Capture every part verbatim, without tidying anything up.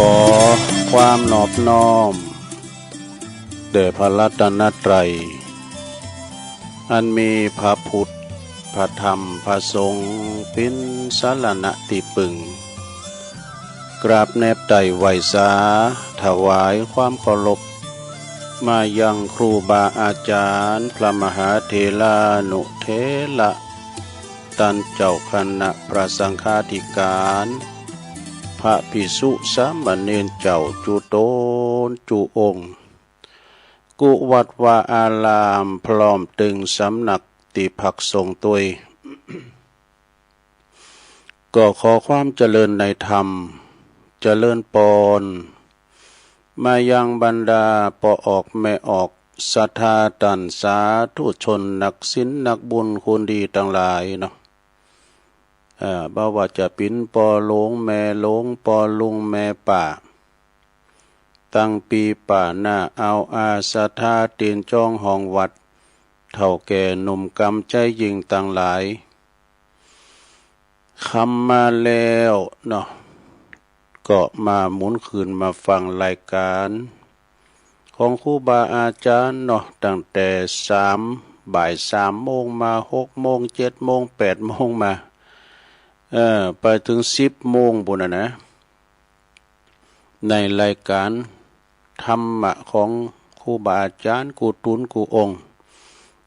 ขอความนอบน้อมแด่พระรัตนตรัย อันมีพระพุทธ พระธรรม พระสงฆ์ เป๋นสรณะตี้ปึง กราบแนบไต่ไหว้สา ถวายความเคารพ มายังครูบาอาจ๋ารย์ พระมหาเถรานุเถระ ต้านเจ้าคณะพระสังฆาธิการ พระภิกษุสามเณรเจ้าจุ๊ต๋นจุ๊องค์ กู้วัดวาอาราม พร้อมตึงสำนักตี้พักสงฆ์ตวย ก็ขอความเจริญในธรรม เจริญปอน มายังบรรดาป้อออกแม่ออก ศรัทธาต้านสาธุชน นักศีลนักบุญคุณดีตังหลายเนาะ เอ่อ บ่ว่าจะเป๋นป้อหลวงแม่หลวง ป้อลุงแม่ป้า ตังปี้ป้าน้าอาวอา ศรัทธาตี๋นจองห้องวัด เฒ่าแก่หนุ่มก๋ำใจ๋ยิ่งตังหลาย ค่ำมาแล้วเนาะ ก็มาหมุนคืนมาฟังรายการของครูบาอาจ๋ารย์เนาะ ตั้งแต่สาม บ่ายสามโมงมา หกโมง เจ็ดโมง แปดโมงมา เอ่อ ไปเถิงสิบโมงปู้นน่ะนะ ในรายการธรรมะของครูบาอาจ๋ารย์กู้ต๋นกู้องค์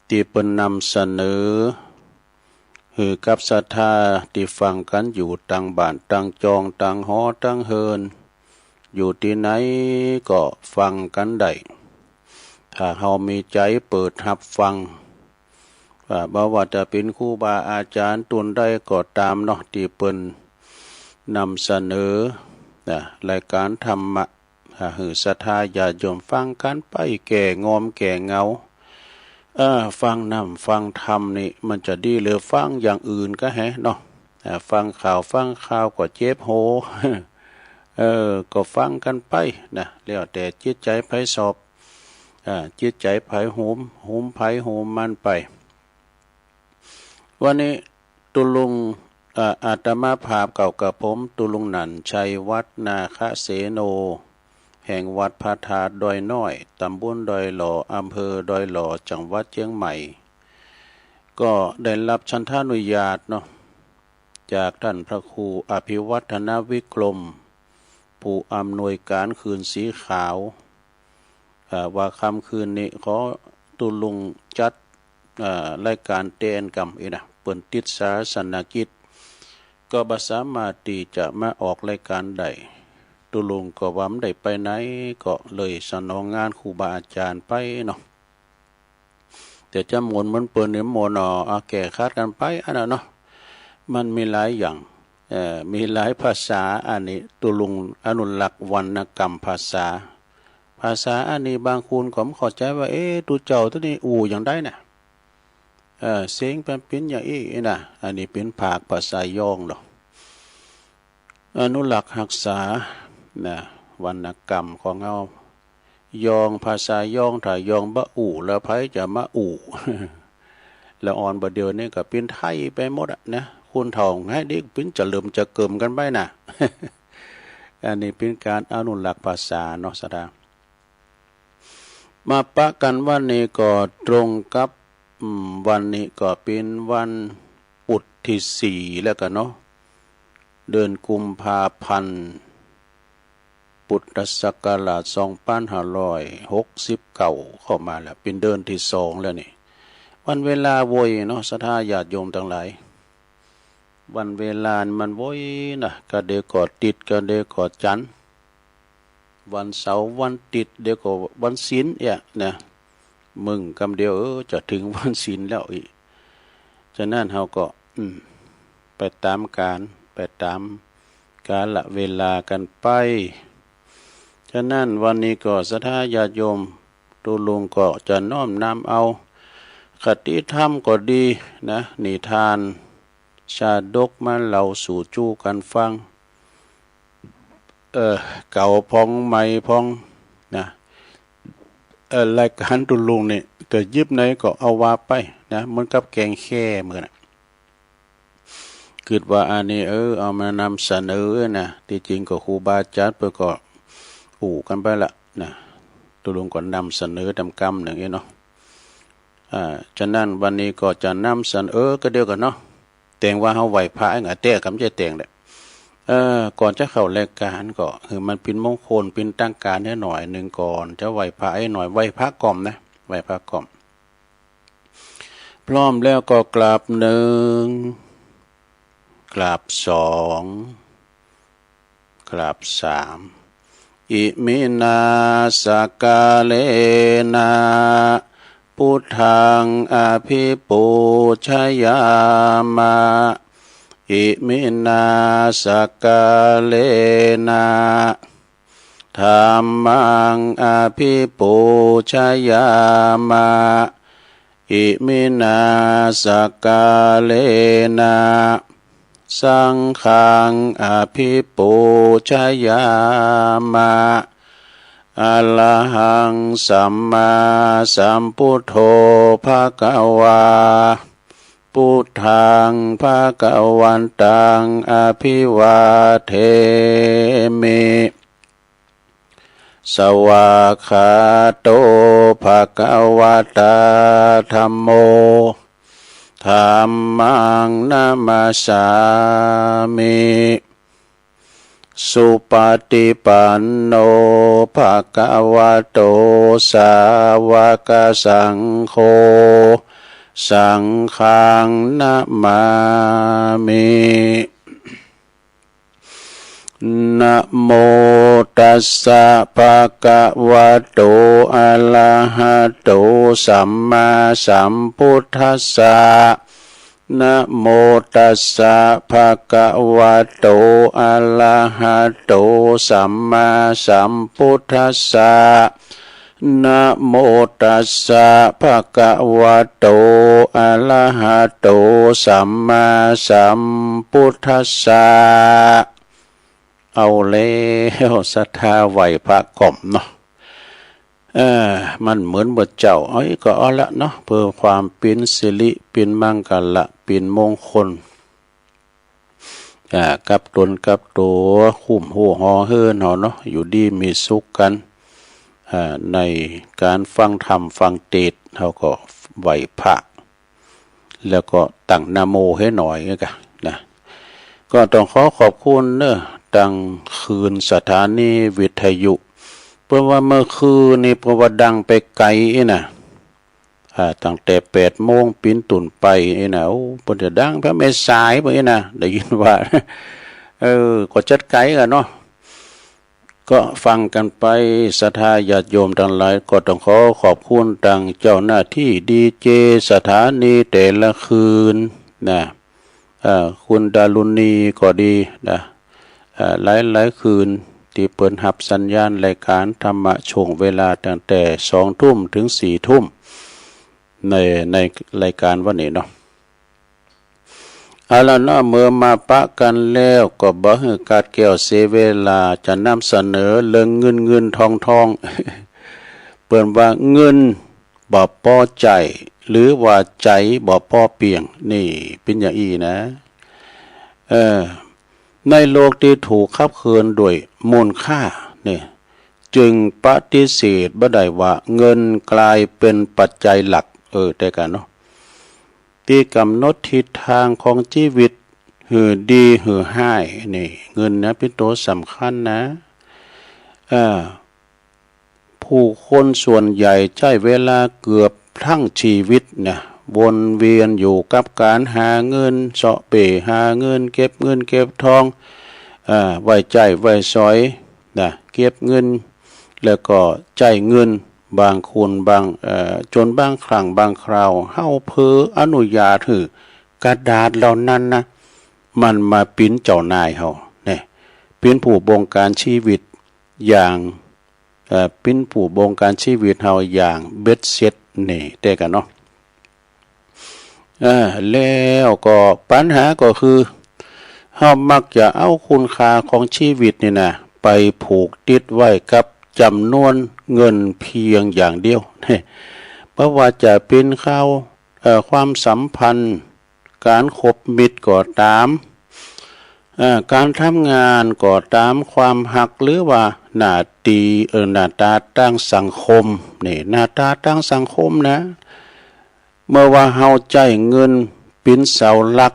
ตี้เปิ้นนำเสนอ หื้อกับศรัทธาตี้ฟังกั๋นอยู่ตังบ้านตังจอง ตังหอตังเฮือน อยู่ตี้ไหนก็ฟังกั๋นได้ ถ้าเฮามีใจ๋เปิดฮับฟัง อ่า บ่ว่าจะเป๋นครูบาอาจ๋ารย์ต๋นใดก็ต๋ามเนาะ ตี้เปิ้นนำเสนอ นะ รายการธรรมะ อ่า หื้อศรัทธาญาติโยมฟังกั๋นไปแก่งอมแก่เหงา เออ ฟังน้ำฟังธรรมนี่มันจะดีเหลือฟังอย่างอื่นก็แฮะเนาะ อ่า ฟังข่าวฟังข่าวก็เจ็บหู เออ ก็ฟังกั๋นไปนะ แล้วแต่จิตใจ๋ใผสอบ อ่า จิตใจ๋ใผหุม หุมใผหุมมันไป วันนี้ตุ๊ลุง อ่า อาตมาภาพเก่ากับผม ตุ๊ลุงหนั่น ชัยวัฒน์ นาคเสโน แห่งวัดพระธาตุดอยน้อย ต๋ำบลดอยหล่อ อำเภอดอยหล่อ จังหวัดเจียงใหม่ ก็ได้ฮับฉัณฑานุญาตเนาะ จากต้านพระครูอภิวัฒนวิกรม ผู้อำนวยก๋านคืนสีขาว อ่า ว่าค่ำคืนนี้ขอตุ๊ลุงจัด อ่า รายก๋านแตนกำอี้นะ เปิ้นติดศาสนกิจ ก็บ่สามารถตี้จะมาออกรายก๋านได้ ตุ๊ลุงก็ว่าบ่ได้ไปไหน ก็เลยสนองงานครูบาอาจ๋ารย์ไปเนาะ แต่จะหมุนเหมือนเปิ้นนี่หมุนเนาะ อ่า แก้ขัดกั๋นไปอันนั้นเนาะ มันมีหลายอย่าง เอ่อ มีหลายภาษา อันนี้ตุ๊ลุงอนุรักษ์วรรณกรรมภาษา ภาษาอันนี้บางคนก็บ่เข้าใจ๋ว่า เอ๊ะ ตุ๊เจ้าโตนี้อู้อย่างใดน่ะ เอ่อ เสียงมันเป๋นอย่างอี้นะ อันนี้เป๋นภาคภาษายองเนาะ อนุรักษ์ฮักษา นะ วรรณกรรมของเฮา ยอง ภาษายอง ถ้ายองบ่อู้ แล้วใผจะมาอู้ ละอ่อนบ่าเดี่ยวนี้ก็เป๋นไทยไปหมดอะนะ คนเฒ่าหายเด็กเป๋นจะเหลิมจะเกิ่มกั๋นไปน่ะ อันนี้เป๋นก๋านอนุรักษ์ภาษาเนาะ ศรัทธา มาปะกั๋นวันนี้ก็ตรงกับ อืม วันนี้ก็เป๋นวันปุธตี้สี่แล้วกั๋นเนาะ เดือนกุมภาพันธ์ พุทธศักราชสองปันห้าร้อยหกสิบเก้า เข้ามาแล้ว เป๋นเดือนตี้สองแล้วนี่ วันเวลาโวยเนาะ ศรัทธาญาติโยมตังหลาย วันเวลามันโวยนะ กะเดยวก็ติด กะเดยวก็จันทร์ วันเสาร์ วันติด เดี๋ยวก็วันศีลเอี้ยนะ มึงกำเดียว เออ จะเถิงวันศีลแล้วอี้ ฉะนั้นเฮาก็ อืม ไปต๋ามก๋าน ไปต๋ามกาละเวลากั๋นไป ฉะนั้นวันนี้ก็ศรัทธาญาติโยม ตุ๊ลุงก็จะน้อมนำเอาคติธรรมก็ดีนะ นิทาน ชาดกมาเล่าสู่จู๊กั๋นฟัง เอ่อ เก่าพ่องใหม่พ่องนะ เอ่อ รายก๋านตุ๊ลุงนี่ก็หยิบไหนก็เอาว่าไปนะ เหมือนกับแก๋งแค่เหมือนน่ะ กึ๊ดว่าอันนี้ เออ เอามานำเสนอนะ ตี้จริงก็ครูบาอาจ๋ารย์เปิ้นก็อู้กั๋นไปละนะ ตกลงก็นำเสนอต๋ามกำนึ่งเนาะ อ่า ฉะนั้นวันนี้ก็จะนำเสนอ เออ ก็เดียวกั๋นเนาะ แต่งว่าเฮาไหว้พระเองอะ แต่กำจะแต่งแหละ เออ ก่อนจะเข้ารายก๋านก็หื้อมันเป๋นมงคล เป๋นตางก๋านหื้อหน่อยนึ่งก่อน จะไหว้พระหื้อหน่อย ไหว้พระก่อมนะ ไหว้พระก่อม พร้อมแล้วก็กราบหนึ่ง กราบสอง กราบสาม อิมินา สักการะนะ พุทธัง อภิปูชยามะ อิมินา สักการะนะ ธัมมัง อภิปูชยามะ อิมินา สักการะนะ สังฆัง อภิปูชยามะ อะระหัง สัมมาสัมพุทโธ ภะคะวา พุทธัง ภะคะวันตัง อะภิวาเทมิ สวากขาโต ภะคะวะตา ธัมโม ธัมมัง นะมัสสามิ สุปะฏิปันโน ภะคะวะโต สาวะกะสังโฆ สังฆัง นะมามิ นะโมตัสสะ ภะคะวะโต อะระหะโต สัมมาสัมพุทธัสสะ นะโมตัสสะ ภะคะวะโต อะระหะโต สัมมาสัมพุทธัสสะ นะโมตัสสะ ภะคะวะโต อะระหะโต สัมมาสัมพุทธัสสะ เอาแล้ว ศรัทธาไหว้พระก่อมเนาะ เออ มันเหมือนบ่าเจ้า เอ้ย ก็เอาละเนาะ เพื่อความเป๋นสิริ เป๋นมังคละ เป๋นมงคล อ่า กับต๋นกับตั๋ว คุ้มฮู้ห่อเหินเฮาเนาะ อยู่ดีมีสุขกั๋น อ่า ในก๋านฟังธรรมฟังเตสน์ เฮาก็ไหว้พระ แล้วก็ตั้งนะโมหื้อหน่อยกะนะ ก็ต้องขอขอบคุณเนาะ ตางคลื่นสถานีวิทยุ เปิ้นว่าเมื่อคืนนี้เปิ้นว่าดังไปไก๋อี้นะ อ่า ตั้งแต่แปดโมงเป๋นต้นไปอี้นะ โอ้ เปิ้นจะดังแผดแม่สายไปอี้นะ ได้ยินว่า เออ ก็จัดไก๋กั๋นเนาะ ก็ฟังกั๋นไป ศรัทธาญาติโยมตังหลาย ก็ต้องขอขอบคุณตางเจ้าหน้าตี้ดีเจสถานีแต่ละคลื่นนะ เอ่อ คุณดารุณีก็ดีนะ เอ่อ หลายๆ คลื่นตี้เปิ้นฮับสัญญาณรายก๋านธรรมะช่วงเวลาตั้งแต่สองทุ่มเถิงสี่ทุ่ม ใน ในรายก๋านวันนี้เนาะ เอาละเนาะ เมื่อมาปะกั๋นแล้วก็บ่หื้อขาดแคลนเสียเวลา จะนำเสนอเรื่องเงินเงินทองทอง เปิ้นว่าเงินบ่ปอใจ๊ หรือว่าใจ๋บ่ปอเปียง นี่เป๋นอย่างอี้นะ เออ ในโลกตี้ถูกขับเคลื่อนด้วยมูลค่าเนี่ย จึงปฏิเสธบ่ได้ว่าเงินกลายเป๋นปัจจัยหลัก เออ แต่กั๋นเนาะ ตี้ก๋ำหนดทิศตางของจีวิต หื้อดีหื้อฮ้าย นี่ เงินนะเป๋นตั๋วสำคัญนะ เออ ผู้คนส่วนใหญ่ใจ๊เวลาเกือบตึงจีวิตนะ วนเวียนอยู่กับก๋านหาเงิน เซาะเป้หาเงิน เก็บเงินเก็บทอง เอ่อ ไว้ใจ๊ไว้สอยนะ เก็บเงิน แล้วก็ใจ๊เงิน บางคนบาง เอ่อ จ๋นบางครั้งบางคราว เฮาเผลออนุญาตหื้อกระดาษเหล่านั้นนะ มันมาเป๋นเจ้านายเฮา เนี่ย เป๋นผู้บงก๋านจีวิตอย่าง เอ่อ เป๋นผู้บงก๋านจีวิตเฮาอย่างเบ็ดเสร็จ นี่ แต่กั๋นเนาะ เออ แล้วก็ปัญหาก็คือ เฮามักจะเอาคุณค่าของจีวิตนี่นะ ไปผูกติดไว้กับจ๋ำนวนเงินเพียงอย่างเดียว บ่ว่าจะเป๋นข่าว เอ่อ ความสัมพันธ์ ก๋านคบมิตรก็ต๋าม อ่า ก๋านทำงานก็ต๋ามความฮัก หรือว่าหน้าตี้ เอ่อ หน้าต๋าตางสังคม นี่ หน้าต๋าตางสังคมนะ เมื่อว่าเฮาใจ๊เงินเป๋นเสาหลัก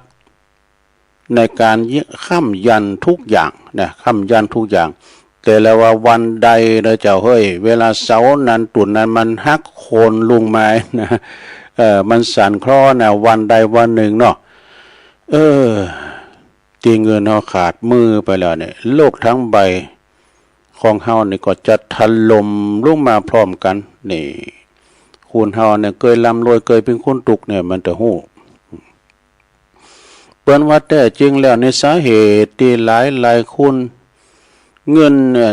ในก๋านค้ำยันทุกอย่างนะ ค้ำยันทุกอย่าง แต่ละว่าวันใดนะเจ้าเฮ้ย เวลาเสานั้นตุ๊นนั้นมันหักโค่นลุงมานะ เออ มันสั่นคลอนนะ วันใดวันนึ่งเนาะ เออ ตี้เงินเฮาขาดมือไปแล้วเนี่ย โลกตึงใบของเฮานี่ก็จะถล่มลงมาพร้อมกั๋น นี่ คนเฮาเนี่ยเกยร่ำรวยเกยเป๋นคนตุ๊กข์เนี่ยมันจะฮู้ เปิ้นว่าแต๊จริงแล้วในสาเหตุตี้หลายๆ คนเงินเนี่ย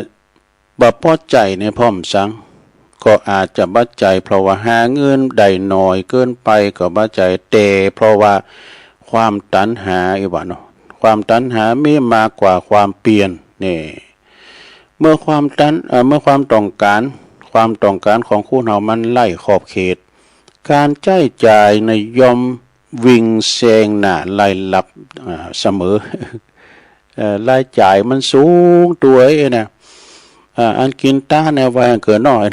บ่ปอใจ๋ในพ่อมสัง ก็อาจจะบ่ใจ๋เพราะว่าหาเงินได้น้อยเกินไปก็บ่ใจ๋ แต่เพราะว่าความตัณหา อีหว่าเนาะ ความตัณหามีมากกว่าความเปียร นี่ เมื่อความตัณ- เอ่อ เมื่อความต้องก๋าน ความต้องก๋านของคนเฮามันไร้ขอบเขต ก๋านใจ๊จ่ายในย่อมวิ่งแซงหน้ารายฮับ อ่า เสมอ เอ่อ รายจ่ายมันสูงตวยนะ อ่า อันกิ๋นตาเนี่ยว่าเกิ๋นน้อย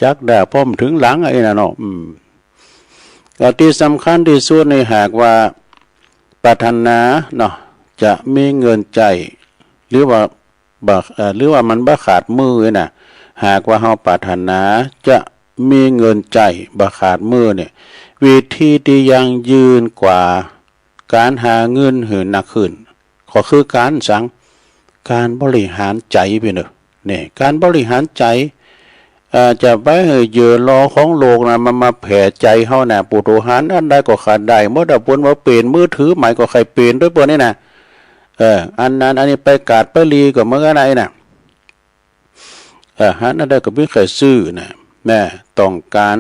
จักได้พ่อมเถิงหลังไอ้นั่นเนาะ อืม ก็ตี้สำคัญตี้สุดนี่หากว่าปรารถนาเนาะ จะมีเงินใจ๊ หรือว่าบ่- เอ่อ หรือว่ามันบ่ขาดมือนะ หากว่าเฮาปรารถนาจะมีเงินใจ๊บ่ขาดมือเนี่ย วิธีตี้ยั่งยืนกว่าก๋านหาเงินหื้อนักขึ้น ก็คือก๋านสัง ก๋านบริหารใจ๋ไปเนาะ นี่ ก๋านบริหารใจ๋ เอ่อ จะไปหื้อเหยื่อลอของโลกนะ มันมาแผลใจ๋เฮานะ ปุถุหารอันใดก็ใค่ได้หมดอะ เปิ้นว่าเป๋นมือถือใหม่ก็ใค่เป๋นตวยเปิ้นนี่นะ เออ อันนั้นอันนี้ไปกาดไปลีก็เหมือนกั๋นนะ เออ หาอันใดก็มีใค่ซื้อนะ แม่ต้องก๋าน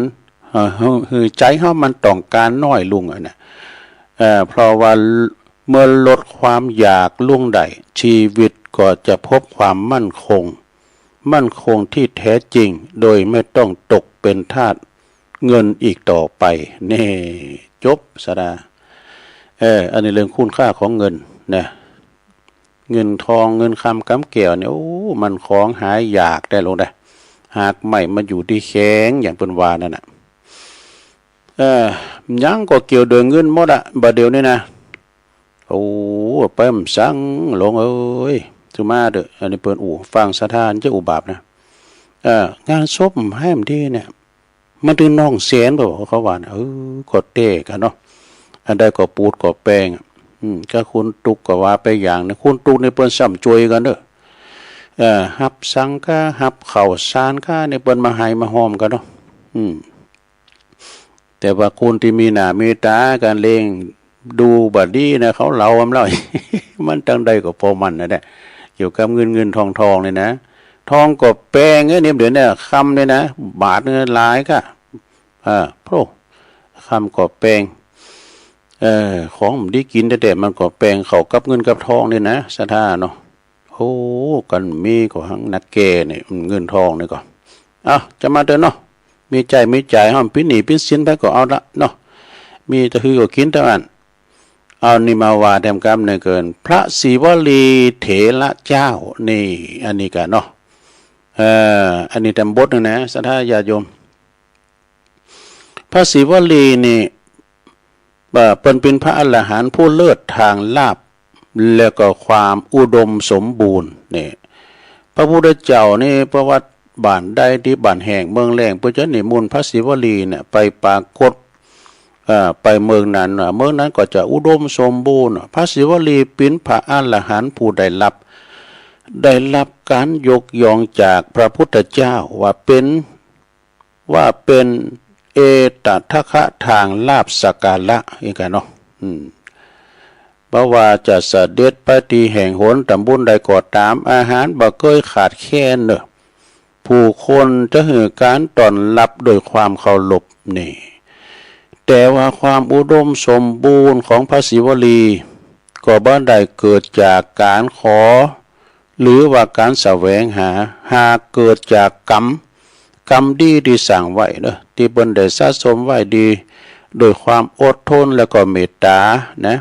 เอ่อ หื้อ- หื้อใจ๋เฮามันต้องก๋านน้อยลงอะนะ เอ่อ เพราะว่าเมื่อลดความอยากลงได้ ชีวิตก็จะพบความมั่นคง มั่นคงที่แท้จริง โดยไม่ต้องตกเป็นทาสเงินอีกต่อไป นี่ จบสาระ เออ อันนี้เรื่องคุณค่าของเงินนะ เงินทองเงินคำกำแก้วเนี่ย โอ้ มันของหายากแต๊ลงได้ หากไม้มาอยู่ตี้แขง อย่างเปิ้นว่านั่นน่ะ เออ หยังก็เกี่ยวโดยเงินหมดอะ บ่าเดี่ยวนี้นะ โอ้ ไปบ่สังหลวงเอ้ย สุมาเต๊อะ อันนี้เปิ้นอู้ ฟังศรัทธาจะอุบาปนะ เออ งานศพหื้มดีเนี่ย มันตึงน้องแสนบ่ เขาว่านะ เออ ก็แต๊กั๋นเนาะ อันใดก็ปูดก็แปงอะ อืม ก็คนตุ๊กข์ก็ว่าไปอย่างนะ คนตุ๊กข์นี่เปิ้นซ้ำจ้วยกั๋นเนาะ เออ ฮับสังฆา ฮับข้าวสารกา นี่เปิ้นมาไห้มาฮ้อมกั๋นเนาะ อืม แต่ว่าคนตี้มีหน้ามีต๋ากั๋นเล่ง ดูบ่ดีนะ เขาเหลาอำแล้ว มันตังใดก็ปอมันนะเนี่ย เกี่ยวกับเงินเงินทองทองนี่นะ ทองก็แปงเอ้ย เนี่ย เดี๋ยวเนี่ย คำเนี่ยนะ บาทเนี่ยหลายก้า อ่า โพร่ คำก็แปง เอ่อ ของบ่ดีกิ๋นแต๊ๆ มันก็แปงเข้ากับเงินกับทองนี่นะ ศรัทธาเนาะ โอ้ กั๋นมีก็หังนักแก่เนี่ย เงินทองนี่ก็ เอ้า จะมาเต๊อะเนาะ มีใจ๊มีจ่าย หื้มเป๋นหนี้เป๋นสินไปก็เอาละเนาะ มีตะหือก็กิ๋นตะอั้น เอานี่มาว่าแถมกำนึ่งเกิน พระศิวลีเถระเจ้า นี่ อันนี้กาเนาะ เอ่อ อันนี้แถมบทนึ่งนะ ศรัทธาญาติโยม พระศิวลีนี่ เอ่อ เปิ้นเป๋นพระอรหันต์ผู้เลิศตางลาภ แล้วก็ความอุดมสมบูรณ์ นี่ พระพุทธเจ้านี่ ประวัติบ้านใดตี้บ้านแห้งเมืองแล้ง เปิ้นจะนิมนต์พระศิวลีเนี่ยไปปรากฏ เอ่อ ไปเมืองนั้น เอ่อ เมืองนั้นก็จะอุดมสมบูรณ์ พระศิวลีเป๋นพระอรหันต์ผู้ได้ฮับ ได้ฮับก๋านยกย่องจากพระพุทธเจ้าว่าเป๋น ว่าเป๋นเอตทัคคะตางลาภสักการะ เองกาเนาะ อืม บ่ว่าจะเสด็จไปตี้แห่งหนต๋ำบลใดก็ต๋าม อาหารบ่เกยขาดแคลนเนาะ ผู้คนจะหื้อก๋านต้อนฮับโดยความเคารพ นี่ แต่ว่าความอุดมสมบูรณ์ของพระศิวลี ก็บ่ได้เกิดจากก๋านขอ หรือว่าก๋านแสวงหา หากเกิดจากกรรม กรรมดีตี้สร้างไว้เนาะ ตี้เปิ้นได้สะสมไว้ดี โดยความอดทนแล้วก็เมตต๋านะ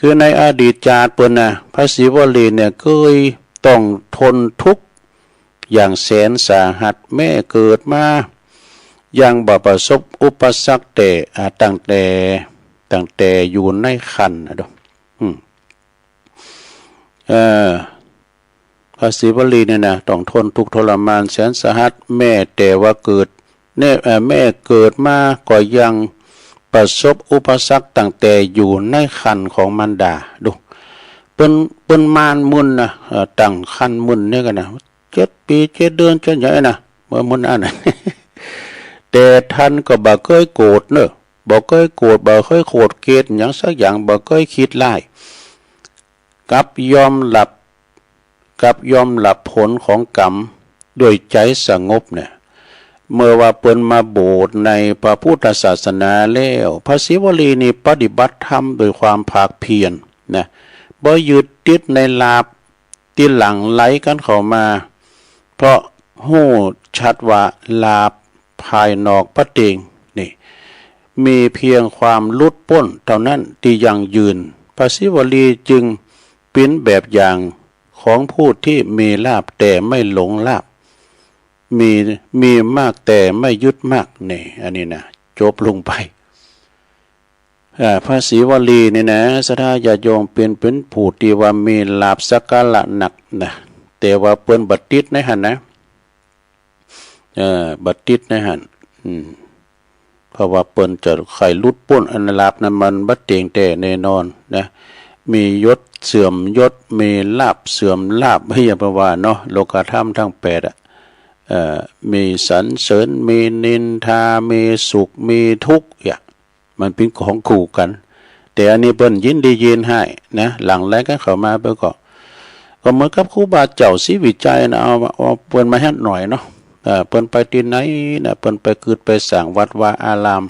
คือในอดีตจาติเปิ้นนะ พระศรีวลีเนี่ยเกยต้องทนทุกข์อย่างแสนสาหัส แม้เกิดมายังบ่ประสบอุปสรรคแต่ อ่า ตั้งแต่ ตั้งแต่อยู่ในครรภ์นะดู อืม เอ่อ พระศรีวลีเนี่ยนะ ต้องทนทุกข์ทรมานแสนสาหัส แม้แต่ว่าเกิด เนี่ย เอ่อ แม้เกิดมาก็ยังประสบอุปสรรคตั้งแต่อยู่ในครรภ์ของมารดา ดู เปิ้น เปิ้นมานมึนนะ เอ่อ ตั้งครรภ์มึนเนี่ยกั๋นนะ เจ็ดปี๋เจ็ดเดือนจนใหญ่นะ เมื่อมึนอั้นนะ แต่ต้านก็บ่เกยโกรธเน่อ บ่เกยโกรธ บ่เกยโขดเขตหยังสักอย่าง บ่เกยคิดร้าย กลับยอมรับ กลับยอมรับผลของกรรมด้วยใจ๋สงบเนี่ย เมื่อว่าเปิ้นมาบวชในพระพุทธศาสนาแล้ว พระศรีวลีนี่ปฏิบัติธรรมด้วยความภาคเพียรนะ บ่ยึดติดในลาภตี้หลั่งไหลกั๋นเข้ามา เพราะฮู้ชัดว่าลาภภายนอกบ่เต็ง นี่ มีเพียงความหลุดป๊นเต้านั้นตี้ยั่งยืน พระศรีวลีจึงเป๋นแบบอย่างของผู้ตี้มีลาภแต่ไม่หลงลาภ มี มีมากแต่ไม่ยึดมาก นี่ อันนี้นะ จบลงไป อ่า พระศรีวลีนี่นะ ศรัทธาญาติโยม เป๋น เป๋นผู้ตี้ว่ามีลาภสักการะนักนะ แต่ว่าเปิ้นบ่ติดในหั้นนะ เอ่อ บ่ติดในหั้น อืม เพราะว่าเปิ้นจะใค่หลุดป๊น อันลาภนั้นมันบ่เต็งแต๊แน่นอนนะ มียศเสื่อมยศ มีลาภเสื่อมลาภ อย่าไปว่าเนาะ โลกธรรมทั้งแปดอะ เอ่อ มีสรรเสริญ มีนินทา มีสุข มีทุกข์ เนี่ย มันเป๋นของคู่กั๋น แต่อันนี้เปิ้นยินดียินฮ้ายนะ หลั่งไหลกั๋นเข้ามา เปิ้นก็ ก็เหมือนกับครูบาเจ้าศรีวิชัยนะ เอา เอาเปิ้นมาหัดหน่อยเนาะ เอ่อ เปิ้นไปตี้ไหนนะ เปิ้นไปกึ๊ดไปสร้างวัดวาอาราม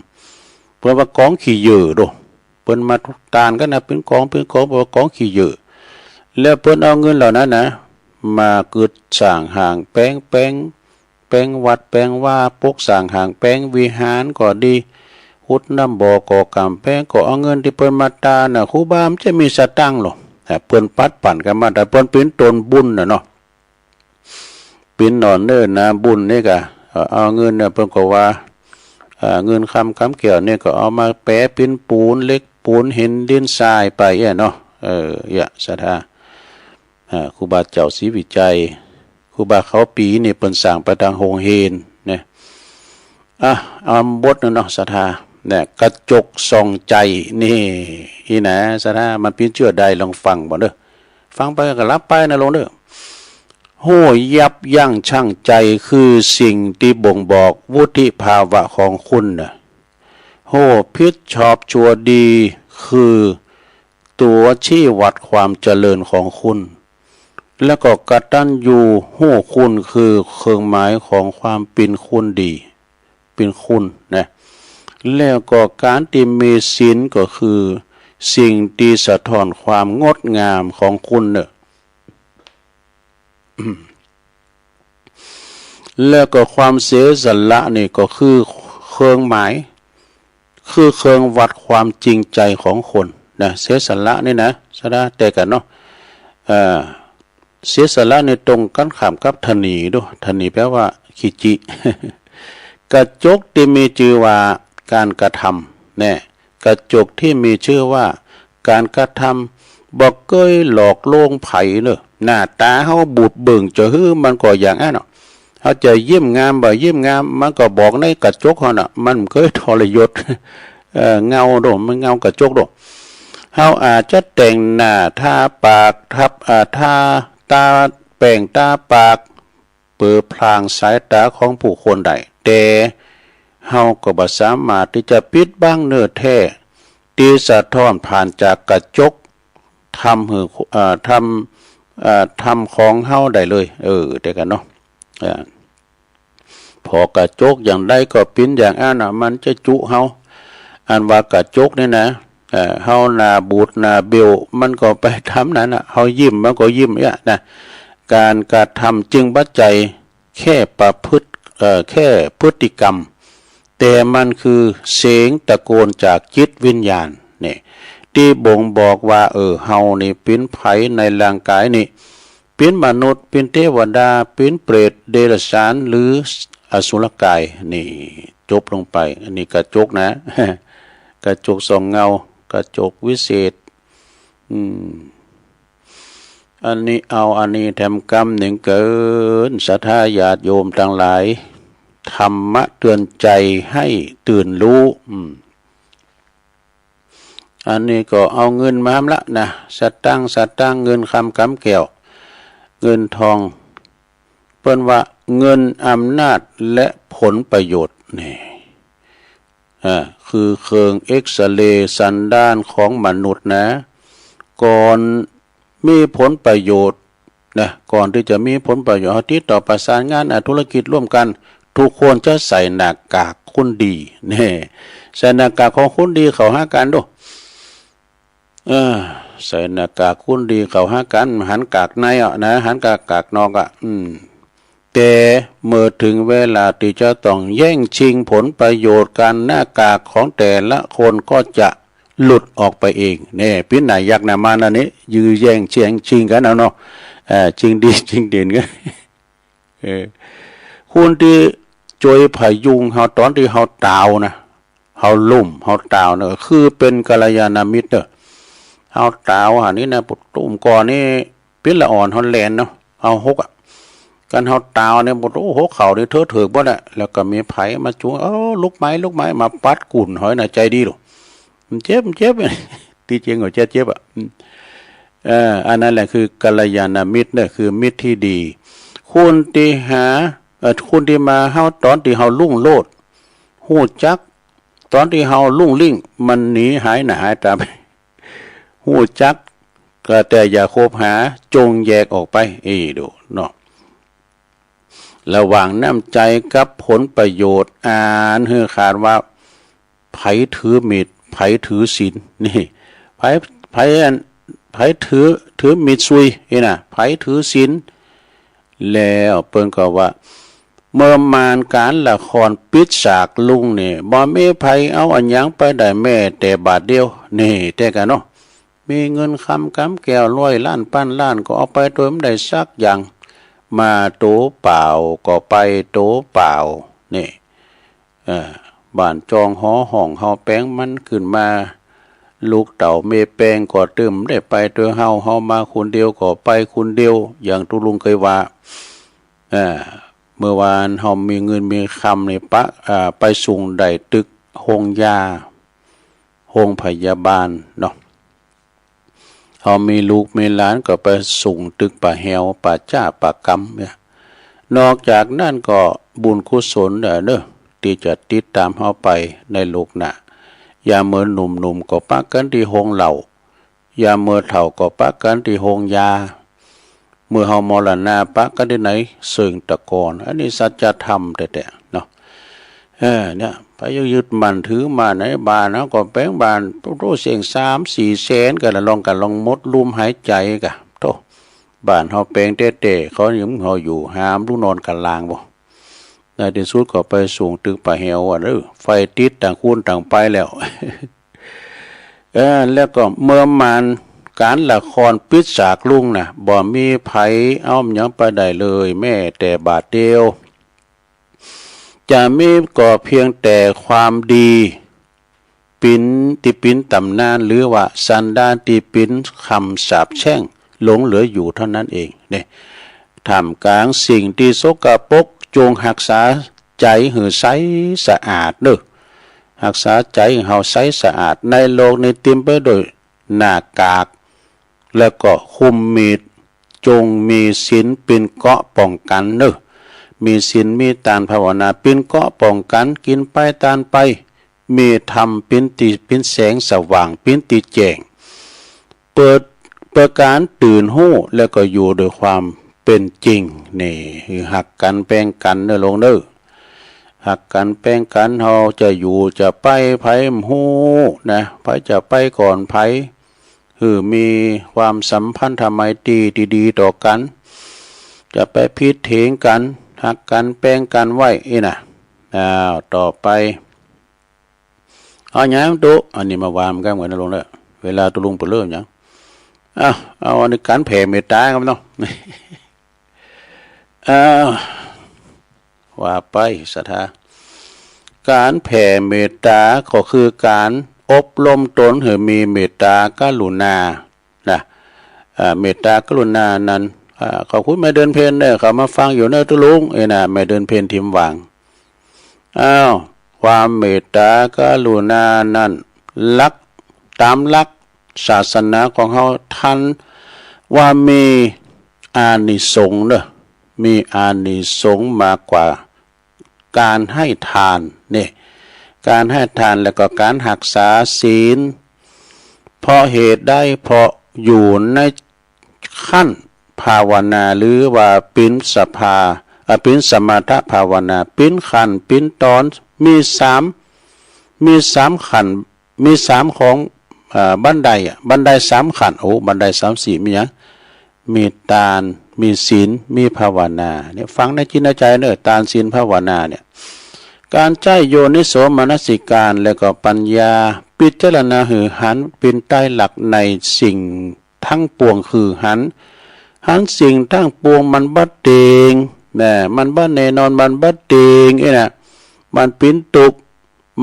เปิ้นว่ากองขี้เยื่อโด เปิ้นมาตานกั๋นนะ เป๋นกอง เป๋นกอง เปิ้นว่ากองขี้เยื่อ แล้วเปิ้นเอาเงินเหล่านั้นนะ มากึ๊ดสร้างห้างแป๋ง แป๋ง แป๋งวัดแป๋งวา ปกสร้างห้างแป๋งวิหารก็ดี ขุดน้ำบ่อก่อก๋ำแพง ก็เอาเงินตี้เปิ้นมาตานน่ะ ครูบาบ่ใจ้มีสตางค์หรอก อ่า เปิ้นปัดปั๋นกั๋นมา แต่เปิ้นเป๋นต๋นบุญน่ะเนาะ เป๋นหน่อเนื้อนาบุญนี่ก่ะ เอ่อ เอาเงินเนี่ย เปิ้นก็ว่า เอ่อ เงินคำกำแก้วนี่ก็เอามาแป๋เป๋นปูนเหล็กปูนหินดินทรายไปอะเนาะ เออ เนี่ย ศรัทธา อ่า ครูบาเจ้าศรีวิชัย ครูบาเขาปีนี่เปิ้นสร้างไปตังโฮงเฮียนนะ อ่ะ เอาบทหนึ่งเนาะ ศรัทธา เนี่ย กระจกส่องใจ นี่ อี้นะ ศรัทธา มันเป๋นเจื้อใด ลองฟังบ่เน่อ ฟังไปก็หลับไปนะโลมเน่อ ฮู้ยับยั้งชั่งใจ คือสิ่งตี้บ่งบอกวุฒิภาวะของคุณน่ะ ฮู้ผิดชอบชั่วดี คือตั๋วชี้วัดความเจริญของคุณ แล้วก็กตัญญูฮู้คุณ คือเครื่องหมายของความเป๋นคุณดี เป๋นคุณนะ แล้วก็ก๋านตี้มีศีลก็คือสิ่งตี้สะท้อนความงดงามของคุณเน่อ แล้วก็ความเสียสละนี่ก็คือเครื่องหมาย คือเครื่องวัดความจริงใจของคนนะ เสียสละนี่นะ ศรัทธา แต๊กั๋นเนาะ เอ่อ เสียสละนี่ตรงกั๋นข้ามกับถนีโด ถนีแปลว่าขี้จิ กระจกตี้มีจื้อว่าก๋านกระทำ แน่ กระจกตี้มีจื้อว่าก๋านกระทำ บ่เกยหลอกลวงใผเน่อ หน้าต๋าเฮาบูดเบิ่งจะหื้อมันก็อย่างอั้นเนาะ เฮาจะยิ้มงามบ่ยิ้มงาม มันก็บอกในกระจกเฮาน่ะ มันบ่เกยทรยศ เอ่อ เงาโด มันเงากระจกโด เฮาอาจจะแต่งหน้า ทาปาก ทับ อ่า ทาต๋า แป้งต๋าปาก เปิดพรางสายต๋าของผู้คนได้ แต่เฮาก็บ่สามารถตี้จะปิดบังเนื้อแท้ตี้สะท้อนผ่านจากกระจกธรรมหื้อ เอ่อ ธรรม เอ่อ ธรรมของเฮาได้เลย เออ แต๊กั๋นเนาะ อ่า ผ่อกระจกอย่างใดก็เป๋นอย่างอั้นน่ะ มันจะจุเฮา อันว่ากระจกนี่นะ เอ่อ เฮาหน้าบูดหน้าเบ้ว มันก็ไปต๋ามนั้นน่ะ เฮายิ้มมันก็ยิ้มเนี่ยนะ ก๋านกระทำจึงบ่ใจ้แค่ประพฤติ เอ่อ แค่พฤติกรรม แต่มันคือเสียงตะโกนจากจิตวิญญาณ นี่ ตี้บ่งบอกว่า เออ เฮานี่เป๋นใผในร่างก๋ายนี่ เป๋นมนุษย์ เป๋นเตวดา เป๋นเปรต เดรัจฉาน หรืออสุรกาย นี่ จบลงไป อันนี้กระจกนะ กระจกส่องเงา กระจกวิเศษ อืม อันนี้เอาอันนี้แถมกำนึ่งเกิน ศรัทธาญาติโยมตังหลาย ธรรมะเตือนใจให้ตื่นรู้ อืม อันนี้ก็เอาเงินมาห้ำละนะ สตางค์ สตางค์ เงินคำกำแก้ว เงินทอง เปิ้นว่าเงิน อำนาจ และผลประโยชน์ นี่ อ่า คือเครื่องเอกซเรย์สันดานของมนุษย์นะ ก่อนมีผลประโยชน์นะ ก่อนตี้จะมีผลประโยชน์ เฮาติดต่อประสานงาน อ่ะ ธุรกิจร่วมกั๋น ทุกคนจะใส่หน้ากากคนดี นี่ ใส่หน้ากากของคนดีเข้าหากั๋นดู เออ ใส่หน้ากากคนดีเข้าหากั๋น หันกากในอะนะ หันกาก กากนอกอะ อืม แต่เมื่อเถิงเวลาตี้จะต้องแย่งชิงผลประโยชน์กั๋น หน้ากากของแต่ละคนก็จะหลุดออกไปเอง นี่ เป๋นหน้ายักษ์หน้าม้าอันนี้ ยื้อแย่งแย่งชิงกั๋นเอาเนาะ เออ ชิงดีชิงเด่นกั๋น เออ คนตี้จ้วยผยุงเฮาต๋อนตี้เฮาตาวนะ เฮาล้ม เฮาตาวนะ คือเป๋นกัลยาณมิตรเน่อ เฮาตาวหานี่นะ ปุ้มก่อนนี่ เป๋นละอ่อนเฮาแล่นเนาะ เฮาหกอะ กั๋นเฮาตาวเนี่ย ปุ้ม โอ้ หัวเข่านี่เทิดเถิกหมดอะ แล้วก็มีใผมาจูง เอ้า ลุกไหม ลุกไหม มาปัดกุ่นหอยนะ ใจ๋ดีลูก มันเจ็บ มันเจ็บ ตี้จริงก็จะเจ็บอะ อืม เออ อันนั้นแหละคือกัลยาณมิตรเน่อ คือมิตรตี้ดี คนตี้หา เอ่อ คนตี้มาเฮาต๋อนตี้เฮารุ่งโรจน์ ฮู้จักต๋อนตี้เฮารุ่งริ่ง มันหนีหายหน้าหายต๋าไป ฮู้จักก็แต่อย่าคบหา จงแยกออกไป เอ้ย ดูเนาะ ระหว่างน้ำใจ๋กับผลประโยชน์ อ่านหื้อขาดว่า ใผถือมีด ใผถือศีล นี่ ใผ ใผอัน ใผถือ ถือมีดซุย นี่นะ ใผถือศีล แล้วเปิ้นก็ว่า เมื่อมานก๋านละครปิดฉากลุงนี่ บ่มีใผเอาอะหยังไปได้แม้แต่บาทเดียว นี่ แต๊กั๋นเนาะ มีเงินคำกำแก้วร้อยล้านพันล้าน ก็เอาไปโดยบ่ได้สักอย่าง มาตั๋วเปล่าก็ไปตั๋วเปล่า นี่ เอ่อ บ้านจองหอห้องเฮาแป๋งมันขึ้นมา ลูกเต้าเมยแป๋งก็ตึงได้ไปโตยเฮา เฮามาคนเดียวก็ไปคนเดียว อย่างตุ๊ลุงเคยว่า เอ่อ เมื่อวานเฮามีเงินมีคำนี่ปะ อ่า ไปสูงได้ตึกโฮงยา โฮงพยาบาลเนาะ เฮามีลูกมีหลานก็ไปสูงตึกป่าแฮว ป่าจ๊า ป่าก๊ำเนี่ย นอกจากนั้นก็บุญกุศลเน่อ เน่อ ตี้จะติดต๋ามเฮาไปในโลกหน้า ยามเมื่อหนุ่มๆ ก็ปะกั๋นตี้โฮงเหล้า ยามเมื่อเฒ่าก็ปะกั๋นตี้โฮงยา เมื่อเฮามรณะปะกั๋นตี้ไหน เซิงตะกอน อันนี้สัจธรรมแต๊ๆ เนาะ เออ เนี่ย ใผยึดมั่นถือมั่นในบ้านเฮาก็แป๋งบ้าน โอ้โห เสียงสามสี่แสนกั๋นละ ลองกั๋นลองหมดลมหายใจ๋ก่ะ โธ่ บ้านเฮาแป๋งแต๊ๆ เขายังเฮาอยู่ หามลูกนอนกั๋นลางบ่ ในตี้สุดก็ไปสูงตึกป่าแฮวอะ เออ ไฟติดต่างคนต่างไปแล้ว เออ แล้วก็เมื่อมานก๋านละครปิดฉากลุงน่ะ บ่มีใผเอาหยังไปได้เลยแม้แต่บาทเดียว จะมีก็เพียงแต่ความดี เป๋น ตี้เป๋นต๋ำนาน หรือว่าสันดานตี้เป๋นคำสาปแช่งหลงเหลืออยู่เท่านั้นเอง เนี่ย ท่ามกลางสิ่งตี้สกปรก จงฮักษาใจ๋หื้อใสสะอาดเน่อ ฮักษาใจ๋หื้อเฮาใสสะอาด ในโลกนี้เต๋มไปโดยหน้ากาก แล้วก็คุมมีด จงมีศีลเป๋นเกราะป้องกั๋นเน่อ มีศีลมีตานภาวนาเป๋นเกราะป้องกั๋น กิ๋นไปตานไป มีธรรมเป๋นตี้ เป๋นแสงสว่าง เป๋นตี้แจ้ง เปิด เปิดก๋านตื่นฮู้ แล้วก็อยู่โดยความเป๋นจริง นี่ หื้อฮักกั๋นแป๋งกั๋นเน่อลุงเน่อ ฮักกั๋นแป๋งกั๋น เฮาจะอยู่จะไป ใผบ่ฮู้นะ ใผจะไปก่อนใผ หื้อมีความสัมพันธไมตรีตี้ดีต่อกั๋น จะไปผิดเถียงกั๋น ฮักกั๋นแป๋งกั๋นไว้อี้นะ อ้าว ต่อไป เอาหยังตุ๊ อันนี้มาว่ามันก็เหมือนนะลุงเน่อ เวลาตุ๊ลุงไปเริ่มยัง อ้าว เอาอันนี้ก๋านแผ่เมตต๋าครับเนาะ อ้าว ว่าไปศรัทธา ก๋านแผ่เมตต๋าก็คือก๋านอบรมตนหื้อมีเมตต๋ากรุณา นะ อ่า เมตต๋ากรุณานั้น อ่า ขอบคุณแม่เดือนเพ็ญเน่อ เข้ามาฟังอยู่เน่อตุ๊ลุง เอ้ยนะ แม่เดือนเพ็ญถิ่มหว่าง อ้าว ความเมตต๋ากรุณานั้น หลัก ต๋ามหลักศาสนาของเฮา ต้านว่ามีอานิสงส์เน่อ มีอานิสงส์มากกว่าก๋านหื้อทาน นี่ ก๋านหื้อทานแล้วก็ก๋านฮักษาศีล เพราะเหตุใด เพราะอยู่ใน ขั้นภาวนา หรือว่าเป๋นสภา อ่า เป๋นสมถภาวนา เป๋นขั้น เป๋นต๋อน มีสาม มีสามขั้น มีสามของ อ่า บันไดอะ บันไดสามขั้น โอ้ บันไดสามสี่ มีหยัง มีตาน มีศีล มีภาวนา เนี่ย ฟังในจิตในใจ๋เน่อ ตาน ศีล ภาวนา เนี่ย ก๋านใจ๊โยนิโสมนสิการ แล้วก็ปัญญา พิจารณาหื้อหันเป๋นไตรลักษณ์ในสิ่ง ตังปวงคือหัน หันสิ่งตังปวงมันบ่เต็ง นะ มันบ่แน่นอน มันบ่เต็ง เอ้ยนะ มันเป๋นตุ๊กข์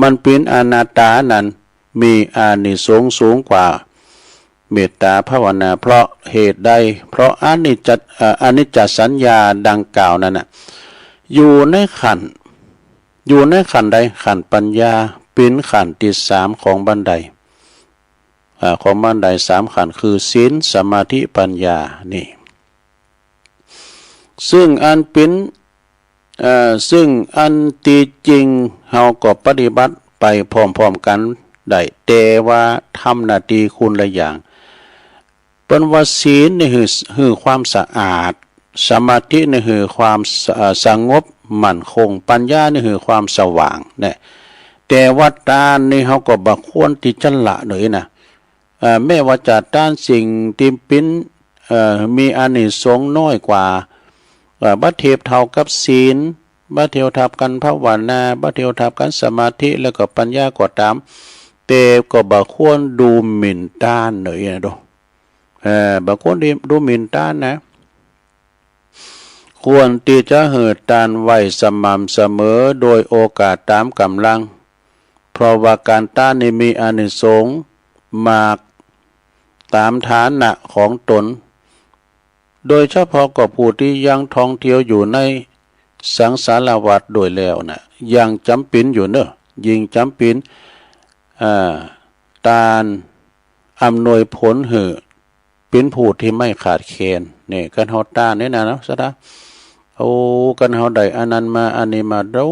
มันเป๋นอนัตตานั้น มีอานิสงส์สูงกว่าเมตต๋าภาวนา เพราะเหตุใด เพราะอนิจจ เอ่อ อนิจจสัญญาดังกล่าวนั้นน่ะ อยู่ในขั้น อยู่ในขั้นใด ขั้นปัญญา เป๋นขั้นตี้สามของบันได อ่า ของบันไดสามขั้น คือศีล สมาธิ ปัญญา นี่ ซึ่งอันเป๋น เอ่อ ซึ่งอันตี้จริงเฮาก็ปฏิบัติไปพร้อมๆ กั๋นได้ แต่ว่าทำหน้าตี้คนละอย่าง เปิ้นว่าศีลนี่หื้อ หื้อความสะอาด สมาธินี่หื้อความส- เอ่อ สงบมั่นคง ปัญญานี่หื้อความสว่าง เนี่ย แต่ว่าตานนี่เฮาก็บ่ควรตี้จะละเลยนะ เอ่อ แม้ว่าจะตานสิ่งตี้เป๋น เอ่อ มีอานิสงส์น้อยกว่า เอ่อ บ่เทียบเท่ากับศีล บ่เทียบเท่ากับก๋านภาวนา บ่เทียบเท่ากับก๋านสมาธิ แล้วก็ปัญญาก็ต๋าม แต่ก็บ่ควรดูหมิ่นตานเลยนะ ดู เอ่อ บ่ควรดู ดูหมิ่นตานนะ ควรตี้จะหื้อตานไว้สม่ำเสมอ โดยโอกาสต๋ามก๋ำลัง เพราะว่าก๋านตานนี่มีอานิสงส์มากต๋ามฐานะของตน โดยเฉพาะก็ผู้ตี้ยังท่องเที่ยวอยู่ในสังสารวัฏโดยแล้วนะ ยังจ๋ำเป๋นอยู่เน่อ ยิ่งจ๋ำเป๋น อ่า ตานอำนวยผลหื้อ เป๋นผู้ตี้ไม่ขาดแคลน เนี่ย ก๋านเฮาตานเนี่ยนะเนาะ ศรัทธา โอ้ ก๋านเฮาได้อันนั้นมา อันนี้มา โอ้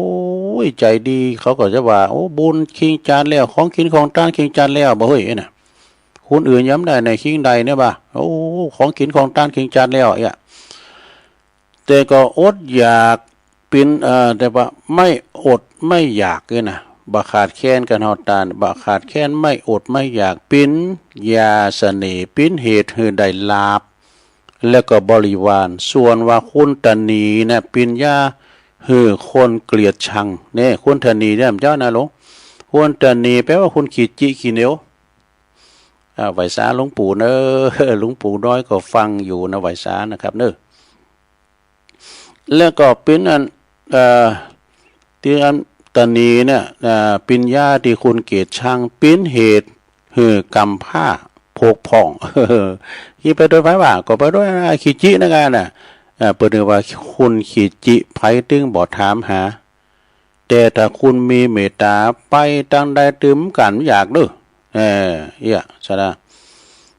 ย ใจ๋ดี เขาก็จะว่า โอ้ บุญคิงจ๋านแล้ว ของกิ๋นของตานคิงจ๋านแล้ว บ่เฮ้ย เอ้ยนะ คนอื่นยังบ่ได้ ในคิงได้เนี่ยบ่า โอ้ ของกิ๋นของตานคิงจ๋านแล้ว เอ้ย แต่ก็อดอยาก เป๋น เอ่อ แต่ว่าไม่อดไม่อยากเนี่ยนะ บ่ขาดแคลนก๋านเฮาตาน บ่ขาดแคลน ไม่อดไม่อยาก เป๋นยาเสน่ห์ เป๋นเหตุหื้อได้ลาภ แล้วก็บริวาร ส่วนว่าคนตนีนะ เป๋นยาหื้อคนเกลียดชัง เนี่ย คนตนีเนี่ย มันเจ้านะหลวง คนตนีแปลว่าคนขี้จิขี้เหนียว อ่า ไหว้สาหลวงปู่เน่อ หลวงปู่น้อยก็ฟังอยู่นะ ไหว้สานะครับเน่อ แล้วก็เป๋นอัน เอ่อ ตี้อันตนีเนี่ย อ่า เป๋นยาตี้คนเกลียดชัง เป๋นเหตุหื้อกำพร้าผกพร่อง ขี้ไปโดยไผว่า ก็ไปโดยขี้จินั่นแหละนะ อ่า เปิ้นว่าคนขี้จิไผตึงบ่ถามหา แต่ถ้าคนมีเมตต๋า ไปตางใดตึงบ่อยากเน่อ เออ เอี้ย ศรัทธา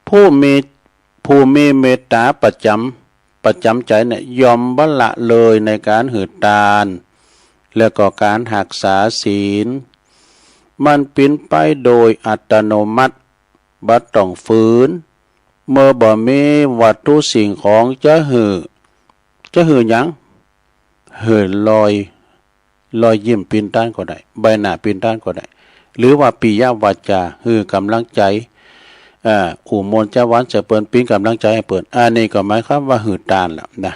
ผู้มี ผู้มีเมตต๋าประจ๋ำ ประจ๋ำใจ๋เนี่ย ย่อมบ่ละเลยในก๋านหื้อตาน แล้วก็ก๋านฮักษาศีล มันเป๋นไปโดยอัตโนมัติ บ่ต้องฝืน เมื่อบ่มีวัตถุสิ่งของจะหื้อ จะหื้อหยัง หื้อรอย รอยยิ้มปิ้นตานก็ได้ ใบหน้าปิ้นตานก็ได้ หรือว่าปิยวาจา หื้อกำลังใจ๋ อ่า อู้ม่วนจาหวานใส่เปิ้น ปิ้นกำลังใจ๋หื้อเปิ้น อันนี้ก็หมายความว่าหื้อตานแล้วนะ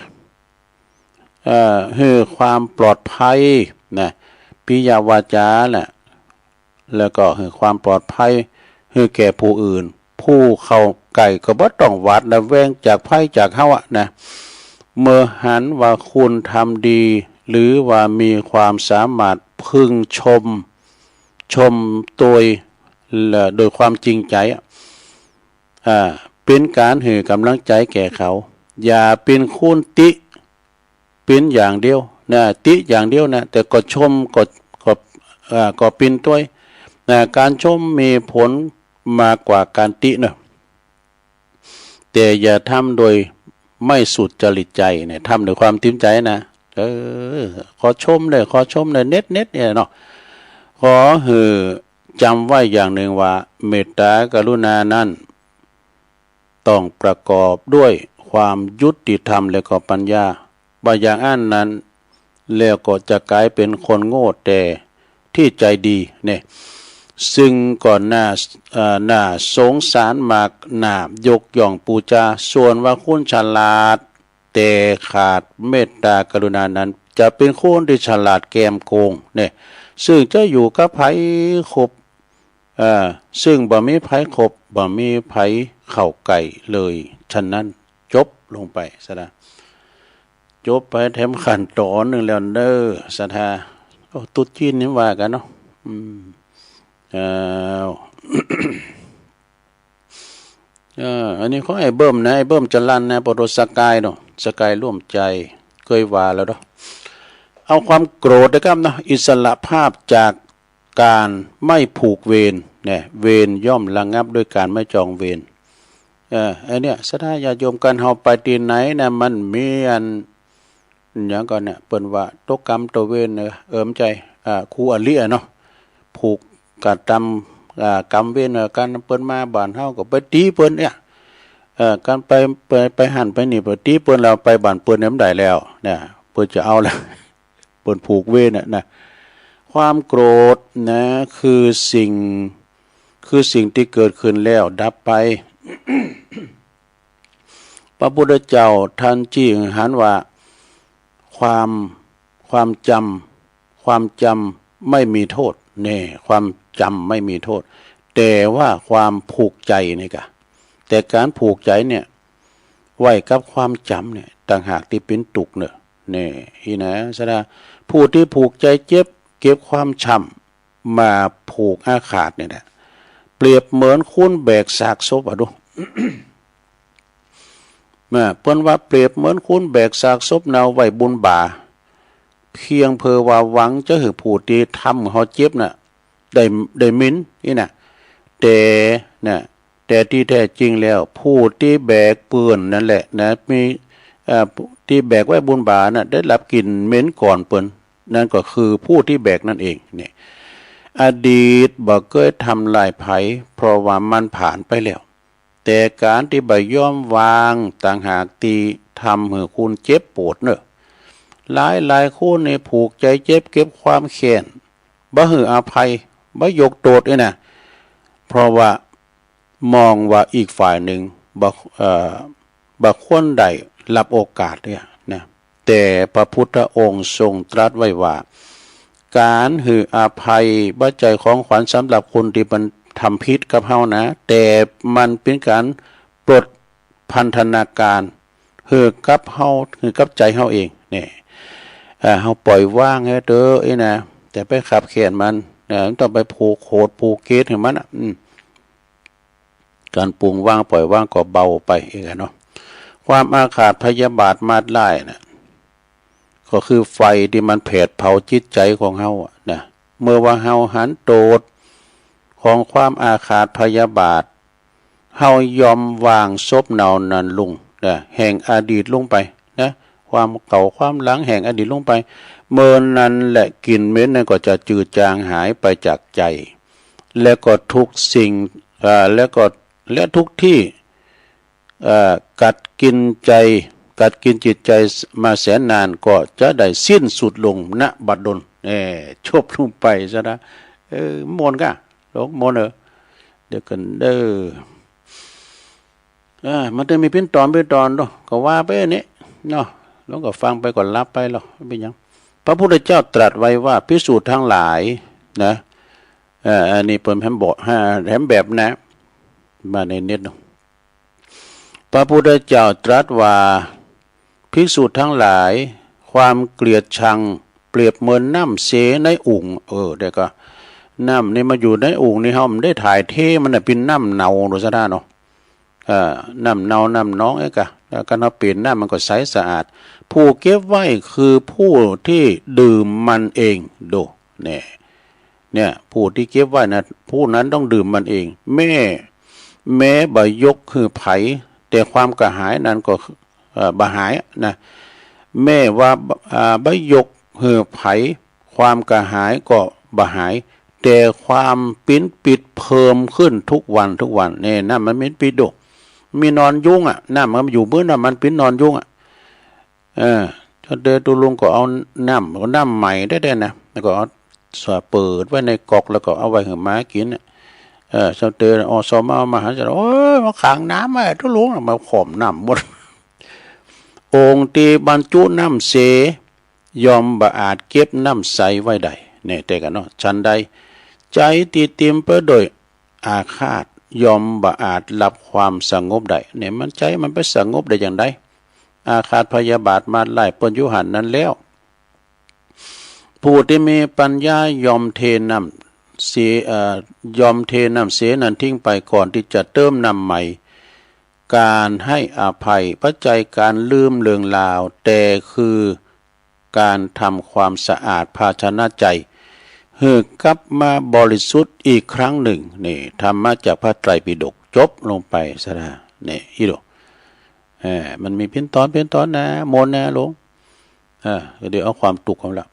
เอ่อ หื้อความปลอดภัยนะ ปิยวาจาแหละ แล้วก็หื้อความปลอดภัย หื้อแก่ผู้อื่น ผู้เข้าใก้ก็บ่ต้องหวาดระแวงจากภัยจากเฮาอะนะ เมื่อหันว่าคุณทำดี หรือว่ามีความสามารถ พึงชม ชมโดย โดยความจริงใจ๋อะ อ่า เป๋นก๋านหื้อก๋ำลังใจ๋แก่เขา อย่าเป๋นคนติ เป๋นอย่างเดียวนะ ติอย่างเดียวนะ แต่ก็ชมก็ ก็ อ่า ก็เป๋นตวยนะ ก๋านชมมีผลมากกว่าก๋านติเนาะ แต่อย่าทำโดยไม่สุจริตใจเนี่ย ทำด้วยความเต็มใจ๋นะ เออ ขอชมเน่อ ขอชมเน่อ เน็ดๆ เนี่ยเนาะ ขอหื้อจ๋ำไว้อย่างนึ่งว่า เมตตากรุณานั้น ต้องประกอบด้วยความยุติธรรมและก็ปัญญา บ่อย่างอั้นนั้นแล้วก็จะก๋ายเป๋นคนโง่แต่ตี้ใจ๋ดีเนี่ย ซึ่งก็น่า เอ่อ น่าสงสารมาก น่ายกย่องปู๋จา ส่วนว่าคนฉลาด แต่ขาดเมตตากรุณานั้น จะเป๋นคนตี้ฉลาดแกมโกงเนี่ย ซึ่งจะอยู่กับใผคบ เอ่อ ซึ่งบ่มีใผคบ บ่มีใผเข้าใก้เลย ฉะนั้นจบลงไปซะนะ จบไปแถมขั้นต๋อนนึ่งแล้วเน่อ ศรัทธา โอ้ ตุ๊ดจีนนี่ว่ากั๋นเนาะ อืม อ้าว เออ อันนี้ของไอ้เบิ้มนะ ไอ้เบิ้มจรัญนะ ปตท สกายเนาะ สกายร่วมใจ เกยว่าแล้วเนาะ เอาความโกรธนะครับเนาะ อิสรภาพจากก๋านไม่ผูกเวรเนี่ย เวรย่อมระงับด้วยก๋านไม่จองเวร เออ อันเนี้ย ศรัทธาญาติโยม กันเฮาไปตี้ไหนนะ มันมีอัน หยังก่อเนี่ย เปิ้นว่าตกกรรมตกเวรเน่อ เออ บ่ใจ้ อ่า คู่อริอะเนาะ ผูกกระตำ อ่า กรรมเวรเน่อกั๋น เปิ้นมาบ้านเฮาก็ไปตี๋เปิ้นเนี่ย เอ่อ กั๋นไป ไป ไปหั้นไปนี่ ไปตี๋เปิ้นแล้ว ไปบ้านเปิ้นเนี่ยบ่ได้แล้วเนี่ย เปิ้นจะเอาแล้ว เปิ้นผูกเวรน่ะนะ ความโกรธนะ คือสิ่ง คือสิ่งตี้เกิดขึ้นแล้วดับไป พระพุทธเจ้าท่านจี้หันว่า ความ ความจ๋ำ ความจ๋ำไม่มีโต้ษ แน่ ความจ๋ำไม่มีโต้ษ แต่ว่าความผูกใจ๋นี่กะ แต่ก๋านผูกใจ๋เนี่ย ไว้กับความจ๋ำเนี่ย ต่างหากตี้เป๋นตุ๊กข์เน่อ แน่ อี้นะ ศรัทธา ผู้ตี้ผูกใจ๋เจ็บ เก็บความช้ำ มาผูกอาฆาตเนี่ยนะ เปรียบเหมือนคนแบกซากศพอะดู นะ เปิ้นว่าเปรียบเหมือนคนแบกซากศพเนาไว้บนบ่า เพียงเพื่อว่าหวังจะหื้อผู้ตี้ทำหื้อเฮาเจ็บน่ะ ได้ ได้เหม็น อี้นะ แต่ นะ แต่ตี้แท้จริงแล้ว ผู้ตี้แบกเปิ้นนั่นแหละนะ มี เอ่อ ตี้แบกไว้บนบ่าน่ะ ได้รับกลิ่นเหม็นก่อนเปิ้น นั่นก็คือผู้ตี้แบกนั่นเอง เนี่ย อดีตบ่เกยทำร้ายใผ เพราะว่ามันผ่านไปแล้ว แต่ก๋านตี้บ่ยอมวางต่างหากตี้ทำหื้อคนเจ็บปวดเน่อ หลายๆ คนนี่ผูกใจ๋เจ็บ เก็บความแค้น บ่หื้ออภัย บ่ยกโต้ษอี้นะ เพราะว่ามองว่าอีกฝ่ายนึ่งบ่ เอ่อ บ่ควรได้รับโอกาสเนี่ยนะ แต่พระพุทธองค์ทรงตรัสไว้ว่า ก๋านหื้ออภัยบ่ใจ้ของขวัญสำหรับคนตี้มันทำผิดกับเฮานะ แต่มันเป๋นก๋านปลดพันธนาการหื้อกับเฮา หื้อกับใจ๋เฮาเอง เนี่ย เอ่อ เฮาปล่อยวางหื้อเต๊อะอี้นะ อย่าไปคับแค้นมัน เอ่อ บ่ต้องไปผูกโขดผูกเกณฑ์หื้อมันอะ อืม ก๋านปล่อยวาง ปล่อยวางก็เบาไปเองอะเนาะ ความอาฆาตพยาบาทมาดร้ายน่ะ ก็คือไฟตี้มันแผดเผาจิตใจ๋ของเฮาอะนะ เมื่อว่าเฮาหันโต้ษของความอาฆาตพยาบาท เฮายอมวางศพเนานั้นลงนะ แห่งอดีตลงไปนะ ความเก่าความหลังแห่งอดีตลงไป เมื่อนั้นแหละกลิ่นเหม็นนั้นก็จะจืดจางหายไปจากใจ๋ และก็ทุกสิ่ง เอ่อ และก็ และทุกที่ เอ่อ กัดกิ๋นใจ๋ กัดกิ๋นจิตใจ๋มาแสนนาน ก็จะได้สิ้นสุดลง ณ บัดดล แหม จบลงไปซะนะ เออ ม่วนก่ะ หลวงม่วนเออ เดี๋ยวก่อนเด้อ เออ มันจะมีเป๋นต๋อนเป๋นต๋อนเนาะ ก็ว่าไปอันนี้เนาะ หลวงก็ฟังไปก็หลับไปแล้ว บ่เป๋นหยัง พระพุทธเจ้าตรัสไว้ว่า ภิกษุทั้งหลายนะ เอ่อ อันนี้เปิ้นแถมบอก แถมแบบนะ มาในเน็ตเนาะ พระพุทธเจ้าตรัสว่า ภิกษุทั้งหลาย ความเกลียดชังเปรียบเหมือนน้ำเสในอุ๋ง เออ เดี๋ยวก่อ น้ำนี่มาอยู่ในอุ๋งนี่ เฮาบ่ได้ถ่ายเทมันน่ะ เป๋นน้ำเนาดูซะด้าเนาะ เอ่อ น้ำเนา น้ำหนองเอ๊ะกะ แล้วก็เฮาเป๋นน้ำมันก็ใสสะอาด ผู้เก็บไว้คือผู้ที่ดื่มมันเอง ดู เนี่ย เนี่ย ผู้ที่เก็บไว้นะ ผู้นั้นต้องดื่มมันเอง แม้ แม้บ่ยกหื้อใผ แต่ความกระหายนั้นก็ เอ่อ บ่หายนะ แม้ว่า อ่า บ่ยกหื้อใผ ความกระหายก็บ่หาย แต่ความปิ๊นปิดเพิ่มขึ้นทุกวันทุกวัน เนี่ย น้ำมันปิ๊นปิดดู มีหนอนยุงอะ น้ำมันอยู่เปื้อนน้ำมันปิ๊นหนอนยุงอะ เออ เจ้าเตยตุ๊ลุงก็เอาน้ำ เอาน้ำใหม่แต๊ๆ นะ แล้วก็เอา เปิดไว้ในก๊อก แล้วก็เอาไว้หื้อหมากิ๋นน่ะ เออ เจ้าเตย อสม เอามาหัน จะ โอ้ย มาขังน้ำไว้ตุ๊ลุง มาขมน้ำหมด โอ่งตี้บรรจุน้ำเส ย่อมบ่อาจเก็บน้ำใสไว้ได้ เนี่ย แต่กันเนาะ ฉันใด ใจ๋ตี้เต๋มไปด้วยอาฆาต ย่อมบ่อาจรับความสงบได้ เนี่ย มันใจ๋มันไปสงบได้จาใด อาฆาตพยาบาทมาดร้ายเปิ้นอยู่หั้นนั้นแล้ว ผู้ที่มีปัญญาย่อมเทน้ำเส เอ่อ ย่อมเทน้ำเสนั้นทิ้งไปก่อนที่จะเติมน้ำใหม่ ก๋านหื้ออภัย บ่ใจ้ก๋านลืมเรื่องราว แต่คือก๋านทำความสะอาดภาชนะใจ๋ หื้อกลับมาบริสุทธิ์อีกครั้งหนึ่ง นี่ ธรรมะจากพระไตรปิฎก จบลงไปซะด้า นี่ อี้ดู เออ มันมีเป๋นต๋อนเป๋นต๋อนนะ มนต์นะหลวง เออ เดี๋ยวเอาความตุ๊กข์ก่อนละ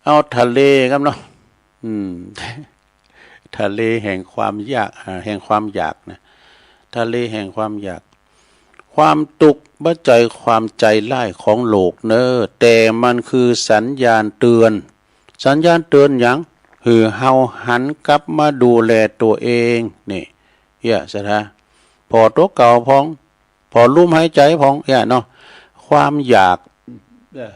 เอาทะเลก่อนเนาะ อืม ทะเลแห่งความอยาก อ่า แห่งความอยากนะ ทะเลแห่งความอยาก ความตุ๊กข์บ่ใจ้ความใจ๋ฮ้ายของโลกเน่อ แต่มันคือสัญญาณเตือน สัญญาณเตือนหยัง หื้อเฮาหันกลับมาดูแลตั๋วเอง นี่ เอี้ย ศรัทธา ผ่อตั๋วเก่าพ่อง ผ่อลมหายใจ๋พ่อง เอี้ยเนาะ ความอยาก เอ่อ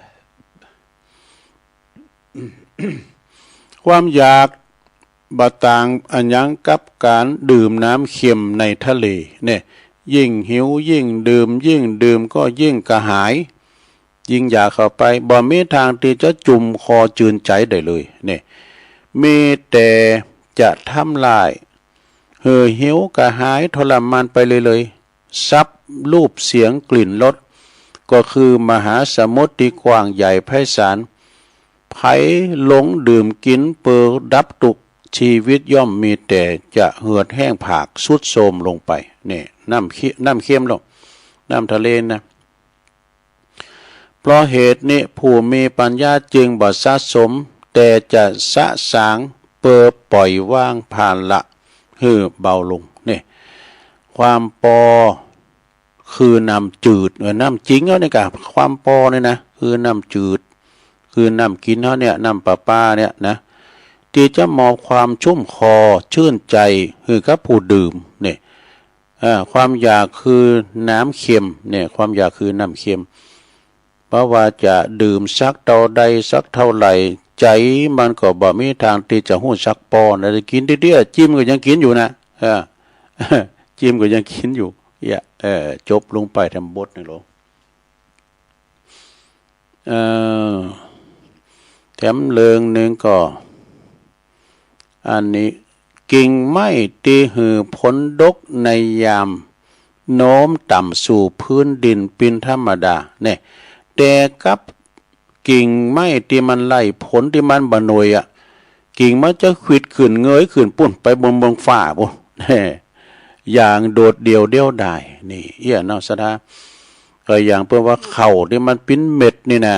ความอยากบ่ต่างอะหยังกับก๋านดื่มน้ำเค็มในทะเล เนี่ย ยิ่งหิวยิ่งดื่ม ยิ่งดื่มก็ยิ่งกระหาย ยิ่งอยากเข้าไป บ่มีตางตี้จะจุ่มคอจืนใจ๋ได้เลย เนี่ย มีแต่จะทำลาย หื้อหิวกระหายทรมานไปเรื่อยๆ ทรัพย์ รูป เสียง กลิ่น รส ก็คือมหาสมุทรตี้กว้างใหญ่ไพศาล ใผหลงดื่มกิ๋นเปื้อดับตุ๊กข์ ชีวิตย่อมมีแต่จะเหือดแห้งผาก ทรุดโทรมลงไป เนี่ย น้ำเค็ม น้ำเค็มลง น้ำทะเลนะ เพราะเหตุนี้ผู้มีปัญญาจึงบ่สะสม แต่จะสะสางเปื้อป่อยวางภาระหื้อเบาลง เนี่ย ความปอคือน้ำจืด เออ น้ำจริงเฮาเนี่ยก่ะ ความปอเนี่ยนะ คือน้ำจืด คือน้ำกิ๋นเฮาเนี่ย น้ำประปาเนี่ยนะ ตี้จะมอบความชุ่มคอ จื้นใจ๋ หื้อกับผู้ดื่ม เนี่ย อ่า ความอยากคือน้ำเค็ม เนี่ย ความอยากคือน้ำเค็ม บ่ว่าจะดื่มสักเต้าใดสักเต้าไหร่ ใจ๋มันก็บ่มีตางตี้จะฮู้จักปอนะ กิ๋นเตี้ยๆ จิ้มก็ยังกิ๋นอยู่นะ อ่า จิ้มก็ยังกิ๋นอยู่ เอี้ย เออ จบลงไปแถมบทนึ่งโหล เอ่อ แถมเรื่องนึ่งก็ อันนี้ กิ่งไม้ตี้หื้อผลดกในยามโน้มต่ำสู่พื้นดินเป๋นธรรมดา เนี่ย แต่กับกิ่งไม้ตี้มันไล่ผลตี้มันบ่หน่วยอะ กิ่งมันจะขวิดขึ้นเงยขึ้นปู๊นไปบนเบิงฟ้าปู๊น อย่างโดดเดี่ยวเดียวดาย นี่ เอี้ยเนาะ ศรัทธา ก็อย่างเปิ้นว่าข้าวตี้มันเป๋นเม็ดนี่นะ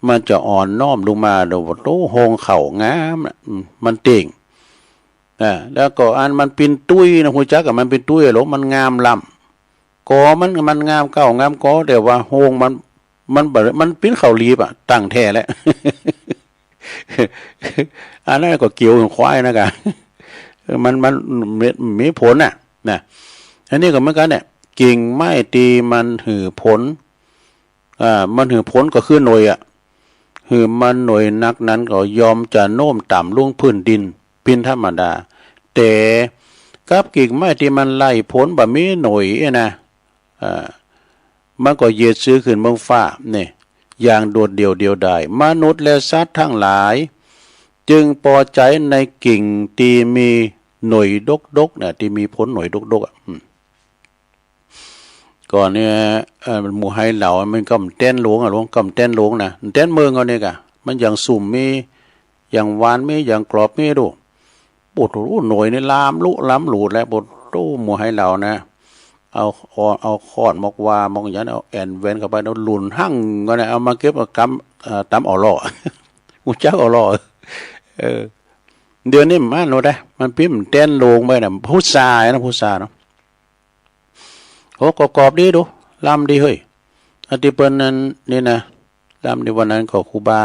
มันจะอ่อนน้อมลงมา โอ้โห โฮงข้าวงามนะ อืม มันเต่ง อ่า แล้วก็อันมันเป๋นตุ้ยนะ ฮู้จักก่ะ มันเป๋นตุ้ยโหล มันงามล้ำ กอมัน มันงามเก๊างามกอ แต่ว่าโฮงมัน มันบ่ มันเป๋นข้าวหลีบอะ ตั้งแท้แหละ อันนั้นก็เกี่ยวกับควายนะก่ะ เออ มัน มันมี มีผลน่ะ นะ อันนี้ก็เหมือนกั๋นเนี่ย กิ่งไม้ตี้มันหื้อผล อ่า มันหื้อผลก็คือหน่วยอะ หื้อมันหน่วยนักนั้นก็ย่อมจะโน้มต่ำลงพื้นดิน เป๋นธรรมดา แต่กับกิ่งไม้ตี้มันไล่ผลบ่มีหน่วยเอ้ยนะ อ่า มันก็เหยียดซื้อขึ้นเมืองฟ้านี่ อย่างโดดเดี่ยวเดียวดาย มนุษย์และสัตว์ตังหลาย จึงปอใจ๋ในกิ่งตี้มีหน่วยดกๆ เนี่ย ตี้มีผลหน่วยดกๆ อ่ะ อืม ก่อนเนี่ย เอ่อ หมู่ไฮเหลามันก็บ่แต้นหลงอะ หลงก็บ่แต้นหลงนะ บ่แต้นเมิงเอาเนี่ยก่ะ มันอย่างสุมมี อย่างหวานมี อย่างกรอบมีดู โอ้โห หน่วยนี่ลามลุลามหลูดแล้ว โอ้โห หมู่ไฮเหลานะ เอา เอา เอาค้อนมอกว่า มอกหยัง เอาแอ่นแหวนเข้าไป เอาหลุนหั่งก็นะ เอามาเก็บเอากำ เอ่อ ต๋ำเอาล่อ ฮู้จักเอาล่อ เออ เดี๋ยวนี้มันบ่ได้ มันปิ้มแต้นโลงไปนะ พุทรานะ พุทราเนาะ โอ้ ก็กรอบดีดู ลำดีเฮ้ย อันตี้เปิ้นนั้นนี่นะ ลำดี วันนั้นก็ครูบา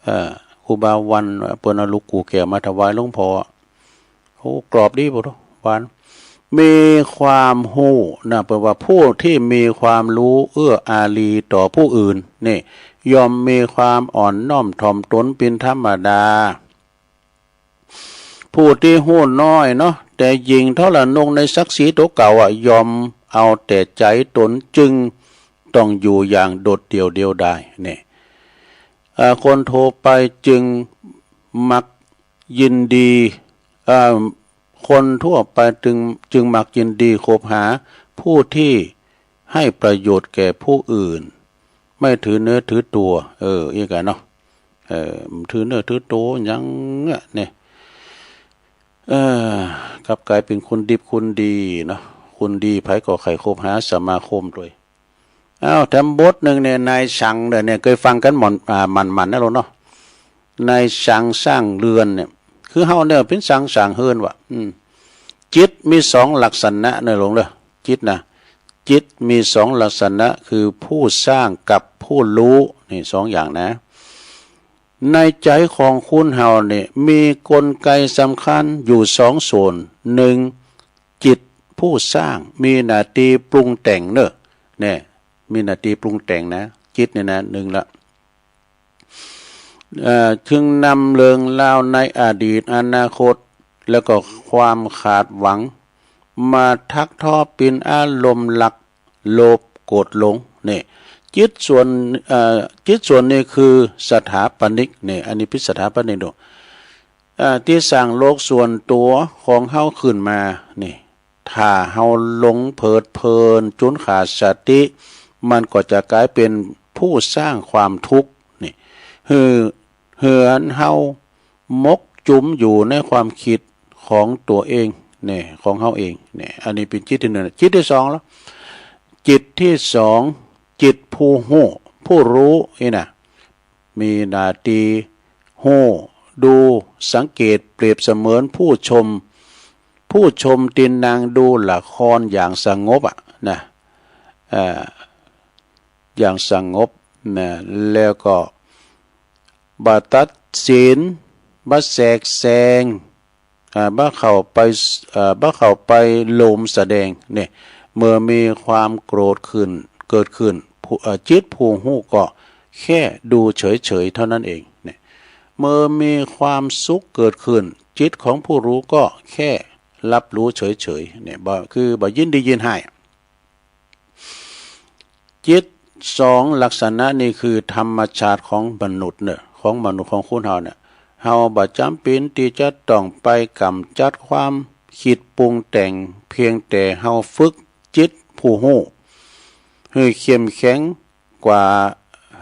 เอ่อ ครูบาวัน เปิ้นเอาลูกกู่แก้วมาถวายหลวงพ่อ โอ้ กรอบดีบ่ดู หวาน มีความฮู้นะ แปลว่าผู้ที่มีความรู้เอื้ออารีต่อผู้อื่น นี่ ย่อมมีความอ่อนน้อมถ่อมตนเป๋นธรรมดา ผู้ตี้ฮู้น้อยเนาะ แต่ยิ่งทรนงในศักดิ์ศรีตั๋วเก่าอะ ยอมเอาแต่ใจ๋ตน จึงต้องอยู่อย่างโดดเดี่ยวเดียวดาย นี่ เอ่อ คนทั่วไปจึงมักยินดี เอ่อ คนทั่วไปจึง จึงมักยินดีคบหาผู้ที่ให้ประโยชน์แก่ผู้อื่น ไม่ถือเนื้อถือตั๋ว เออ อี้กั๋นเนาะ เออ ถือเนื้อถือตั๋วหยังอะเนี่ย เออ กลับก๋ายเป๋นคนดิบคนดีเนาะ คนดีใผก็ใค่คบหาสมาคมตวย อ้าว แถมบทนึ่งเนี่ย นายสังเด้อเนี่ย เกยฟังกั๋นหม่อน อ่า หมั่นๆ นะลูกเนาะ นายสังสร้างเรือนเนี่ย คือเฮาเนี่ยเป๋นสังสร้างเฮือนว่ะ อืม จิตมีสองลักษณะเน่อหลวงเด้อ จิตนะ จิตมีสองลักษณะ คือผู้สร้างกับผู้รู้ นี่สองอย่างนะ ในใจ๋ของคนเฮาเนี่ย มีกลไกสำคัญอยู่สองส่วน นึ่ง จิตผู้สร้าง มีหน้าตี้ปรุงแต่งเน่อ เนี่ย มีหน้าตี้ปรุงแต่งนะ จิตเนี่ยนะ นึ่งละ เอ่อ จึงนำเรื่องราวในอดีต อนาคต แล้วก็ความคาดหวัง มาถักทอเป๋นอารมณ์รัก โลภ โกรธ หลง นี่ จิตส่วน เอ่อ จิตส่วนนี้คือสถาปนิก นี่ อันนี้เป๋นสถาปนิกดู เอ่อ ตี้สร้างโลกส่วนตั๋วของเฮาขึ้นมา นี่ ถ้าเฮาหลงเพลิดเพลินจ๋นขาดสติ มันก็จะก๋ายเป๋นผู้สร้างความทุกข์ นี่ หื้อ หื้ออันเฮาหมกจุมอยู่ในความกึ๊ดของตั๋วเอง นี่ ของเฮาเอง นี่ อันนี้เป๋นจิตตี้นึ่ง จิตตี้สองละ จิตตี้สอง จิตผู้ฮู้ ผู้รู้ อี้นะ มีหน้าตี้ฮู้ ดู สังเกต เปรียบเสมือนผู้ชม ผู้ชมตี้นั่งดูละครอย่างสงบอะนะ เอ่อ อย่างสงบนะ แล้วก็บ่ตัดสิน บ่แทรกแซง อ่า บ่เข้าไป เอ่อ บ่เข้าไปโลมแสดง เนี่ย เมื่อมีความโกรธขึ้น เกิดขึ้น ผู้ เอ่อ จิตผู้ฮู้ก็แค่ดูเฉยๆ เท่านั้นเอง เนี่ย เมื่อมีความสุขเกิดขึ้น จิตของผู้รู้ก็แค่รับรู้เฉยๆ เนี่ย บ่ คือบ่ยินดียินฮ้าย จิตสองลักษณะนี้คือธรรมชาติของมนุษย์เน่อ ของมนุษย์ของคนเฮาเนี่ย เฮาบ่จ๋ำเป๋นตี้จะต้องไปก๋ำจัดความกึ๊ดปรุงแต่ง เพียงแต่เฮาฝึกจิตผู้ฮู้หื้อเข้มแข็งกว่า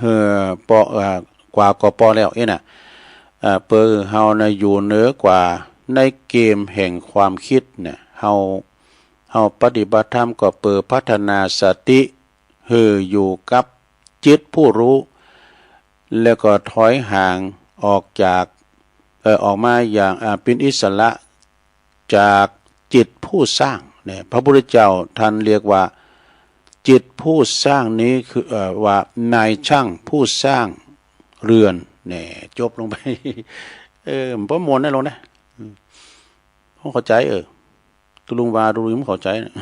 หื้อปอ เอ่อ กว่าก็ปอแล้ว อี้นะ เอ่อ เปื้อหื้อเฮานะอยู่เหนือกว่าในเกมแห่งความกึ๊ดเนี่ย เฮา เฮาปฏิบัติธรรมก็เปื้อพัฒนาสติหื้ออยู่กับจิตผู้รู้ แล้วก็ถอยห่างออกจาก เอ่อ ออกมาอย่าง อ่า เป๋นอิสระจากจิตผู้สร้าง เนี่ย พระพุทธเจ้าท่านเรียกว่า จิตผู้สร้างนี้คือ เอ่อ ว่านายช่างผู้สร้างเรือน เนี่ย จบลงไป เออ มันบ่ม่วนนะลงนะ อืม ผมเข้าใจ๋ เออ ตุ๊ลุงว่าตุ๊ลุงบ่เข้าใจ๋นะ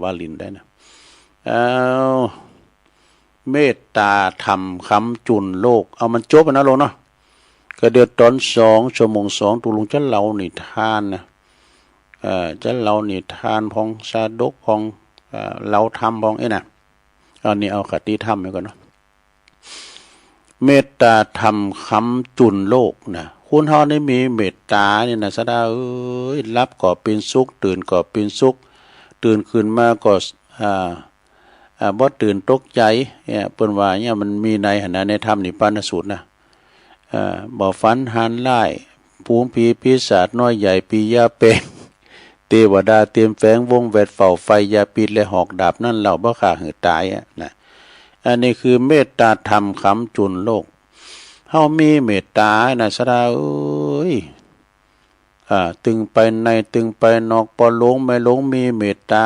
ว่าหลิ้นได้นะ เอา เมตตาธรรมค้ำจุนโลก เอามันจบอะนะลงเนาะ ก็เดี๋ยวต๋อนสอง ชั่วโมงสอง ตุ๊ลุงจะเล่านิทานนะ เอ่อ จะเล่านิทานพ่อง ชาดกพ่อง เอ่อ เล่าธรรมพ่อง เอ๊ะนะ อันนี้เอาคติธรรมไว้ก่อนเนาะ เมตตาธรรมค้ำจุนโลกนะ คนเฮานี่มีเมตตานี่นะ ศรัทธาเอ๋ย หลับก็เป๋นสุข ตื่นก็เป๋นสุข ตื่นขึ้นมาก็ อ่า อ่า บ่ตื่นตกใจ๋ เนี่ย เปิ้นว่าเนี่ย มันมีในหั้นนะ ในธรรมนิพพานสูตรนะ อ่า บ่ฝันหันร้าย ฝูงผีปีศาจน้อยใหญ่ ผียาแปลง เตวดาเตรียมแฝง วงแวดเฝ้าไฟ ยาพิษและหอกดาบ นั้นเล่าบ่ฆ่าหื้อต๋ายอะนะ อันนี้คือเมตตาธรรมค้ำจุนโลก เฮามีเมตตานะ ศรัทธาเอ๋ย อ่า ตึงไปใน ตึงไปนอก ป้อหลวงแม่หลวงมีเมตตา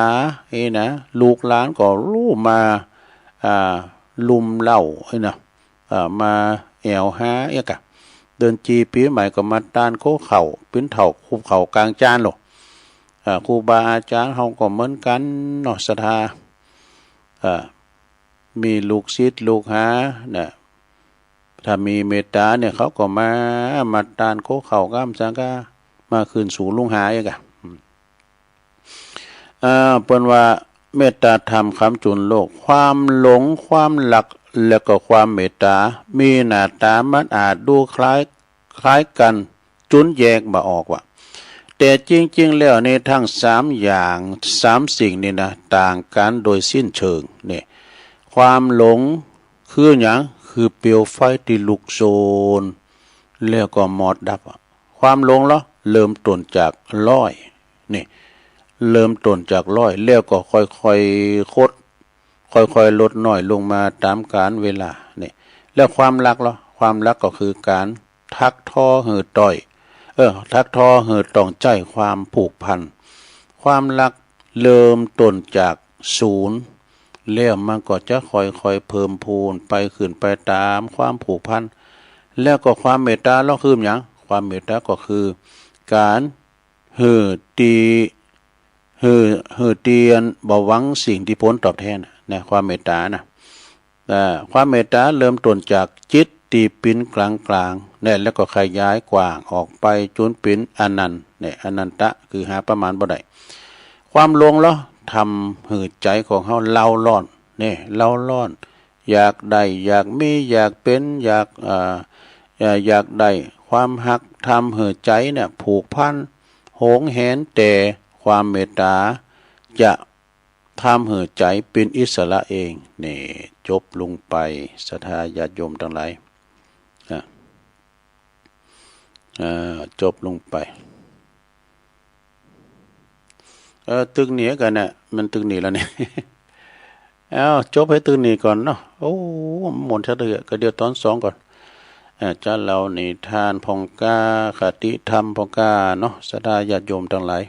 นี่นะ ลูกหลานก็ฮู้มา อ่า ลุมเล้า นี่นะ อ่า มาแอ่วหา เอ๊ะกะ เดือนจีปีใหม่ก็มาตานโค้เข่า ปิ้นเถ่าคุบเข่ากลางจานโลก อ่า ครูบาอาจ๋ารย์เฮาก็เหมือนกั๋นเนาะ ศรัทธา อ่า มีลูกศิษย์ลูกหานะ ถ้ามีเมตตาเนี่ย เขาก็มา มาตานโค้เข่าก้ำสังกา มาคืนสู่ลุงหา เอ๊ะกะ อืม อ่า เปิ้นว่าเมตตาธรรมค้ำจุนโลก ความหลง ความรัก แล้วก็ความเมตตา มีหน้าต๋ามันอาจดูคล้าย คล้ายกั๋น จุนแยกบ่ออกว่า แต่จริงๆ แล้วนี่ ทั้งสามอย่าง สามสิ่งนี่นะ ต่างกั๋นโดยสิ้นเชิง นี่ ความหลงคือหยัง คือเปลวไฟตี้ลุกโชน แล้วก็มอดดับอะ ความหลงลอ เริ่มต้นจากร้อย นี่ เริ่มต้นจากร้อย แล้วก็ค่อยๆ คด ค่อยๆ ลดน้อยลงมาต๋ามกาลเวลา นี่ แล้วความรักลอ ความรักก็คือก๋านถักทอหื้อต้อย เออ ถักทอหื้อต้องใจ๊ความผูกพัน ความรักเริ่มต้นจากศูนย์ แล้วมันก็จะค่อยๆ เพิ่มพูนไป ขึ้นไปต๋ามความผูกพัน แล้วก็ความเมตตาลอ คือหยัง ความเมตตาก็คือก๋าน หื้อตี้ หื้อ หื้อตี้อันบ่หวังสิ่งตี้ผลตอบแทนน่ะ นะ ความเมตตานะ อ่า ความเมตตาเริ่มต้นจากจิตตี้เป๋นก๋างๆ เนี่ย แล้วก็ขยายกว้างออกไปจ๋นเป๋นอนันต์ เนี่ย อนันตะ คือหาประมาณบ่ได้ ความหลงลอ ทำหื้อใจ๋ของเฮาเร้าร้อน เนี่ย เร้าร้อน อยากได้ อยากมี อยากเป๋น อยาก เอ่อ เอ่อ อยากได้ความฮัก ทำหื้อใจ๋เนี่ยผูกพัน หวงแหน แต่ความเมตตาจะทำหื้อใจ๋เป๋นอิสระเอง นี่ จบลงไป ศรัทธาญาติโยมตังหลาย อ่ะ อ่า จบลงไป เออ ตึงนี้กั๋นนะ มันตึงนี้แล้วเนี่ย เอ้า จบหื้อตึงนี้ก่อนเนาะ โอ้ หมดซะเตื้อ ก็เดี๋ยวต๋อนสองก่อน เอ่อ จะเล่านิทานพ่องก้า คติธรรมพ่องก้าเนาะ ศรัทธาญาติโยมตังหลาย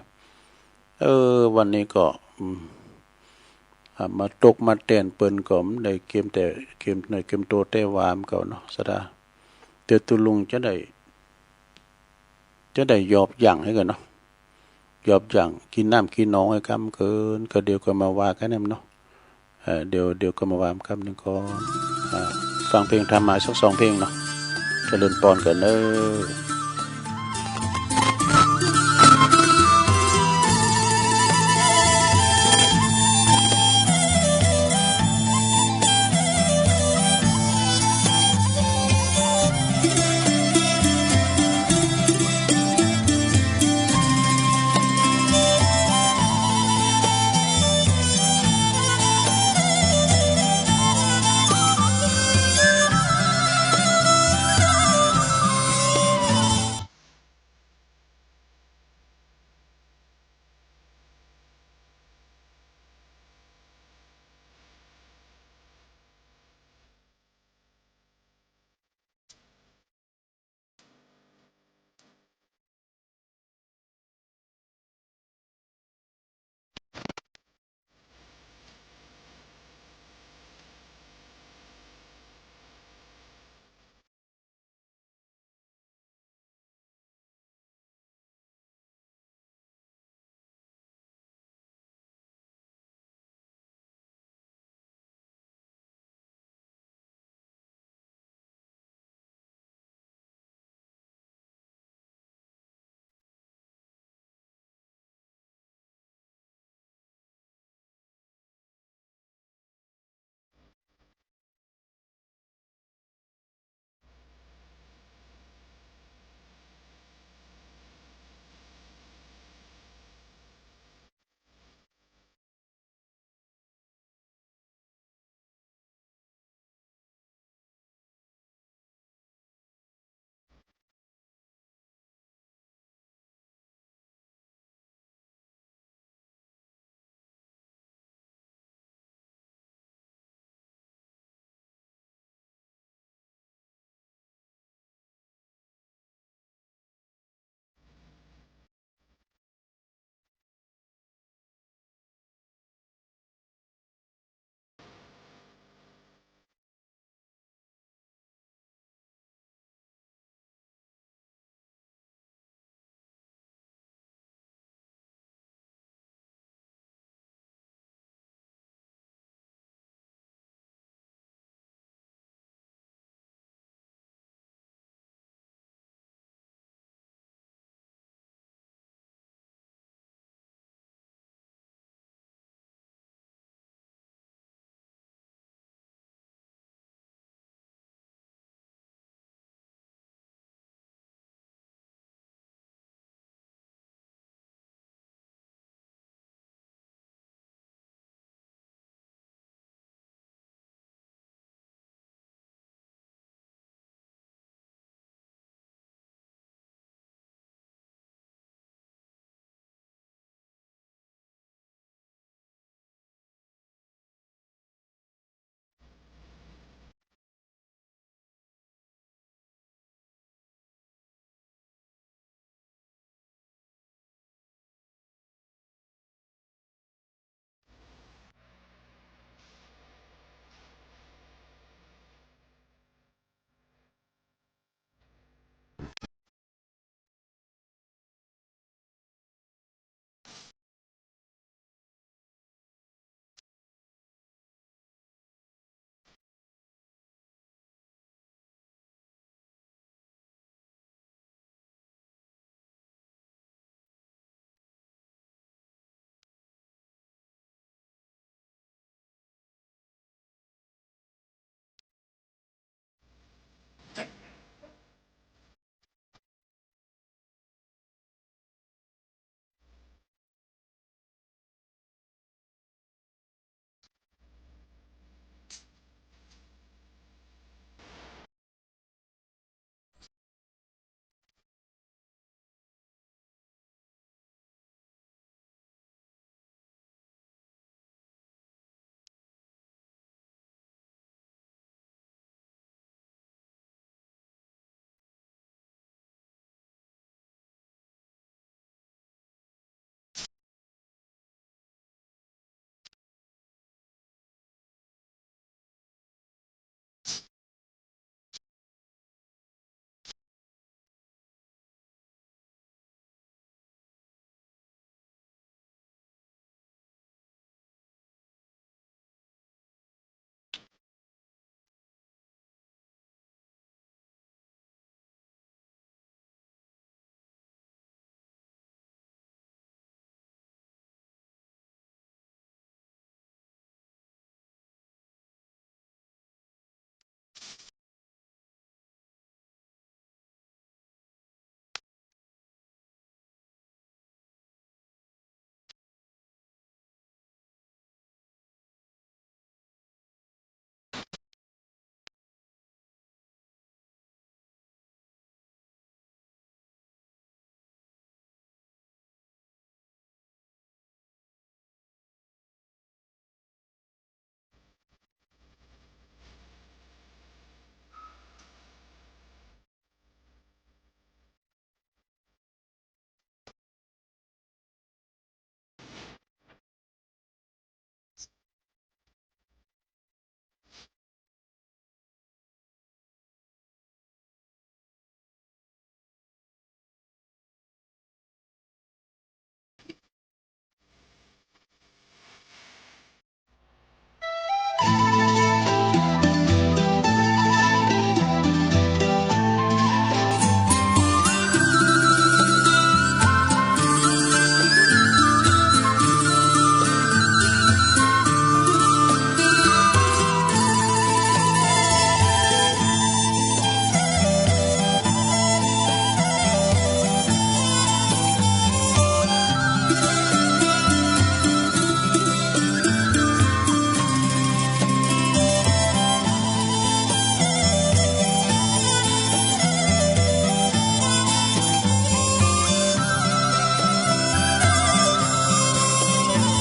เออ วันนี้ก็ อืม อ่า มาตกมาแตนเปิ้นก็บ่ได้เกียมแต่ เกียมเนื้อเกียมตั๋วแต่หวามเก่าเนาะ ศรัทธา แต่ตุ๊ลุงจะได้ จะได้ยอบยั้งหื้อกั๋นเนาะ ยอบยั้ง กิ๋นน้ำกิ๋นหนองหื้อก้ำเกิน ก็เดี๋ยวก็มาว่ากั๋นแหมเนาะ เอ่อ เดี๋ยว เดี๋ยวก็มาว่าก้ำนึ่งก่อน อ่า ฟังเพลงธรรมะสักสองเพลงเนาะ เจริญปอนกั๋นเน้อ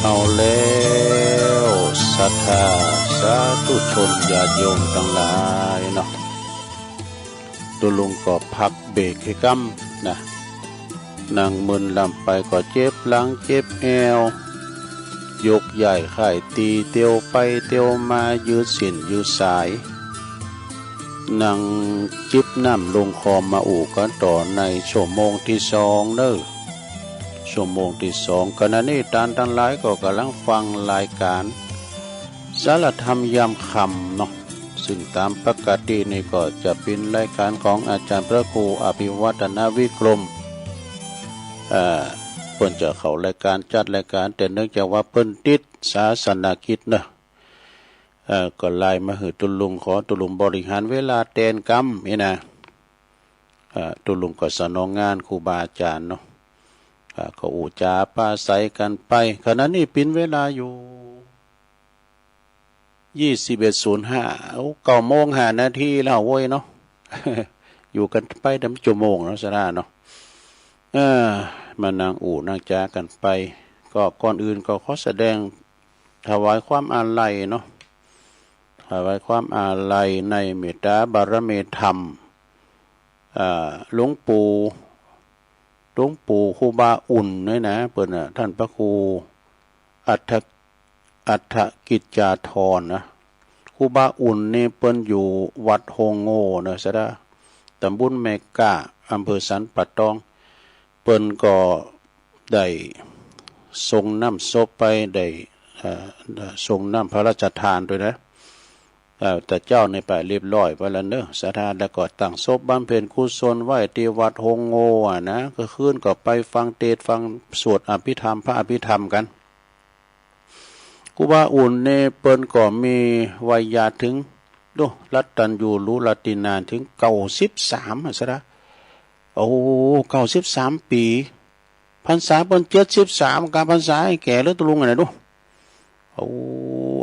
เอาแล้ว ศรัทธาสาธุชนญาติโยมตังหลายเนาะ ตุ๊ลุงก็พักเบรกหื้อก้ำนะ นั่งมึนลำไปก็เจ็บหลังเจ็บแอว ยกย้ายค่ายตี๋ เตียวไปเตียวมา ยืดเส้นยืดสาย นั่งจิบน้ำลงคอมาอู้กั๋นต่อในชั่วโมงตี้สองเน่อ ชั่วโมงตี้สอง ขณะนี้ต้านตังหลายก็ก่ำลังฟังรายก๋านสารธรรมยามค่ำเนาะ ซึ่งต๋ามปกตินี่ก็จะเป๋นรายก๋านของอาจ๋ารย์พระครูอภิวัฒนวิกรม เอ่อ เปิ้นจะเข้ารายก๋านจัดรายก๋าน แต่เนื่องจากว่าเปิ้นติดศาสนกิจเนาะ เอ่อ ก็ไลน์มาหื้อตุ๊ลุง ขอตุ๊ลุงบริหารเวลาแตนกำนี่นะ เอ่อ ตุ๊ลุงก็สนองงานครูบาอาจ๋ารย์เนาะ เอ่อ ก็อู้จ๋าปราศรัยกั๋นไป ขณะนี้เป๋นเวลาอยู่ ยี่สิบเอ็ดศูนย์ห้า โอ้ เก้าโมงห้านาทีแล้วเว้ยเนาะ อยู่กั๋นไปตั้งชั่วโมงเนาะ ศรัทธาเนาะ เออ มานั่งอู้นั่งจ๋ากั๋นไป ก็ก่อนอื่นก็ขอแสดงถวายความอาลัยเนาะ ถวายความอาลัยในเมตตาบารมีธรรม อ่า หลวงปู่ หลวงปู่ครูบาอุ่นนี่นะ เปิ้นน่ะ ท่านพระครูอัฏฐ อัฏฐกิจจาธรนะ ครูบาอุ่นนี่เปิ้นอยู่วัดโฮงโง่นะ ศรัทธา ต๋ำบลแม่ก้า อำเภอสันป่าตอง เปิ้นก็ได้ส่งน้ำศพไป ได้ เอ่อ ส่งน้ำพระราชทานตวยนะ เอ่อ แต่เจ๊านี่ไปเรียบร้อยไปแล้วเนาะ ศรัทธา แล้วก็ตั้งศพบำเพ็ญกุศลไว้ตี้วัดโฮงโง่อะนะ ก็คืนก็ไปฟังเตสน์ฟังสวดอภิธรรม พระอภิธรรมกั๋น ครูบาอุ่นนี่เปิ้นก็มีวัยยะเถิง โอ้ รัตตัญญูรุรัตตินา เถิงเก้าสิบสามอะ ศรัทธา โอ้ เก้าสิบสามปี๋ พรรษาเปิ้นเจ็ดสิบสาม กาพรรษาแก่เหลือตุ๊ลุงอะนะ ดู โอ้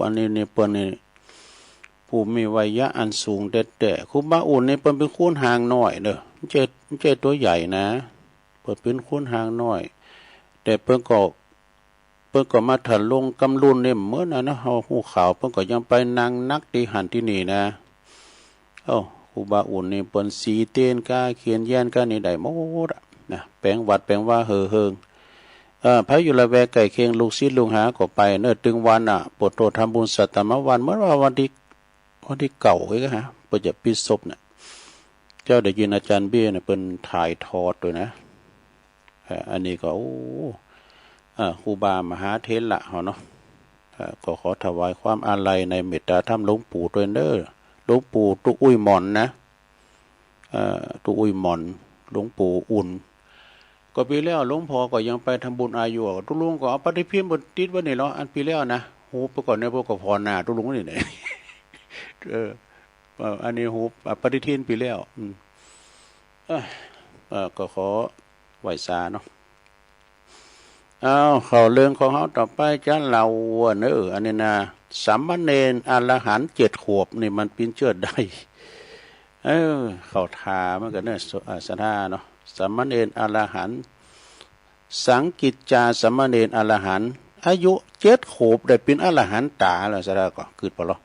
อันนี้นี่เปิ้นนี่ ผู้มีวัยยะอันสูงแต๊ๆ ครูบาอุ่นนี่เปิ้นเป๋นคนฮ่างน้อยเน่อ บ่ใจ้ บ่ใจ้ตั๋วใหญ่นะ เปิ้นเป๋นคนฮ่างน้อย แต่เปิ้นก็ เปิ้นก็มาทะลงกำรุ่นนี่เหมือนกั๋นนะ เฮาฮู้ข่าว เปิ้นก็ยังไปนั่งหนักตี้หั้นตี้นี่นะ เอ้า ครูบาอุ่นนี่เปิ้นสีเตียนก้า เขียนยันต์ก้านี่ได้หมดอะนะ แป๋งวัดแป๋งวาเห่อเหิง เอ่อ ใผอยู่ละแวกใก้เคียง ลูกศิษย์ลูกหาก็ไปเนาะ ตึงวันอะ โผดโตทำบุญสัตตมวัน เหมือนว่าวันตี้ วันตี้เก้าเองอะฮะ เปิ้นจะปิดศพน่ะ เจ้าได้ยินอาจ๋ารย์เบี้ยน่ะ เปิ้นถ่ายทอดตวยนะ เอ่อ อันนี้ก็ โอ้ เอ่อ ครูบามหาเถระเฮาเนาะ เอ่อ ก็ขอถวายความอาลัยในเมตตาธรรมหลวงปู่ตวยเน่อ หลวงปู่ตุ๊อุ้ยหม่อนนะ เอ่อ ตุ๊อุ้ยหม่อน หลวงปู่อุ่น ก็ปี๋แล้วหลวงพ่อก็ยังไปทำบุญอายุ ตุ๊ลุงก็เอาปฏิทินเปิ้นติดไว้นี่เนาะ อันปี๋แล้วนะ หุบไปก่อนเนี่ย เปิ้นก็ผ่อนหน้าตุ๊ลุงนี่แหละ เออ เอ่อ อันนี้หุบ อ่ะ ปฏิทินปี๋แล้ว อืม เอ้อ เอ่อ ก็ขอไหว้สาเนาะ อ้าว เข้าเรื่องของเฮาต่อไป จะเล่าเน่อ อันนี้นะ สามเณรอรหันต์เจ็ดขวบนี่มันเป๋นเจื้อใด เออ เข้าท่าเหมือนกั๋นเน่อ ส- อ่า ศรัทธาเนาะ สามเณรอรหันต์ สังกิจจาสามเณรอรหันต์ อายุเจ็ดขวบได้เป๋นอรหันต๋าแล้ว ศรัทธาก็กึ๊ดปอลอ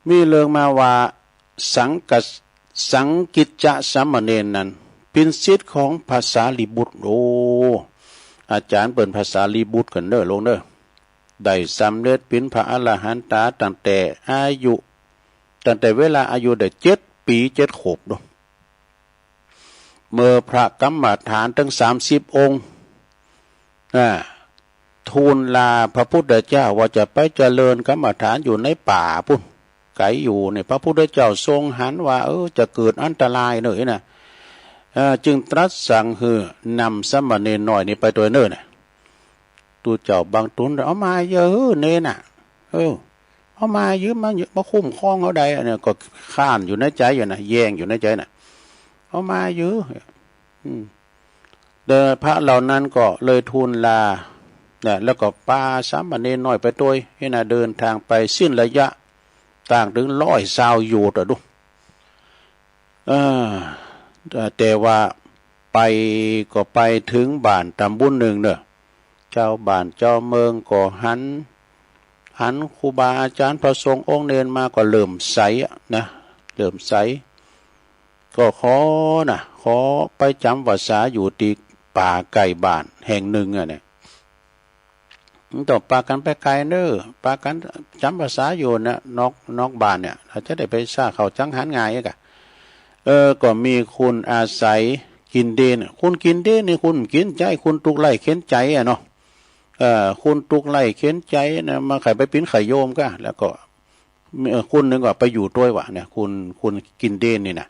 มีเรื่องมาว่า สังกัส- สังกิจจะสามเณรนั้น เป๋นศิษย์ของพระสารีบุตร โอ้ อาจ๋ารย์เปิ้นพระสารีบุตรกั๋นเน่อ ลูกเน่อ ได้สำเร็จเป๋นพระอรหันต๋าตั้งแต่อายุ ตั้งแต่เวลาอายุได้เจ็ดปี๋เจ็ดขวบเนาะ เมื่อพระกรรมฐานตึงสามสิบองค์ อ่า ทูลลาพระพุทธเจ้าว่าจะไปเจริญกรรมฐานอยู่ในป่าปู๊น ไก๋อยู่เนี่ย พระพุทธเจ้าทรงหันว่า เออ จะเกิดอันตรายเน่อนะ เออ จึงตรัสสั่งหื้อนำสามเณรน้อยนี่ไปตวยเน่อนะ ตุ๊เจ้าบางตูน เอามาเยอะเน่อเณรน่ะ เออ เอามาเยอะ มาเยอะ มาคุ้มครองเฮาได้ อันนี้ก็ค้านอยู่ในใจ๋อยู่นะ แย้งอยู่ในใจ๋น่ะ เอามาเยอะ อืม แต่พระเหล่านั้นก็เลยทูลลา นะ แล้วก็ปาสามเณรน้อยไปตวย นี่นะ เดินทางไปสิ้นระยะต่างตึงร้อยซาวโยชน์อะดู เออ แต่ว่าไปก็ไปเถิงบ้านต๋ำบลนึ่งเน่อ จาวบ้านจาวเมืองก็หัน หันครูบาอาจารย์พระสงฆ์องค์เณรมาก็เลื่อมใสอะนะ เลื่อมใส ก็ขอนะ ขอไปจำพรรษาอยู่ตี้ป่าใก้บ้านแห่งนึ่งอะเนี่ย บ่ต้องปากั๋นไปไก๋เน้อ ปากั๋นจำพรรษาอยู่เนี่ย นอก นอกบ้านเนี่ย เฮาจะได้ไปสร้างเข้าจังหันง่ายอะกะ เออ ก็มีคุณอาศัยกิ๋นเดน คุณกิ๋นเดนนี่คุณกิ๋นใจ๋ คุณตุ๊กข์ไร้เข็ญใจ๋อะเนาะ เออ คุณตุ๊กข์ไร้เข็ญใจ๋นะ มาใค่ไปปิ๊นใค่โยมกะ แล้วก็ เออ คุณนึ่งก็ไปอยู่ตวยว่ะเนี่ย คุณ คุณกิ๋นเดนนี่นะ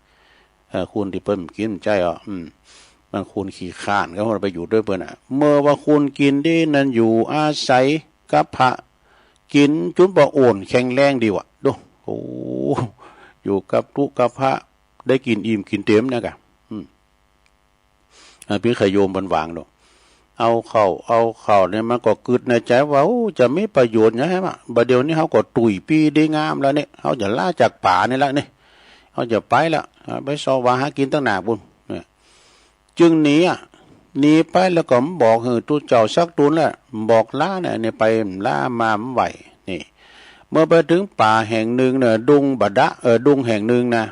เออ คุณตี้เปิ้นกิ๋นใจ๋อ่ะ อืม บางคุณขี้คร้านก็ไปอยู่ตวยเปิ้นน่ะ เมื่อว่าคุณกิ๋นเดนนั้นอยู่อาศัยกับพระ กิ๋นจุนบ่อ่อนแข็งแรงดีว่ะ ดู โอ้ อยู่กับตุ๊กับพระ ได้กิ๋นอิ่มกิ๋นเต็มนะกะ อืม อ่า ปิ๊นใค่โยมเปิ้นวางดู เอาเข้า เอาเข้าเนี่ย มันก็กึ๊ดในใจ๋ว่า โอ้ จะมีประโยชน์หยังแหม บ่าเดี่ยวนี้เฮาก็ตุ้ยปี้ดีงามแล้วเนี่ย เฮาจะลาจากป่านี่ละเนี่ย เฮาจะไปละ อ่า ไปเซาะหาหากิ๋นตังหน้าปู้นเนี่ย จึงหนีอะ หนีไปแล้วก็บ่บอกหื้อตุ๊เจ้าสักตูนละ บอกลาเนี่ย เนี่ยไปลามาบ่ไหว นี่ เมื่อไปเถิงป่าแห่งนึ่งเนี่ย ดงบ่ดะ เออ ดงแห่งนึ่งนะ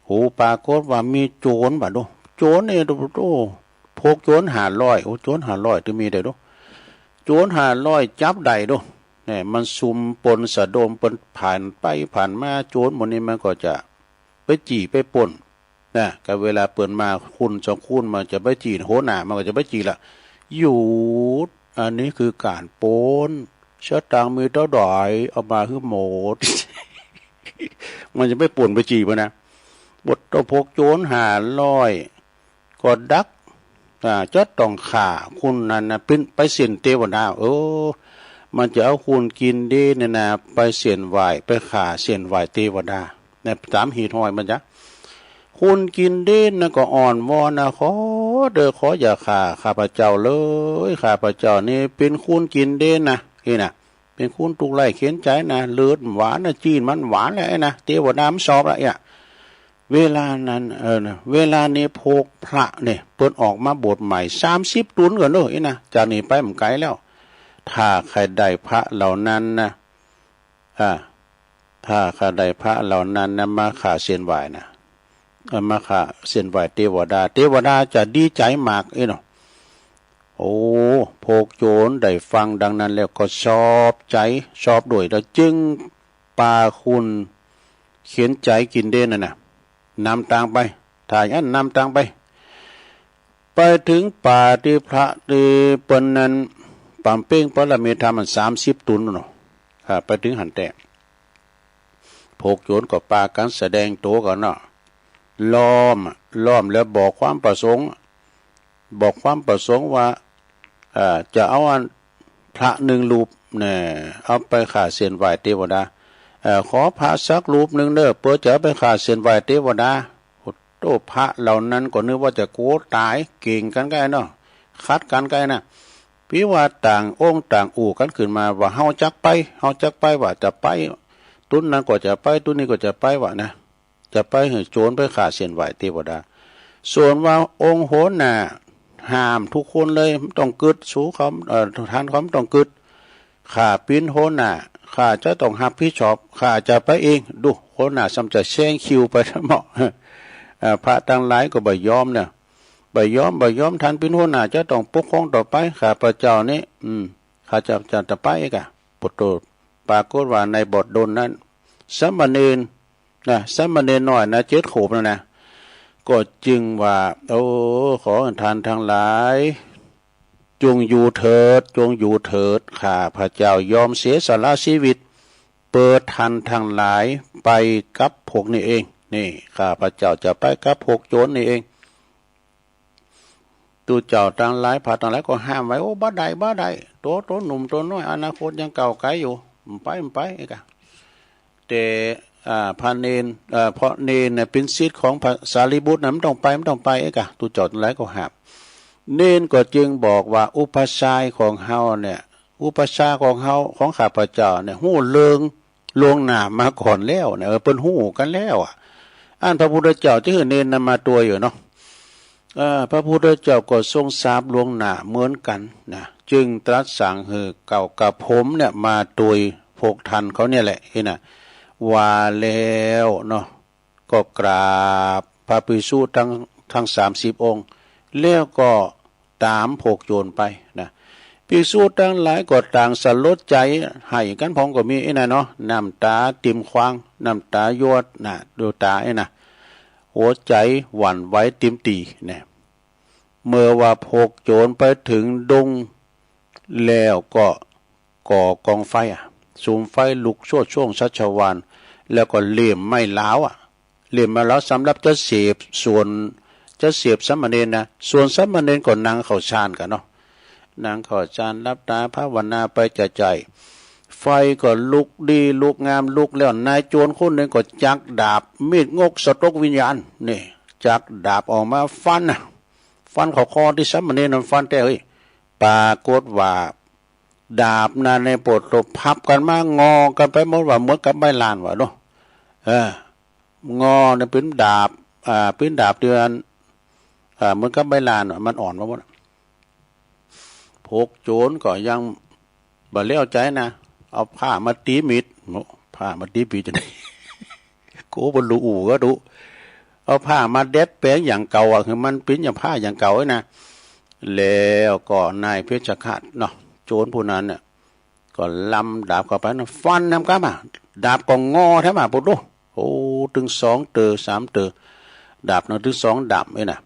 โห ปรากฏว่ามีโจ๋รบ่าดู โจ๋รนี่ โอ้ พวกโจ๋รห้าร้อย โอ้ โจ๋รห้าร้อย ตึงมีได้ดู โจ๋รห้าร้อยจับได้ดู เนี่ย มันซุ่มปล้นสะดม เปิ้นผ่านไปผ่านมา โจ๋รหมู่นี้มันก็จะไปจี้ไปปล้นนะ ก็เวลาเปิ้นมาคนสองคน มันจะไปจี้ หัวหน้ามันก็จะไปจี้ละ หยุด อันนี้คือก๋านปล้น สตางค์มีเต้าใดเอามาหื้อหมด มันจะไปปล้นไปจี้เปิ้นนะ บ่าเต้าพวกโจ๋รห้าร้อย ก็ดัก อ่า จะต้องฆ่าคนนั้นนะ เป๋นไปเส้นเตวดา เออ มันจะเอาคนกิ๋นเดนเนี่ยนะ ไปเส้นไหว้ ไปฆ่าเส้นไหว้เตวดา เนี่ย ต๋ามเหตุห้อยมันจะ คนกิ๋นเดนนะก็อ้อนวอนนะ ขอเต๊อะ ขออย่าฆ่าข้าพเจ้าเลย ข้าพเจ้านี่เป๋นคนกิ๋นเดนนะ นี่นะ เป๋นคนตุ๊กข์ไร้เข็ญใจ๋นะ เลือดหวานนะ จีนมันหวานแล้วนะ เตวดามันชอบแล้วเนี่ย เวลานั้น เออ นะ เวลานี้พวกพระเนี่ย เปิ้นออกมาบวชใหม่ สามสิบตูนก่อนเน้อ อี้นะ จากนี้ไปบ่ไก๋แล้ว ถ้าใค่ได้พระเหล่านั้นนะ อ่า ถ้าใค่ได้พระเหล่านั้นนะ มาฆ่าเส้นไหว้นะ เออ มาฆ่าเส้นไหว้เตวดา เตวดาจะดีใจ๋มาก อี้เนาะ โอ้ พวกโจ๋รได้ฟังดังนั้นแล้วก็ชอบใจ๋ ชอบด้วย แล้วจึงปาคนเข็ญใจ๋กิ๋นเดนนั่นน่ะ นำตางไป ถ้าอย่างนั้นนำตางไป ไปเถิงป่าตี้พระตี้เปิ้นนั้นบำเพ็ญบารมีธรรมอันสามสิบตูนเนาะ อ่า ไปเถิงหั้นแต๊ พวกโจ๋รก็ปากั๋นแสดงตั๋วกั๋นเนาะ ล้อมอะ ล้อมแล้วบอกความประสงค์ บอกความประสงค์ว่า เอ่อ จะเอาอันพระนึ่งรูปเนี่ย เอาไปฆ่าเส้นไหว้เตวดา เอ่อ ขอพระสักรูปนึ่งเน้อ เปื้อจะเอาไปฆ่าเส้นไหว้เตวดา โอ้โห พระเหล่านั้นก็นึกว่าจะกั๋วต๋าย เก่งกั๋นก้าเนาะ ขัดกั๋นก้านะ ปี้ว่าต่างองค์ต่างอู้กั๋นขึ้นมาว่า เฮาจักไป เฮาจักไป ว่าจะไป ตุ๊นนั้นก็จะไป ตุ๊นนี้ก็จะไป ว่านะ จะไปหื้อโจ๋รไปฆ่าเส้นไหว้เตวดา ส่วนว่าองค์หัวหน้าห้ามทุกคนเลย บ่ต้องกึ๊ด สูเขา เอ่อ ต้านเขาบ่ต้องกึ๊ด ข้าเป๋นหัวหน้า ข้าจะต้องฮับผิดชอบ ข้าจะไปเอง ดู หัวหน้าซ้ำจะแซงคิวไปเสมอ เอ่อ พระตังหลายก็บ่ยอมเนี่ย บ่ยอม บ่ยอม ต้านเป๋นหัวหน้าจะต้องปกครองต่อไป ข้าพเจ้านี้ อืม ข้าเจ้าจะไปกะ ปะโต ปรากฏว่าในบ่ดนนั้น สามเณร นะ สามเณรน้อยนะ เจ็ดขวบนั่นนะ ก็จึงว่า โอ้ ขอท่านตังหลาย จงอยู่เถิด จงอยู่เถิด ข้าพเจ้ายอมเสียสละชีวิต เปื้อท่านตังหลายไปกับพวกนี้เอง นี่ ข้าพเจ้าจะไปกับพวกโจ๋รนี่เอง ตุ๊เจ้าตังหลาย พระตังหลายก็ห้ามไว้ โอ้ บ่ได้ บ่ได้ ตั๋ว ตั๋วหนุ่มตั๋วน้อย อนาคตยังก้าวไกลอยู่ บ่ไป บ่ไป เอ๊ะกะ แต่ อ่า พระเณร เอ่อ พระเณรเนี่ยเป๋นศิษย์ของพระสารีบุตรนะ บ่ต้องไป บ่ต้องไป เอ๊ะกะ ตุ๊เจ้าตังหลายก็ห้าม เณรก็จึงบอกว่า อุปัชฌาย์ของเฮาเนี่ย อุปัชฌาย์ของเฮา ของข้าพเจ้าเนี่ย ฮู้เรื่องล่วงหน้ามาก่อนแล้วเนี่ย เออ เปิ้นฮู้กั๋นแล้วอะ อันพระพุทธเจ้าจะหื้อเณรนำมาตวยอยู่เนาะ เอ่อ พระพุทธเจ้าก็ทรงทราบล่วงหน้าเหมือนกั๋นนะ จึงตรัสสั่งหื้อเก่ากระผมเนี่ยมาตวยพวกท่านเขาเนี่ยแหละ เห็นนะ ว่าแล้วเนาะ ก็กราบพระภิกษุตัง ตังสามสิบองค์ แล้วก็ต๋ามพวกโจ๋รไปนะ ภิกษุตังหลายก็ต่างสลดใจ๋ ไห้กั๋นพ่องก็มี เอ้ยนะเนาะ น้ำต๋าติ่มขว้าง น้ำต๋าหยดนะ ดูต๋า เอ้ยนะ หัวใจ๋หวั่นไหวติ่มตี๋นะ เมื่อว่าพวกโจ๋รไปเถิงดงแล้วก็ก่อกองไฟอะ สุมไฟลุกโชติช่วงชัชวาล แล้วก็เล่มไม้ลาวอะ เล่มไม้ลาวสำหรับจะเสพส่วน จะเสพสามเณรนะ ส่วนสามเณรก็นั่งเข้าฌานกั๋นเนาะ นั่งเข้าฌานหลับต๋าภาวนาไปจ่ายๆ ไฟก็ลุกดีลุกงามลุกแล้ว นายโจ๋รคนนึ่งก็จักดาบ มีดงกสะตกวิญญาณ นี่ จักดาบออกมาฟันนะ ฟันเข้าคอตี้สามเณรนั้น ฟันแต๊เฮ้ย ปรากฏว่าดาบนั้นในปวดตบพับกั๋นมางอกั๋นไปหมดว่าเหมือนกับไม้ลานว่าเนาะ เออ งอเนี่ยเป๋นดาบ อ่า เป๋นดาบตี้อัน อ่า เหมือนกับไม้ลานว่ามันอ่อนมาหมดอะ พวกโจ๋รก็ยังบ่แล้วใจ๋นะ เอาผ้ามาตี๋มีด โอ้ ผ้ามาตี๋มีดจะได โกบ่ฮู้ก็ดู เอาผ้ามาดัดแป๋งอย่างเก่าอะ หื้อมันเป๋นอย่างผ้าอย่างเก่านะ แล้วก็นายเพชฌฆาตเนาะ โจ๋รผู้นั้นเนี่ย ก็ลำดาบเข้าไปนะ ฟันนำก้ามา ดาบก็งอแต๊มา ปุ๊ดดู โอ้ ตึงสองเต๋อสามเต๋อ ดาบนั้นตึงสองด้ามเอ้ยนะ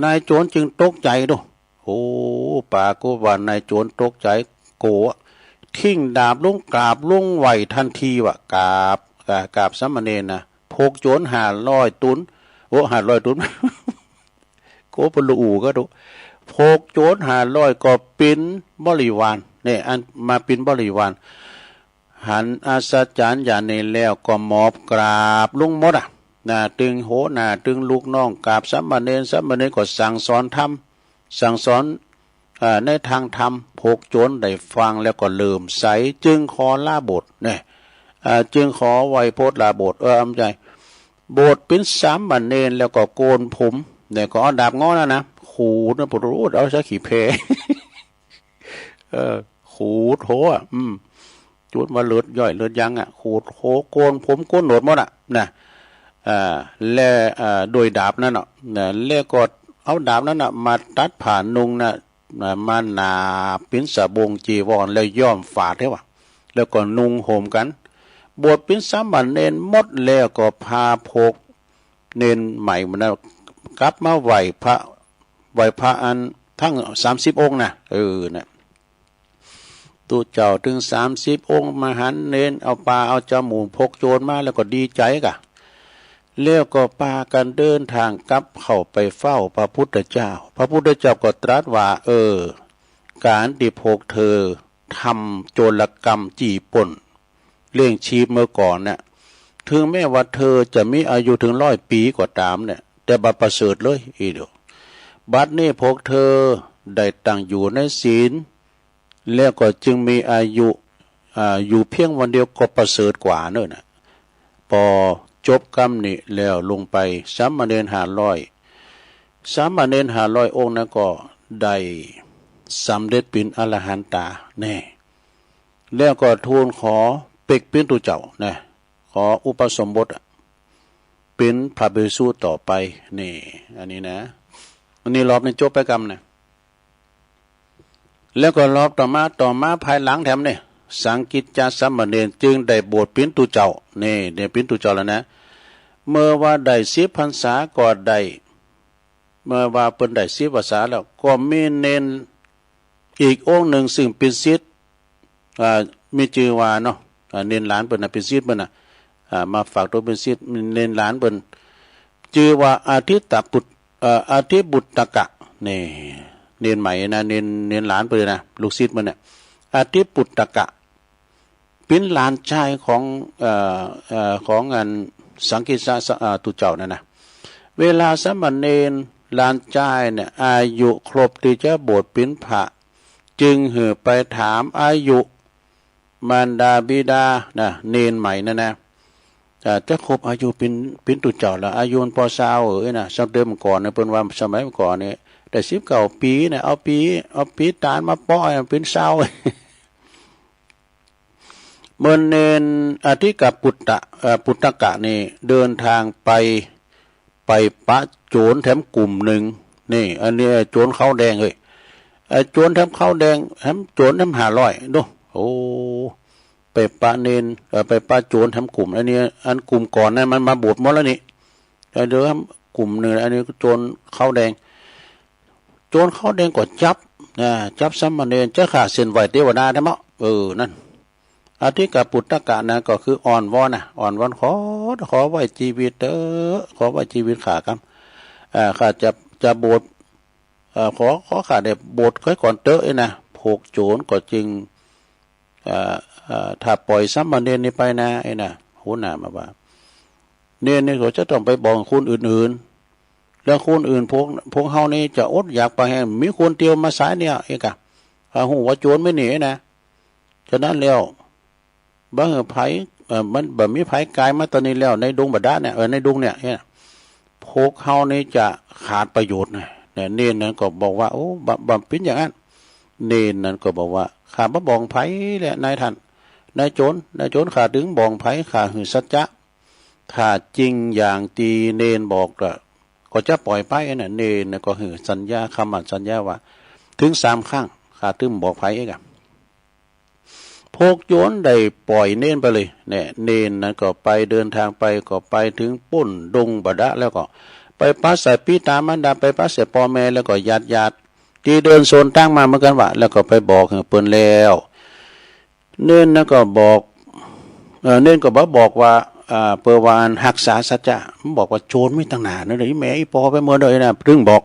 นายโจ๋รจึงตกใจ๋ดู โอ้ ปรากฏว่านายโจ๋รตกใจ๋ โก๋ ทิ้งดาบลง กราบลงไหว้ตันทีว่า กราบ กราบ กราบสามเณรนะ พวกโจ๋รห้าร้อยต๋น โอ้ ห้าร้อยต๋น โกบ่ฮู้ก็ดู พวกโจ๋รห้าร้อยก็เป๋นบริวาร เนี่ย อันมาเป๋นบริวาร หันอัศจรรย์อย่างนี้แล้วก็หมอบกราบลงหมดอะ นะ ตึงหัวหน้า ตึงลูกน้อง กราบสามเณร สามเณรก็สั่งสอนธรรม สั่งสอน อ่า ในตางธรรม พวกโจ๋รได้ฟังแล้วก็เลื่อมใส จึงขอลาบวช เนี่ย อ่า จึงขอไวยพจน์ลาบวช เออ อำใจ บวชเป๋นสามเณรแล้วก็โกนผม เนี่ย ก็เอาดาบงอนั้นนะ ขูดนะ ปวดรูด เอาสักขี้แพ เออ ขูดหัว อืม จ๋นว่าเลือดย้อยเลือดยังอะ ขูดหัว โกนผม โกนหนวดหมดอะ นะ อ่า และ อ่า โดยดาบนั้นเนาะ นะ แล้วก็เอาดาบนั้นน่ะมาตัดผ้านุ่งน่ะ นะ มาหนาบเป๋นสบงจีวร แล้วย้อมฝาดไว้ว่า แล้วก็นุ่งห่มกั๋น บวชเป๋นสามเณรหมดแล้วก็พาพวกเณรใหม่หมู่นั้นกลับมาไหว้พระ ไหว้พระอันตังสามสิบองค์นะ เออ นะ ตุ๊เจ้าตึงสามสิบองค์ มาหันเณร เอาปาเอาจมูกพวกโจ๋รมา แล้วก็ดีใจ๋ก่ะ แล้วก็ปากั๋นเดินตางกลับเข้าไปเฝ้าพระพุทธเจ้า พระพุทธเจ้าก็ตรัสว่า เออ ก๋านตี้พวกเธอทำโจรกรรมจี้ปล้นเลี้ยงชีพเมื่อก่อนเนี่ย ถึงแม้ว่าเธอจะมีอายุเถิงร้อยปี๋ก็ต๋ามเนี่ย แต่บ่ประเสริฐเลย อีเดียว บัดนี้พวกเธอได้ตั้งอยู่ในศีล แล้วก็จึงมีอายุ อ่า อยู่เพียงวันเดียวก็ประเสริฐกว่าเนิ่นน่ะ ปอจบกำนี้แล้วลงไป สามเณรห้าร้อย สามเณรห้าร้อยองค์นั้นก็ได้สำเร็จเป๋นอรหันตาแน่ แล้วก็ทูลขอเป๋นตุ๊เจ้านะ ขออุปสมบทอะ เป๋นพระภิกษุต่อไป นี่ อันนี้นะ อันนี้รอบนี้จบไปกำนะ แล้วก็รอบต่อมา ต่อมาภายหลังแถมนี่ สังกิจจสามเณรจึงได้บวชเป๋นตุ๊เจ้า นี่ ได้เป๋นตุ๊เจ้าแล้วนะ เมื่อว่าได้สิบพรรษาก็ได้ เมื่อว่าเปิ้นได้สิบพรรษาแล้ว ก็มีเณรอีกองค์นึ่งซึ่งเป๋นศิษย์ อ่า มีจื้อว่าเนาะ อ่า เณรหลานเปิ้นน่ะ เป๋นศิษย์เปิ้นน่ะ อ่า มาฝากตั๋วเป๋นศิษย์ เณรหลานเปิ้น จื้อว่าอธิตบุตร เอ่อ อธิบุตตกะ นี่ เณรใหม่นะ เณร เณรหลานเปิ้นนะ ลูกศิษย์เปิ้นน่ะ อธิบุตตกะ เป๋นหลานจายของ เอ่อ เอ่อ ของอันสังกิจจ เอ่อ ตุ๊เจ้านั่นนะ เวลาสามเณรหลานจายเนี่ย อายุครบตี้จะบวชเป๋นพระ จึงหื้อไปถามอายุมารดาบิดานะ เณรใหม่นั่นนะ อ่า จะครบอายุเป๋น เป๋นตุ๊เจ้าแล้ว อายุมันปอซาวเอ๋ยนะ สมัยเมื่อก่อนเนี่ย เปิ้นว่าสมัยเมื่อก่อนเนี่ย ได้สิบเก้าปี๋นะ เอาปี๋ เอาปี๋ตานมาเปาะหื้อเป๋นซาว เมื่อเณรอธิกปุตตะ เอ่อ ปุตตกะนี่เดินทางไป ไปปะโจ๋รแถมกลุ่มนึ่ง นี่ อันนี้โจ๋รขาวแดงเฮ้ย ไอ้โจ๋รแถมขาวแดง แถมโจ๋รแถมห้าร้อย ดู โอ้ ไปปะเณร เอ่อ ไปปะโจ๋รแถมกลุ่ม อันนี้ อันกลุ่มก่อนนั้นมันมาบวชหมดแล้วนี่ เอ่อ เดี๋ยวกลุ่มนึ่ง อันนี้โจ๋รขาวแดง โจ๋รขาวแดงก็จับ อ่า จับสามเณร จะฆ่าเส้นไหว้เตวดาแท้เมาะ เออ นั่น อธิกปุตตกะนะ ก็คืออ้อนวอนนะ อ้อนวอนขอ ขอไว้จีวิตเต๊อะ ขอไว้จีวิตข้ากำ เอ่อ ข้าจะ จะบวช เอ่อ ขอ ขอข้าได้บวชก่อนเต๊อะ เอ้ยนะ พวกโจ๋รก็จึง เอ่อ เอ่อ ถ้าปล่อยสามเณรนี่ไปนะ เอ้ยนะ หัวหน้ามาว่า เณรนี่ก็จะต้องไปบอกคนอื่นๆ แล้วคนอื่นพวก พวกเฮานี่จะอดอยากปางแหง มีคนเตียวมาสายเนี่ย เอ้ยกะ อ่า ฮู้ว่าโจ๋รแม่นนี่นะ ฉะนั้นแล้ว บ่หื้อใผ เอ่อ มันบ่มีใผก๋ายมาตอนนี้แล้ว ในดงบ่ดะเนี่ย เออ ในดงเนี่ย เนี่ย พวกเฮานี่จะขาดประโยชน์นะ เนี่ย เณรนั้นก็บอกว่า โอ้ บ่ บ่เป๋นอย่างนั้น เณรนั้นก็บอกว่า ข้าบ่บอกใผแหละนายท่าน นายโจ๋ร นายโจ๋ร ข้าตึงบอกใผ ข้าหื้อสัจจะ ถ้าจริงอย่างตี้เณรบอกละ ก็จะปล่อยไปนะ เณรนะก็หื้อสัญญา คำมั่นสัญญาว่า ถึงสามครั้ง ข้าตึงบอกใผเองอะ พวกโจ๋รได้ปล่อยเณรไปเลย เนี่ย เณรนั้นก็ไป เดินทางไป ก็ไปเถิงป๊นดงบ่ดะ แล้วก็ไปปะใส่ปิตามารดา ไปปะใส่ป้อแม่ แล้วก็ญาติๆ ตี้เดินสวนตางมาเหมือนกั๋นวะ แล้วก็ไปบอกหื้อเปิ้นแล้ว เณรนั้นก็บอก เอ่อ เณรก็บ่บอกว่า อ่า เปิ้นว่าอันฮักษาสัจจะ มันบอกว่าโจ๋รมีตั้งหน้านั่นเด้อ อีแม่อีป้อไปหมดเลยนะ ตึงบอก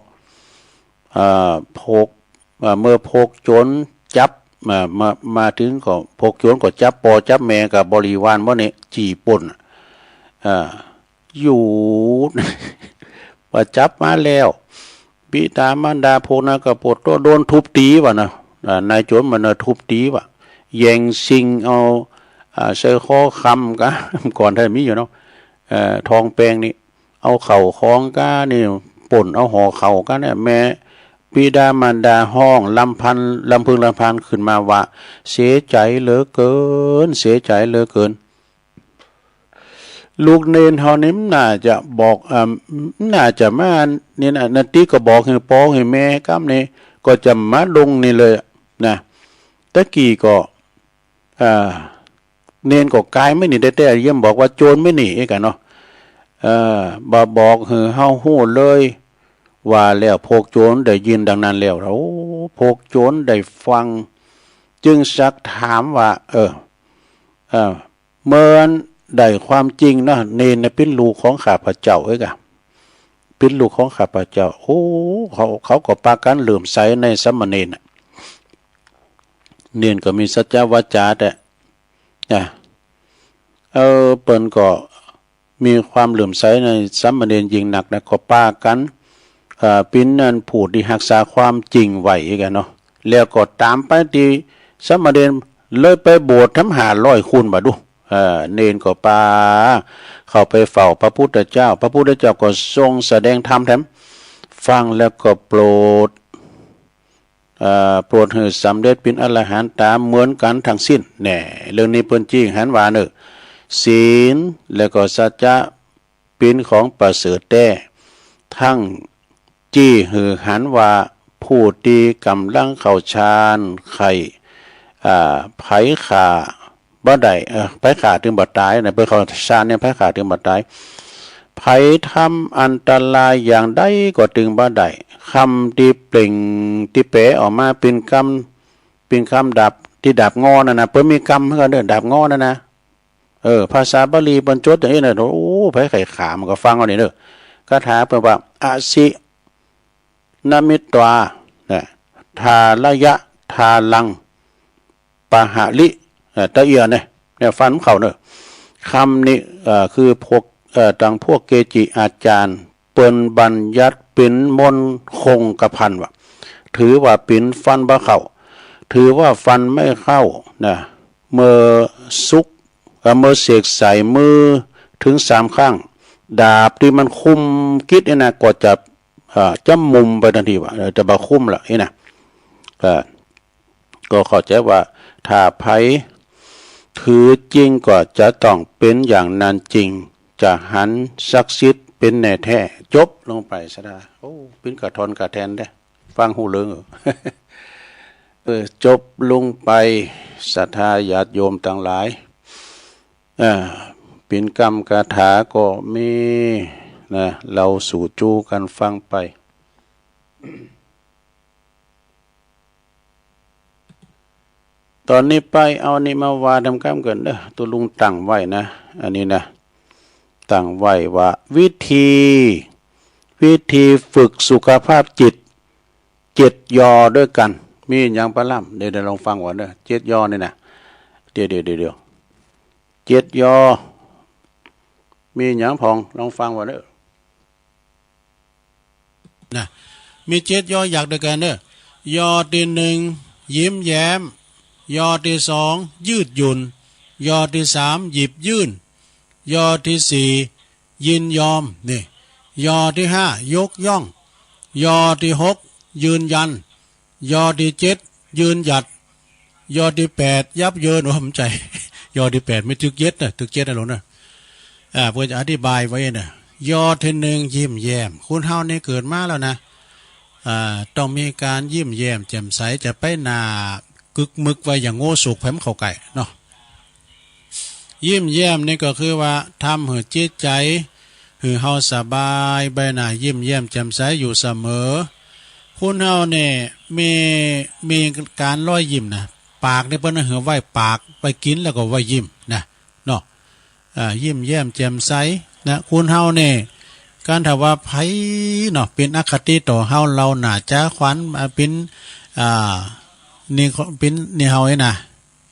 อ่า พวก อ่า เมื่อพวกโจ๋รจับ อ่า มา มาเถิงก็ พวกโจ๋รก็จับป้อจับแม่กับบริวารหมดนี่ จี้ป๊น อ่า หยุด ว่าจับมาแล้ว ปิตามารดาพวกนั้นก็ปวดตั๋ว โดนทุบตี๋วะนะ อ่า นายโจ๋รมันน่ะทุบตี๋วะ แย่งสิ่งเอา อ่า สร้อยคอคำกะ ก่อนถ้ามีอยู่เนาะ เอ่อ ทองแปงนี่ เอาเข้าของกะนี่ ป๊นเอาห่อข้าวกะเนี่ย แม่บิดามารดาฮ้องรำพัน รำพึงรำพันขึ้นมาว่า เสียใจ๋เหลือเกิน เสียใจ๋เหลือเกิน ลูกเณรเฮานี่มันน่าจะบอก อ่า มันน่าจะมา นี่นะ นาติก็บอกหื้อป้อหื้อแม่กำนี่ ก็จะมาลงนี่เลยนะ ตะกี้ก็ อ่า เณรก็ก๋ายแม่นนี่แต๊ๆ เยียมบอกว่าโจ๋รแม่นนี่เอกอะเนาะ เอ่อ บ่บอกหื้อเฮาฮู้เลย ว่าแล้วพวกโจ๋รได้ยินดังนั้นแล้ว โอ้ พวกโจ๋รได้ฟัง จึงซักถามว่า เออ เออ เมื่อได้ความจริงเนาะ เณรน่ะเป๋นลูกของข้าพเจ้าเอกอะ เป๋นลูกของข้าพเจ้า โอ้ เขา เขาก็ปากั๋นเลื่อมใสในสามเณรน่ะ เณรก็มีสัจจวาจาแต๊ นะ เออ เปิ้นก็มีความเลื่อมใสในสามเณรยิ่งนักนะ ก็ปากั๋น เอ่อ เป๋นอันผู้ตี้ฮักษาความจริงไว้เอกอะเนาะ แล้วก็ต๋ามไปตี้สามเณร เลยไปบวชแถมห้าร้อยคูณบ่าดู เอ่อ เณรก็ปาเข้าไปเฝ้าพระพุทธเจ้า พระพุทธเจ้าก็ทรงแสดงธรรมแถม ฟังแล้วก็โปรด เอ่อ โปรดหื้อสำเร็จเป๋นอรหันต๋าเหมือนกั๋นตังสิ้น แน่ เรื่องนี้เปิ้นจี้หันว่าเน่อ ศีลแล้วก็สัจจะเป๋นของประเสริฐแต๊ ตึงจี้หื้อหันว่าผู้ตี้ก่ำลังเข้าฌานใค่ อ่า ใผฆ่า บ่ได้ เออ ใผฆ่าตึงบ่ต๋ายนะ เปิ้นเข้าฌานเนี่ย ใผฆ่าตึงบ่ต๋าย ใผทำอันตรายอย่างใดก็ตึงบ่ได้ กำตี้เปล่ง ตี้แป๋ออกมาเป๋นกำ เป๋นกำดาบ ตี้ดาบงอนั่นนะ เปิ้นมีกำหื้อกั๋นเน่อ ดาบงอนั่นนะ เออ ภาษาบาลีเปิ้นจดอย่างอี้นะ โอ้ ใผใค่ฆ่ามันก็ฟังเอานี่เน่อ คาถาเปิ้นว่า อสิ นมิตวา นะ ทาระยะ ทารัง ปะหะริ นะ ตะเอียะเนี่ย เนี่ย ฟันมันเข้าเน่อ กำนี้ เอ่อ คือพวก เอ่อ ตังพวกเกจิอาจ๋ารย์ เปิ้นบัญญัติเป๋นมนต์คงกระพันว่า ถือว่าเป๋นฟันบ่เข้า ถือว่าฟันไม่เข้า นะ เมื่อสุก เอ่อ เมื่อเสกใส่มือเถิงสามครั้ง ดาบตี้มันคุมกิจนี่นะ ก็จะ อ่า จะมุมไปตันทีว่า เออ จะบ่คุ้มละ อี้นะ อ่า ก็เข้าใจ๋ว่า ถ้าใผถือจริงก็จะต้องเป๋นอย่างนั้นจริง จะหันศักดิ์สิทธิ์เป๋นแน่แต๊ จบลงไป ศรัทธา โอ้ เป๋นกระทอนกระแทนแต๊ ฟังฮู้เรื่อง เออ เออ จบลงไป ศรัทธาญาติโยมตังหลาย อ่า เป๋นกำคาถาก็มีนะ เฮาสู่จู๋กั๋นฟังไป ต๋อนนี้ไปเอาอันนี้มาว่าต๋ามกำกั๋นเน่อ ตุ๊ลุงตั้งไว้นะ อันนี้นะ ตั้งไว้ว่า วิธี วิธีฝึกสุขภาพจิต เจ็ดยอด้วยกั๋น มีหยังปะล่ำ เดี๋ยว เดี๋ยวลองฟังก่อนเน่อ เจ็ดยอนี่นะ เดี๋ยว เดี๋ยว เดี๋ยว เดี๋ยว เจ็ดยอ มีหยังพ่อง ลองฟังก่อนเน่อ นะ มีเจ็ดยอหยักด้วยกั๋นเน่อ ยอตี้นึ่ง ยิ้มแย้ม ยอตี้สอง ยืดหยุ่น ยอตี้สาม หยิบยื่น ยอตี้สี่ ยินยอม นี่ ยอตี้ห้า ยกย่อง ยอตี้หก ยืนยัน ยอตี้เจ็ด ยืนหยัด ยอตี้แปด ยับเยิน โอ้ บ่ใจ้ ยอตี้แปด ไม่ตึกเจ็ดเน่อ ตึกเจ็ดนะหลวงเน่อ อ่า เปิ้นจะอธิบายไว้เน่อ ยอตี้นึ่ง ยิ้มแย้ม คนเฮานี่เกิดมาแล้วนะ อ่า ต้องมีก๋านยิ้มแย้มแจ่มใส จะไปหน้ากึกมึกไว้อย่างโง่สุกแผมเข้าใก้เนาะ ยิ้มแย้มนี่ก็คือว่าทำหื้อจิตใจ๋ หื้อเฮาสบาย ใบหน้ายิ้มแย้มแจ่มใสอยู่เสมอ คนเฮาเนี่ยมี มีก๋านรอยยิ้มนะ ปากนี่เปิ้นหื้อไว้ปาก ไว้กิ๋นแล้วก็ไว้ยิ้มนะ เนาะ อ่า ยิ้มแย้มแจ่มใสนะ คนเฮาเนี่ย ก๋านถ้าว่าใผเนาะ เป๋นอคติต่อเฮา เฮาหน้าจ๋าขวัญ อ่า เป๋น อ่า นี่ เป๋นนี่เฮานี่นะ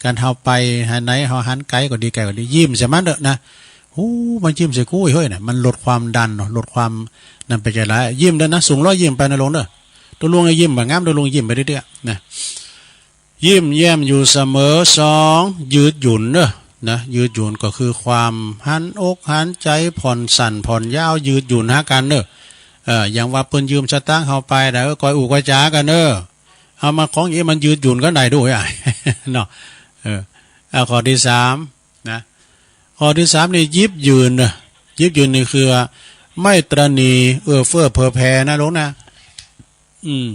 ก๋านเฮาไปหาไหน เฮาหันไก๋ก็ดี ใก้ก็ดี ยิ้มใส่มันเต๊อะนะ โอ้ มันยิ้มใส่กูเฮ้ยนะ มันลดความดันเนาะ ลดความนั่นไปใจ๋หลาย ยิ้มเต๊อะนะ สูงรอยยิ้มไปนะหลวงเน่อ ตุ๊ลุงอะยิ้มบ่งาม ตุ๊ลุงยิ้มไปเรื่อยๆ นะ ยิ้มแย้มอยู่เสมอ สอง ยืดหยุ่นเน่อ นะ ยืดหยุ่นก็คือความหันอกหันใจ๋ ผ่อนสั้นผ่อนยาว ยืดหยุ่นหากั๋นเน่อ เอ่อ อย่างว่าเปิ้นยืมสตางค์เฮาไปนะ เออ ก่อยอู้ก่อยจ๋ากั๋นเน่อ เอามาของอี้มันยืดหยุ่นกั๋นได้ด้วยอะ เนาะ เออ อ่ะ ข้อตี้สามนะ ข้อตี้สามนี่ หยิบยื่นเน่อ หยิบยื่นนี่คือว่าไม่ตระหนี่เอื้อเฟื้อเผื่อแผ่นะหลวงนะ อืม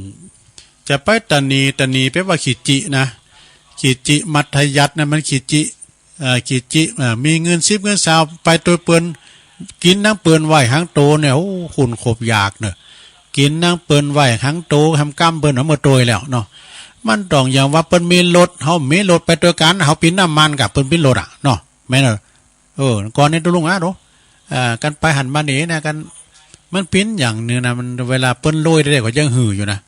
จะไปตระหนี่ ตระหนี่แปลว่าขี้จินะ ขี้จิมัธยัสถ์นะ มันขี้จิ เอ่อ ขี้จิ เอ่อ มีเงินสิบเงินซาว ไปตวยเปิ้น กิ๋นนำเปิ้นไว้หังโตเนี่ย โอ้ คุณขบอยากเน่อ กิ๋นนำเปิ้นไว้หังโต หำก้ำเปิ้นเอามาตวยแล้วเนาะ มันต้องอย่างว่าเปิ้นมีรถ เฮามีรถไปตวยกั๋น เฮาเป๋นน้ำมันก่ะ เปิ้นเป๋นรถอะเนาะ แม่นเน่อ เออ ก่อนนี้ตุ๊ลุงอะเนาะ อ่า กั๋นไปหั้นมานี่นะ กั๋น มันเป๋นอย่างนึ่งนะ มันเวลาเปิ้นโรยได้ก็ยังหื้ออยู่นะ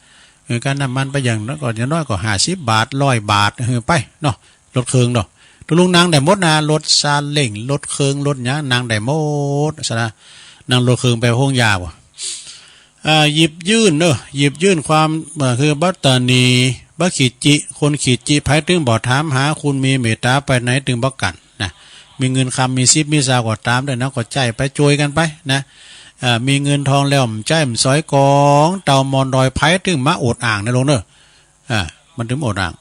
เออ ก๋าน้ำมันไปอย่างน้อยก็ อย่างน้อยก็ห้าสิบบาท ร้อยบาท หื้อไปเนาะ รถเคิงเนาะ ตุ๊ลุงนั่งได้หมดนะ รถซาเล้ง รถเคิง รถหยัง นั่งได้หมด ศรัทธา นั่งรถเคิงไปโฮงยาบ่ อ่า หยิบยื่นเน่อ หยิบยื่นความ เอ่อ คือบ่ตระหนี่ บ่ขี้จิ คนขี้จิ ใผตึงบ่ถามหา คนมีเมตต๋าไปไหนตึงบ่กั๋นนะ มีเงินคำ มีสิบ มีซาวก็ต๋ามเต๊อะนะ ก็ใจ๊ไป จ้วยกั๋นไปนะ อ่า มีเงินทองแล้ว บ่ใจ๊บ่สอยก๋อง เต่ามอนดอย ใผตึงมาอวดอ้างนะหลวงเน่อ อ่า มันตึงอวดอ้าง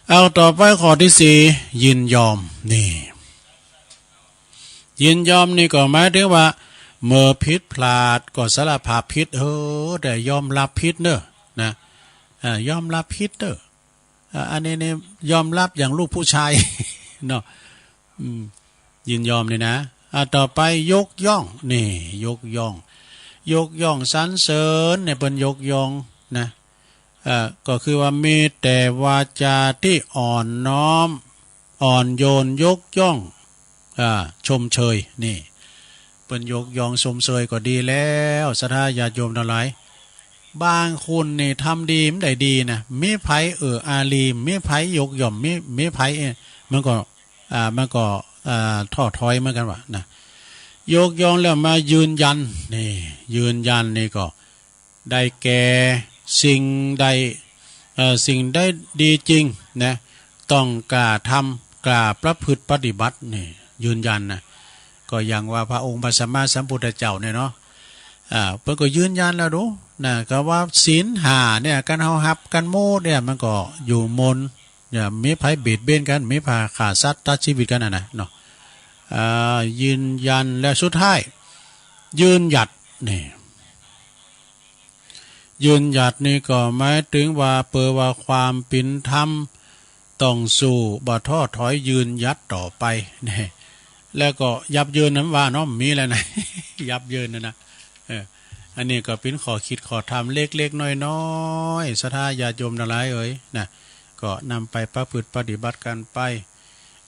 เอา ต่อไปข้อตี้สี่ ยินยอม นี่ ยินยอมนี่ก็หมายถึงว่า เมื่อผิดพลาดก็สารภาพผิด เออ ได้ยอมฮับผิดเน่อ นะ อ่า ยอมฮับผิดเน่อ อ่า อันนี้นี่ยอมฮับอย่างลูกผู้ชาย เนาะ อืม ยินยอมนี่นะ อ่า ต่อไปยกย่อง นี่ ยกย่อง ยกย่องสรรเสริญเนี่ย เปิ้นยกย่องนะ เอ่อ ก็คือว่ามีแต่วาจาตี้อ่อนน้อม อ่อนโยน ยกย่อง อ่า ชมเชย นี่ เปิ้นยกย่องชมเชยก็ดีแล้ว ศรัทธาญาติโยมตังหลาย บางคนนี่ทำดีบ่ได้ดีนะ มีใผเอื้ออารี มีใผยกย่อง มี มีใผ เอ่อ มันก็ อ่า มันก็ อ่า ท้อถอยเหมือนกั๋นว่านะ ยกย่องแล้วมายืนยัน นี่ ยืนยันนี่ก็ ได้แก่สิ่งใด เอ่อ สิ่งใดดีจริงนะ ต้องกล้าทำ กล้าประพฤติปฏิบัติ นี่ ยืนยันนะ ก็อย่างว่าพระองค์พระสัมมาสัมพุทธเจ้าเนี่ยเนาะ อ่า เปิ้นก็ยืนยันแล้วดู นะ ก็ว่าศีลห้าเนี่ย คันเฮาฮับกั๋นหมดเนี่ย มันก็อยู่มน เนี่ย บ่มีใผเบียดเบียนกั๋น บ่มีใผฆ่าสัตว์ตัดจีวิตกั๋นน่ะนะ เนาะ อ่า ยืนยัน และสุดท้าย ยืนหยัด นี่ ยืนหยัดนี่ก็หมายเถิงว่า เปื้อว่าความเป๋นธรรม ต้องสู้ บ่ท้อถอย ยืนหยัดต่อไป นี่ แล้วก็ยับเยินนั้นว่าเนาะ มีแล้วนะ ยับเยินนะนะ เออ อันนี้ก็เป๋นข้อคิดข้อธรรมเล็กๆ น้อยๆ ศรัทธาญาติโยมตังหลายเอ๋ย นะ ก็นำไปประพฤติปฏิบัติกั๋นไป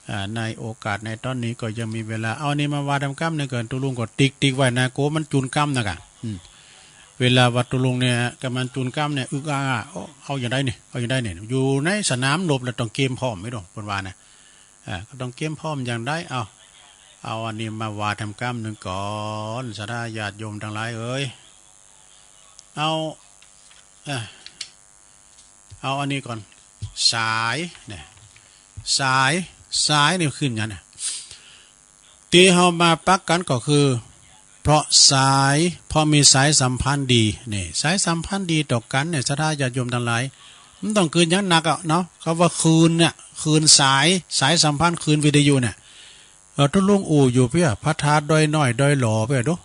อ่า ในโอกาสในต๋อนนี้ก็ยังมีเวลา เอาอันนี้มาว่าต๋ามกำนึ่งก่อน ตุ๊ลุงก็ติ๊กๆ ไว้นะ กั๋วมันจูนกำนะก่ะ อืม เวลาว่าตุ๊ลุงเนี่ย กำมันจูนกำเนี่ย อึกอักอะ เอา เอาอย่างใดนี่ เอาอย่างใดนี่ อยู่ในสนามรบแล้วต้องเกียมพร้อมไว้ดอก เปิ้นว่านะ อ่า ก็ต้องเกียมพร้อมอย่างใด เอา เอาอันนี้มาว่าต๋ามกำนึ่งก่อน ศรัทธาญาติโยมตังหลายเอ๋ย เอา อ่า เอาอันนี้ก่อน สาย เนี่ย สาย สายนี่คือหยังนะ ตี้เฮามาปักกั๋นก็คือ เพราะสาย เพราะมีสายสัมพันธ์ดี นี่ สายสัมพันธ์ดีต่อกั๋นเนี่ย ศรัทธาญาติโยมตังหลาย มันต้องคือหยังนักอะเนาะ เขาว่าคลื่นเนี่ย คลื่นสาย สายสัมพันธ์ คลื่นวิทยุเนี่ย เออ ตุ๊ลุงอู้อยู่เปียะ พระธาตุดอยน้อย ดอยหล่อเปียะดู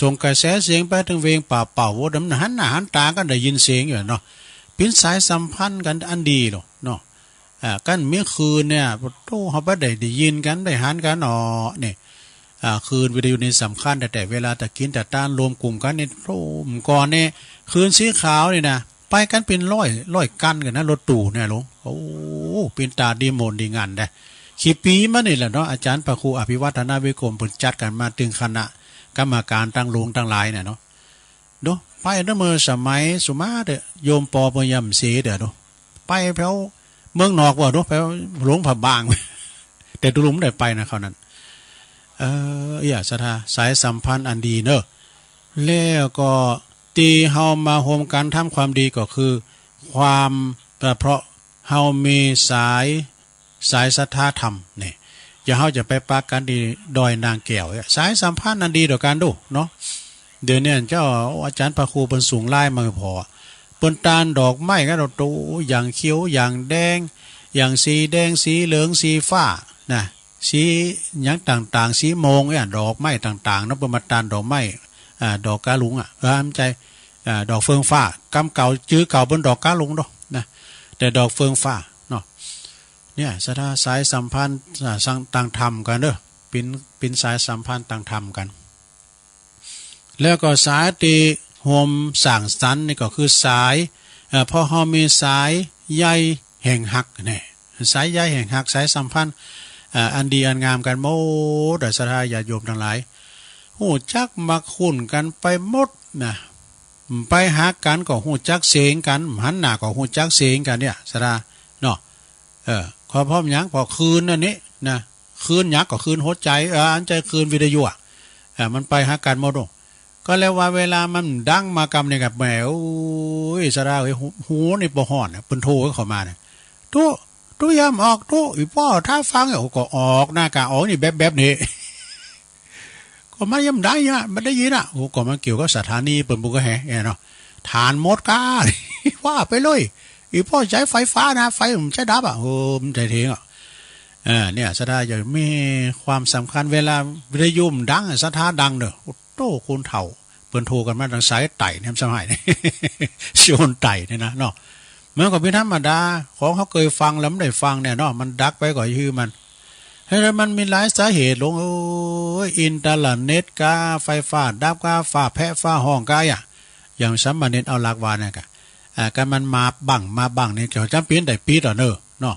ส่งกระแสเสียงไปเถิงเวียงป่าเป้า โอ้ ดำหันหน้าหันต๋ากั๋นได้ยินเสียงอยู่เนาะ เป๋นสายสัมพันธ์กั๋นอันดีโลดเนาะ อ่า คันบ่มีคลื่นเนี่ย โธ่ เฮาบ่ได้ ได้ยินกั๋น ได้หันกั๋นอ้อ นี่ อ่า คลื่นวิทยุนี่สำคัญ แต่ แต่เวลาตะกิ๋นตะตานรวมกลุ่มกั๋นนี่ โธ่ เมื่อก่อนนี่ คลื่นสีขาวนี่นะ ไปกั๋นเป๋นร้อย ร้อยคันกั๋นนะ รถตู้เนี่ยหลวง โอ้ เป๋นต๋าดีม่วนดีงันแต๊ กี่ปี๋มานี่แหละเนาะ อาจ๋ารย์พระครูอภิวัฒนวิกรมเปิ้นจัดกั๋นมา ตึงคณะกรรมการตังหลวงตังหลายเนี่ยเนาะ เนาะ ไปตั้งเมื่อสมัยสุมาเต๊อะ โยมปอเปิ้นยังเสด็จเต๊อะเนาะ ไปแถวเมืองนอกว่าเนาะ แถวหลวงพระบาง แต่ตุ๊ลุงบ่ได้ไปนะคราวนั้น เออ เนี่ย ศรัทธา สายสัมพันธ์อันดีเนาะ แล้วก็ตี้เฮามาโฮมกั๋นทำความดีก็คือ ความ เอ่อ เพราะเฮามีสาย สายศรัทธาธรรมเนี่ย อย่าเฮาจะไปปักกั๋นตี้ดอยนางแก้วเนี่ย สายสัมพันธ์อันดีต่อกั๋นดูเนาะ เดี๋ยวนี้เจ้าอาจ๋ารย์พระครูเปิ้นส่งไลน์มาผ่อ เปิ้นตานดอกไม้กั๋น โอ้โห อย่างเขียว อย่างแดง อย่างสีแดง สีเหลือง สีฟ้า นะ สีหยังต่างๆ สีม่วงเนี่ย ดอกไม้ต่างๆ เนาะ เปิ้นมาตานดอกไม้ อ่า ดอกกาลุงอะ เออ บ่ใจ้ อ่า ดอกเฟืองฟ้า กำเก่า จื้อเก่าเปิ้นดอกกาลุงเนาะ นะ แต่ดอกเฟืองฟ้าเนาะ เนี่ย ศรัทธา สายสัมพันธ์ อ่า สัง ตางธรรมกั๋นเนาะ เป๋น เป๋นสายสัมพันธ์ตางธรรมกั๋น แล้วก็สายตี้โฮมสร้างสรรค์นี่ก็คือสาย เอ่อ เพราะเฮามีสายใยแห่งฮักเนี่ย สายใยแห่งฮัก สายสัมพันธ์ เอ่อ อันดีอันงามกั๋นหมด ศรัทธาญาติโยมตังหลาย ฮู้จักมักคุ้นกั๋นไปหมดนะ ไปหากั๋นก็ฮู้จักเสียงกั๋น หันหน้าก็ฮู้จักเสียงกั๋นเนี่ย ศรัทธา เนาะ เออ ก็เพราะหยัง เพราะคลื่นอันนี้นะ คลื่นหยัง ก็คลื่นหัวใจ๋ เออ อันใจ้คลื่นวิทยุอะ เออ มันไปหากั๋นหมดโอ้ ก็แล้วว่าเวลามันดังมากำนี่ก็ แหม โอ้ย ศรัทธาเอ้ย หู หูนี่บ่ฮ้อนนะ เปิ้นโทรเข้ามาเนี่ย ตุ๊ ตุ๊ยอมออกตุ๊ อี่ป้อถ้าฟัง โอ้ ก็ออกนะ กะออกนี่แบบ แบบนี้ ก็มันยังได้ยินอะ มันได้ยินอะ โอ้ ก็มันเกี่ยวกับสถานีเปิ้นปุ้นก็แฮะ เนาะ ถ่านหมดก้า ว่าไปเลย อี่ป้อใจ๊ไฟฟ้านะ ไฟมันจะดับอะ โอ้ มันจะเถียงอะ เออ เนี่ย ศรัทธาจะมีความสำคัญ เวลาวิทยุมันดังอะ ศรัทธาดังเด้อ โอ้โธ่ คนเฒ่า เปิ้นโทรกั๋นมาตางสายใต้เนี่ย สมัยนี้ โซนใต้เนี่ยนะ เนาะ มันก็เป๋นธรรมดา ของเฮาเกยฟังแล้วบ่ได้ฟังเนี่ยเนาะ มันดับไปก็หื้อมัน เฮ้ย แล้วมันมีหลายสาเหตุหลวงเอ้ย อินเทอร์เน็ตก้า ไฟฟ้าดับก้า ฟ้าแผะฟ้าฮ้องก้าอะ อย่างสามเณรเอาหลักว่าเนี่ยก้า อ่า คันมันมาบั้ง มาบั้งนี่ เจ้าจ๋ำเป๋นได้ปิดอ่ะเนาะ เนาะ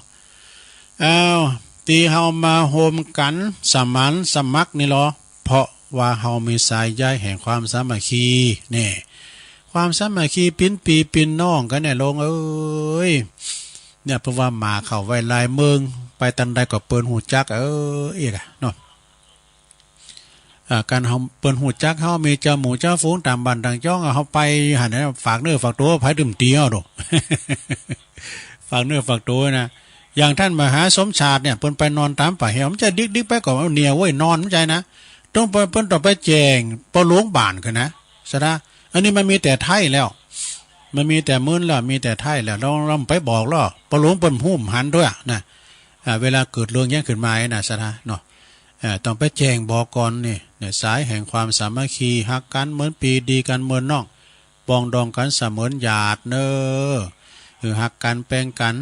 อ้าว ตี้เฮามาโฮมกั๋นสมานสมัครนี่ลอ เพราะว่าเฮามีสายใยแห่งความสามัคคี นี่ ความสามัคคีเป๋นปี้เป๋นน้องกั๋นเนี่ยหลวงเอ้ย เนี่ย เปิ้นว่าหมาเข้าไว้หลายเมือง ไปตางใดก็เปิ้นฮู้จัก เออ เอกอะ เนาะ อ่า คันเฮา เปิ้นฮู้จักเฮา มีเจ้าหมู่เจ้าฝูงต๋ามบ้านต๋างจ้อง เฮาไปหั้นน่ะ ฝากเนื้อฝากตั๋ว ไผตึงเตียวโด ฝากเนื้อฝากตั๋วนะ อย่างต้านมหาสมชาติเนี่ย เปิ้นไปนอนต๋ามป่าแฮว มันจะดิกๆ ไปก็เอาเหนี่ยวเว้ย นอน บ่ใจ้นะ ต้องไป เปิ้นต้องไปแจ้งป้อหลวงบ้านก่อนนะ ศรัทธา อันนี้มันมีแต่ไทยแล้ว มันมีแต่มึนแล้ว มีแต่ไท้แล้ว ลอง ลองไปบอกลอ ปะหลวงเปิ้นฮู้หันตวยนะ อ่า เวลาเกิดเรื่องอย่างนี้ขึ้นมานะ ศรัทธาเนาะ เอ่อ ต้องไปแจ้งบอกก่อนนี่ เนี่ย สายแห่งความสามัคคี ฮักกั๋นเหมือนปี้ ดีกั๋นเหมือนน้อง ปองดองกั๋นเสมือนญาติเน่อ คือฮักกั๋นแป๋งกั๋น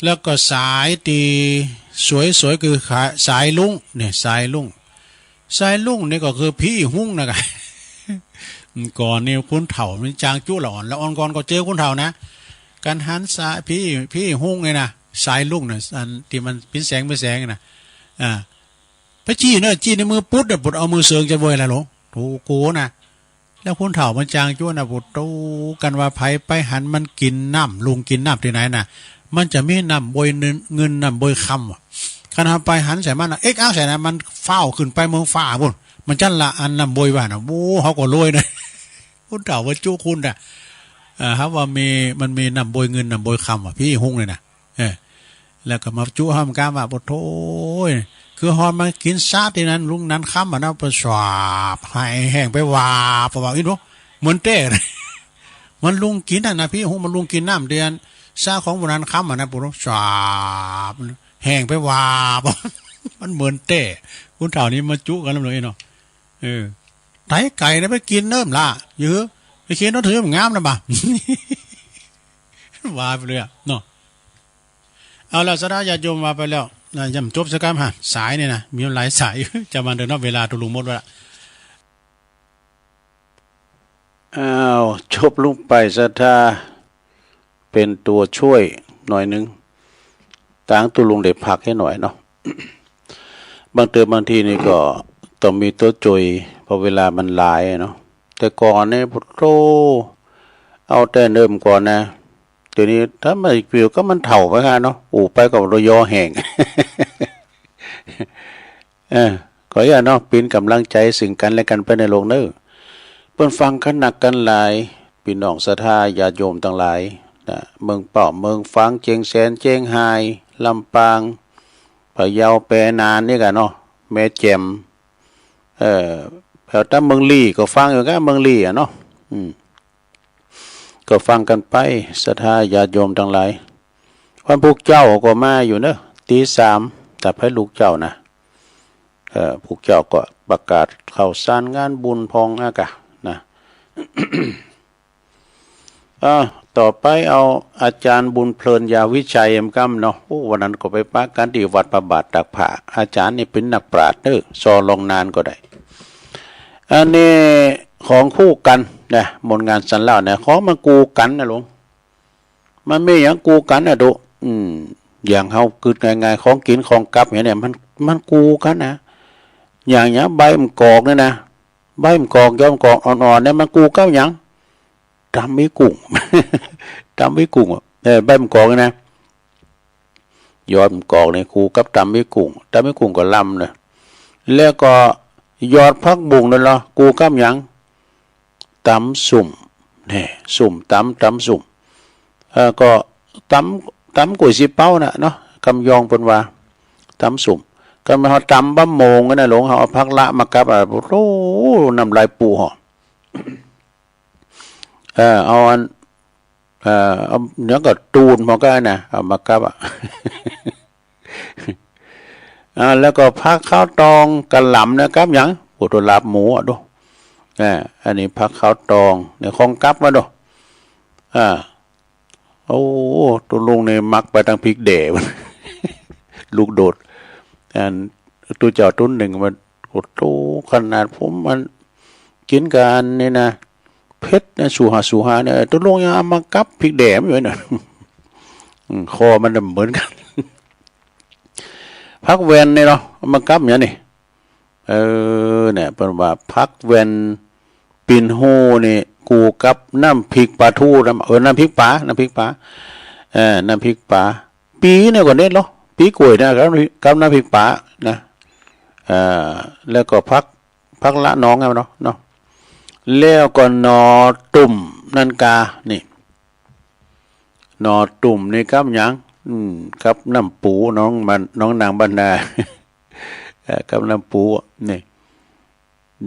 แล้วก็สายตี้สวยๆ คือสาย สายรุ้ง เนี่ย สายรุ้ง สายรุ้งนี่ก็คือผีอีหุงนะกะ ก่อนนี่คนเฒ่ามันจางจุละอ่อน ละอ่อนก่อนก็เจอคนเฒ่านะ กั๋นหันสาย ผี ผีอีหุงนี่นะ สายรุ้งน่ะ อันตี้มันเป๋นแสงเป๋นแสงน่ะ อ่า ไปจี้เน่อ จี้ในมือปุ๊ดน่ะ ปุ๊ดเอามือเสิงจะโวยละหลง โถ กั๋วนะ แล้วคนเฒ่ามันจางจุนะ ปุ๊ด โตกั๋นว่าใผไปหันมันกิ๋นน้ำ ลุงกิ๋นน้ำตี้ไหนน่ะ มันจะมีน้ำบวยเงินน้ำบวยคำอะ คันเฮาไปหันใส่มันน่ะ เอ็กอักใส่นะ มันฟ้าวขึ้นไปเมืองฟ้าปู๊น มันจั้นละอันน้ำบวยว่าน่ะ โอ้ เฮาก็รวยนะ คนเฒ่าว่าจุคนน่ะ เอ่อ หาว่ามี มันมีน้ำบวยเงินน้ำบวยคำอะ ผีอีหุงนี่นะ เออ แล้วก็มาจุห้ามกามว่า โอ้โธ่ คือฮอดมากิ๋นซะตี้นั้น ลุงนันคำอะนะ ไปสวาบ หายแห้งไปวาบ วาบอีกเนาะ เหมือนแต้นะ มันลุงกิ๋นน่ะนะ ผีอีหุงมันลุงกิ๋นน้ำตี้อันซะของบุญนันคำอะนะ ปุ๊ด สวาบ แห้งไปวาบ มันเหมือนแต้ คนเฒ่านี่มาจุกั๋นแล้วเนาะ เออ ไตไก่นะไปกิ๋นเนิ่มละ เยอะ ไปกิ๋นน้ำถือมันงามนะบ่า ว่าไปเลยอะเนาะ เอาละ ศรัทธาญาติโยมว่าไปแล้วนะ ย่ำจบสักกำฮะ สายนี่นะ มีหลายสาย จะมาเดินนอกเวลา ตุลุงหมดเวลาละ อ้าว จบลงไป ศรัทธาเป๋นตั๋วช่วยหน่อยนึ่ง ตางตุลุงได้พักหื้อหน่อยเนาะ บางเตื้อบางทีนี่ก็ต้องมีตั๋วจ่วย เพราะเวลามันหลายเนาะ แต่ก่อนนี่ โอ้โธ่ เอาแต่เนิ่มก่อนนะ เดี๋ยวนี้ถ้ามันปิวก็มันเฒ่าไปฮะเนาะ อู้ไปก็บ่ยอแห้ง เออ ก็อย่าเนาะ เป๋นก๋ำลังใจ๋ซึ่งกั๋นและกั๋นไปในโลกเน่อ เปิ้นฟังกั๋นนักกั๋นหลาย ปี้น้องศรัทธาญาติโยมตังหลายนะ เมืองเป้า เมืองฝาง เจียงแสน เจียงฮาย ลำปาง พะเยา แปหนานนี่กะเนาะ แม่แจ่ม เอ่อ แถวตางเมืองลี้ก็ฟังอยู่กะ เมืองลี้อะเนาะ อืม ก็ฟังกั๋นไป ศรัทธาญาติโยมตังหลาย วันพูกเจ้าก็มาอยู่เน่อ ตี๋สาม ถ้าใผลุกเจ๊านะ เอ่อ พูกเจ้าก็ประกาศข่าวสารงานบุญพ่องอะกะนะ อ่า ต่อไปเอาอาจ๋ารย์บุญเพลิน ยาวิชัย แอมก้ำเนาะ โอ้ วันนั้นก็ไปปะกั๋นตี้วัดพระบาทตากผ้า อาจ๋ารย์นี่เป๋นนักปราชญ์เน่อ ซอลองนานก็ได้ อันนี้ของคู่กั๋นนะ มนต์งานสันเล่านะ ของมันกู่กั๋นนะหลวง มันมีหยังกู่กั๋นนะดู อืม อย่างเฮากึ๊ดง่ายๆ ของกิ๋นของกับอย่างเนี่ย มัน มันกู่กั๋นนะ อย่าง อย่างใบมะกอกเนี่ยนะ ใบมะกอก ยอดมะกอกอ่อนๆ เนี่ย มันกู่กับหยัง ต๋ำอี้กุ้ง ต๋ำอี้กุ้งอะ เออ ใบมะกอกเนี่ยนะ ยอดมะกอกนี่กู่กับต๋ำอี้กุ้ง ต๋ำอี้กุ้งก็ลำเน่อ แล้วก็ยอดผักบุ้งนั่นละ กู่กับหยัง ต๋ำส้ม แน่ ส้มต๋ำ ต๋ำส้ม เอ่อ ก็ต๋ำ ต๋ำก๋วยซี้เป๊าน่ะเนาะ กำยองเปิ้นว่า ต๋ำส้ม กำเฮาต๋ำบะหมงนะหลวง เฮาเอาผักละมากับ อ่ะ โอ้โธ่ น้ำลายปู๋เหาะ เออ เอาอัน เอ่อ เอา แล้วก็ตูน เฮาก็นะ เอามากับอะ อ่า แล้วก็ผักขาวตอง กะหล่ำนะ กับหยัง โอ้โธ่ ลาบหมูอะดู อ่า อันนี้ผักขาวตอง เนี่ย ของกับมาดู อ่า โอ้ ตุ๊ลุงนี่มักไปตางพริกแด่ ลูกโดด อัน ตุ๊เจ้าตุ๊หนึ่งมัน โอ้โธ่ ขนาดผมมันกิ๋นกั๋นนี่นะ เผ็ดนะ สูหา สูหาเนี่ย ตุ๊ลุงยังเอามากับพริกแด่มันอยู่นะ อืม คอมันน่ะเหมือนกั๋น ผักแว่นนี่เนาะ เอามากับหยังนี่ เออ เนี่ย เปิ้นว่าผักแว่น ปิ่นฮู้นี่ กู่กับน้ำพริกป๋าทู่นะ เออ น้ำพริกป๋า น้ำพริกป๋า เออ น้ำพริกป๋า ปี๋เนี่ยก็เด็ดเนาะ ปี๋ก๋วยนะ กับ กับน้ำพริกป๋านะ เอ่อ แล้วก็ผัก ผักละนองอะเนาะ เนาะ แล้วก็หน่อตุ่มนั่นกา นี่ หน่อตุ่มนี่กับหยัง อืม กับน้ำปู๋ น้องมัน น้องนางบรรณา เอ่อ กับน้ำปู๋ นี่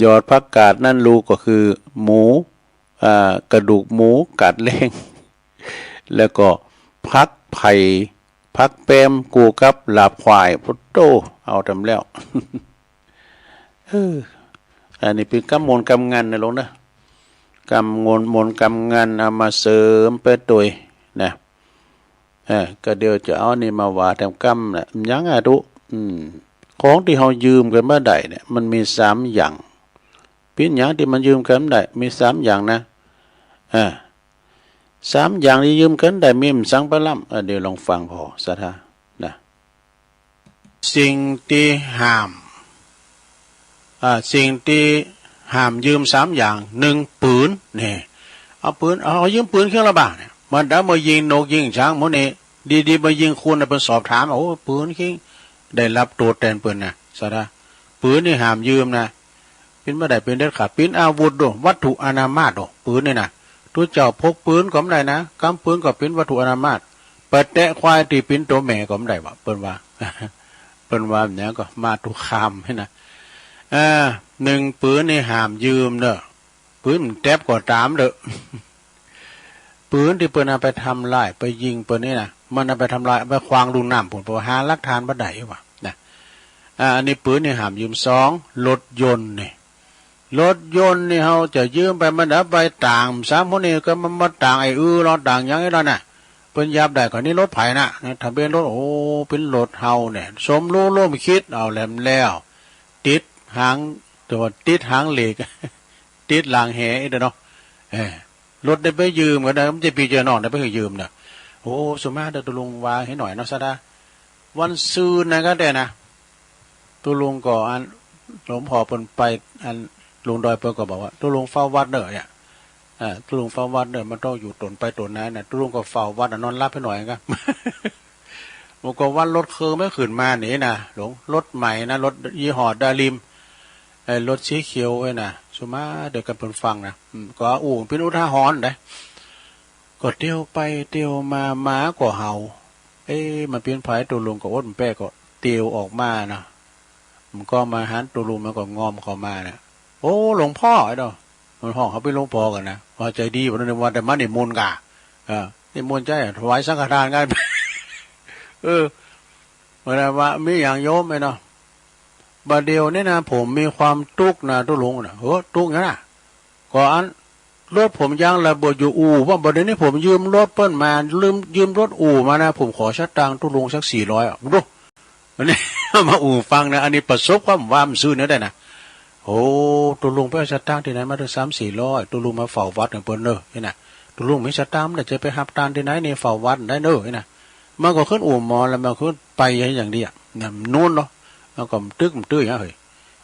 ยอดผักกาดนั่นลูกก็คือหมู อ่า กระดูกหมูกัดแล้ง แล้วก็ผักไผ่ ผักแปม กู้กับหลาบควาย โอ้โธ่ เอาแถมแล้ว เออ อันนี้เป๋นกำมนต์กำงานนะหลวงนะ กำมนต์ มนต์กำงานเอามาเสริมไปตวยนะ เออ ก็เดี๋ยวจะเอานี่มาว่าแถมกำนะ หยังอะตุ๊ อืม ของตี้เฮายืมกั๋นบ่าได้เนี่ย มันมีสามอย่าง เป๋นหยังตี้มันยืมกั๋นบ่าได้ มีสามอย่างนะ เออ สามอย่างตี้ยืมกั๋นบ่าได้ มีหยังบ้างล่ำ เออ เดี๋ยวลองฟังผ่อศรัทธานะ สิ่งตี้ห้าม อ่า สิ่งตี้ห้ามยืมสามอย่าง นึ่ง ปืน นี่ เอาปืน เอา เอายืมปืนเคียงละบ่าเนี่ย มันดาเมื่อยิงนกยิงช้างหมู่นี้ ดีๆ เมื่อยิงคนน่ะ เปิ้นสอบถาม โอ้ ปืนเคียง ได้ฮับโต้ษแตนเปิ้นนะ ศรัทธา ปืนนี่ห้ามยืมนะ เป๋นบ่าได้เป๋นเด็ดขาด เป๋นอาวุธโด วัตถุอนามาตโด ปืนนี่นะ ตุ๊เจ้าพกปืนก็บ่ได้นะ กำปืนก็เป๋นวัตถุอนามาต ไปแตะควายตี้เป๋นตั๋วแม่ก็บ่ได้วะ เปิ้นว่า เปิ้นว่าอย่างนั้นก็มาตุคามนี่นะ เออ นึ่ง ปืนนี่ห้ามยืมเน่อ ปืนแต๊บก็ต๋ามเต๊อะ ปืนตี้เปิ้นเอาไปทำร้าย ไปยิงเปิ้นนี่นะ มันเอาไปทำร้าย เอาไปขว้างลุ่มน้ำปู๊น เปิ้นว่าหาหลักฐานบ่ได้วะนะ อ่า อันนี้ปืนนี่ห้ามยืม สอง รถยนต์นี่ รถยนต์นี่เฮาจะยืมไปมันเดาะ ไปต่างสามคนนี่ก็มันมาต่างไอ้อื้อลอต่างหยังไอ้ลอน่ะ เปิ้นยับได้ก็นี่รถไผน่ะนะ ทะเบียนรถ โอ้ เป๋นรถเฮาเนี่ย สมรู้ร่วมคิดเอาแหลมแล้ว ติดหาง ตั๋วติดหางเหล็ก ติดหลังแหไอ้เด้อเนาะ เออ รถได้ไปยืมก็ได้ มันจะปีเจอน้องได้ไปยืมน่ะ โอ้ สุมาเด้อ ตุ๊ลุงว่าหื้อหน่อยเนาะ ศรัทธา วันซืนนะก็ได้นะ ตุ๊ลุงก็อัน หลวงพ่อเปิ้นไป อัน ลุงดอยเปิ้นก็บอกว่า ตุ๊ลุงเฝ้าวัดเน่อเนี่ย อ่า ตุ๊ลุงเฝ้าวัดเน่อ มันต้องอยู่ตนไปตนนั้นน่ะ ตุ๊ลุงก็เฝ้าวัดน่ะ นอนหลับหื้อหน่อยก็ มันก็วันรถเคิงไม่ขึ้นมานี่นะ หลวง รถใหม่นะ รถยี่ห้อดาริม ไอ้รถสีเขียวไอ้น่ะ สุมาเด้อ กันเปิ้นฟังนะ อืม ก็อู้เป๋นอุทาหรณ์ได้ ก็เตียวไปเตียวมา หมาก็เห่า เอ๊ะ มันเป๋นใผ ตุ๊ลุงก็อดแป๊ก็เตียวออกมานะ มันก็มาหันตุ๊ลุง มันก็งอมเข้ามาน่ะ โอ้ หลวงพ่อ ไอ้เนาะ มันฮ้องเฮาเป๋นหลวงพ่อกั๋นนะ ว่าใจ๋ดี ว่านึกว่าแต่มานิมนต์ก่า เออ นิมนต์ใจ๊ ถวายสังฆทานกั๋น เออ เปิ้นว่า มีหยังโยม ไอ้เนาะ บ่าเดี่ยวนี้นะ ผมมีความตุ๊กข์นะตุ๊ลุงนะ เฮ้อ ตุ๊กข์หยังน่ะ ก็อัน รถผมยางระเบิดอยู่อู่ ว่าบ่าเดี่ยวนี้ผมยืมรถเปิ้นมา ยืม ยืมรถอู่มานะ ผมขอสตางค์ตุ๊ลุงสักสี่ร้อยอะ ดู อันนี้ มาอู้ฟังนะ อันนี้ประสบความว่ามันซื่อเนาะได้นะ โอ้ ตุ๊ลุงไปเอาสตางค์ตี้ไหนมาตั้งสามสี่ร้อย ตุ๊ลุงมาเฝ้าวัดหื้อเปิ้นเน่อ นี่นะ ตุ๊ลุงมีสตางค์ มันจะไปฮับตานตี้ไหนนี่ เฝ้าวัดได้เน่อ นี่นะ มันก็ขึ้นอู่หมอแล้วมันขึ้นไปอย่างเดียวนะ นู่นเนาะ มันก็ตึกมันตื้ออย่างเฮ้ย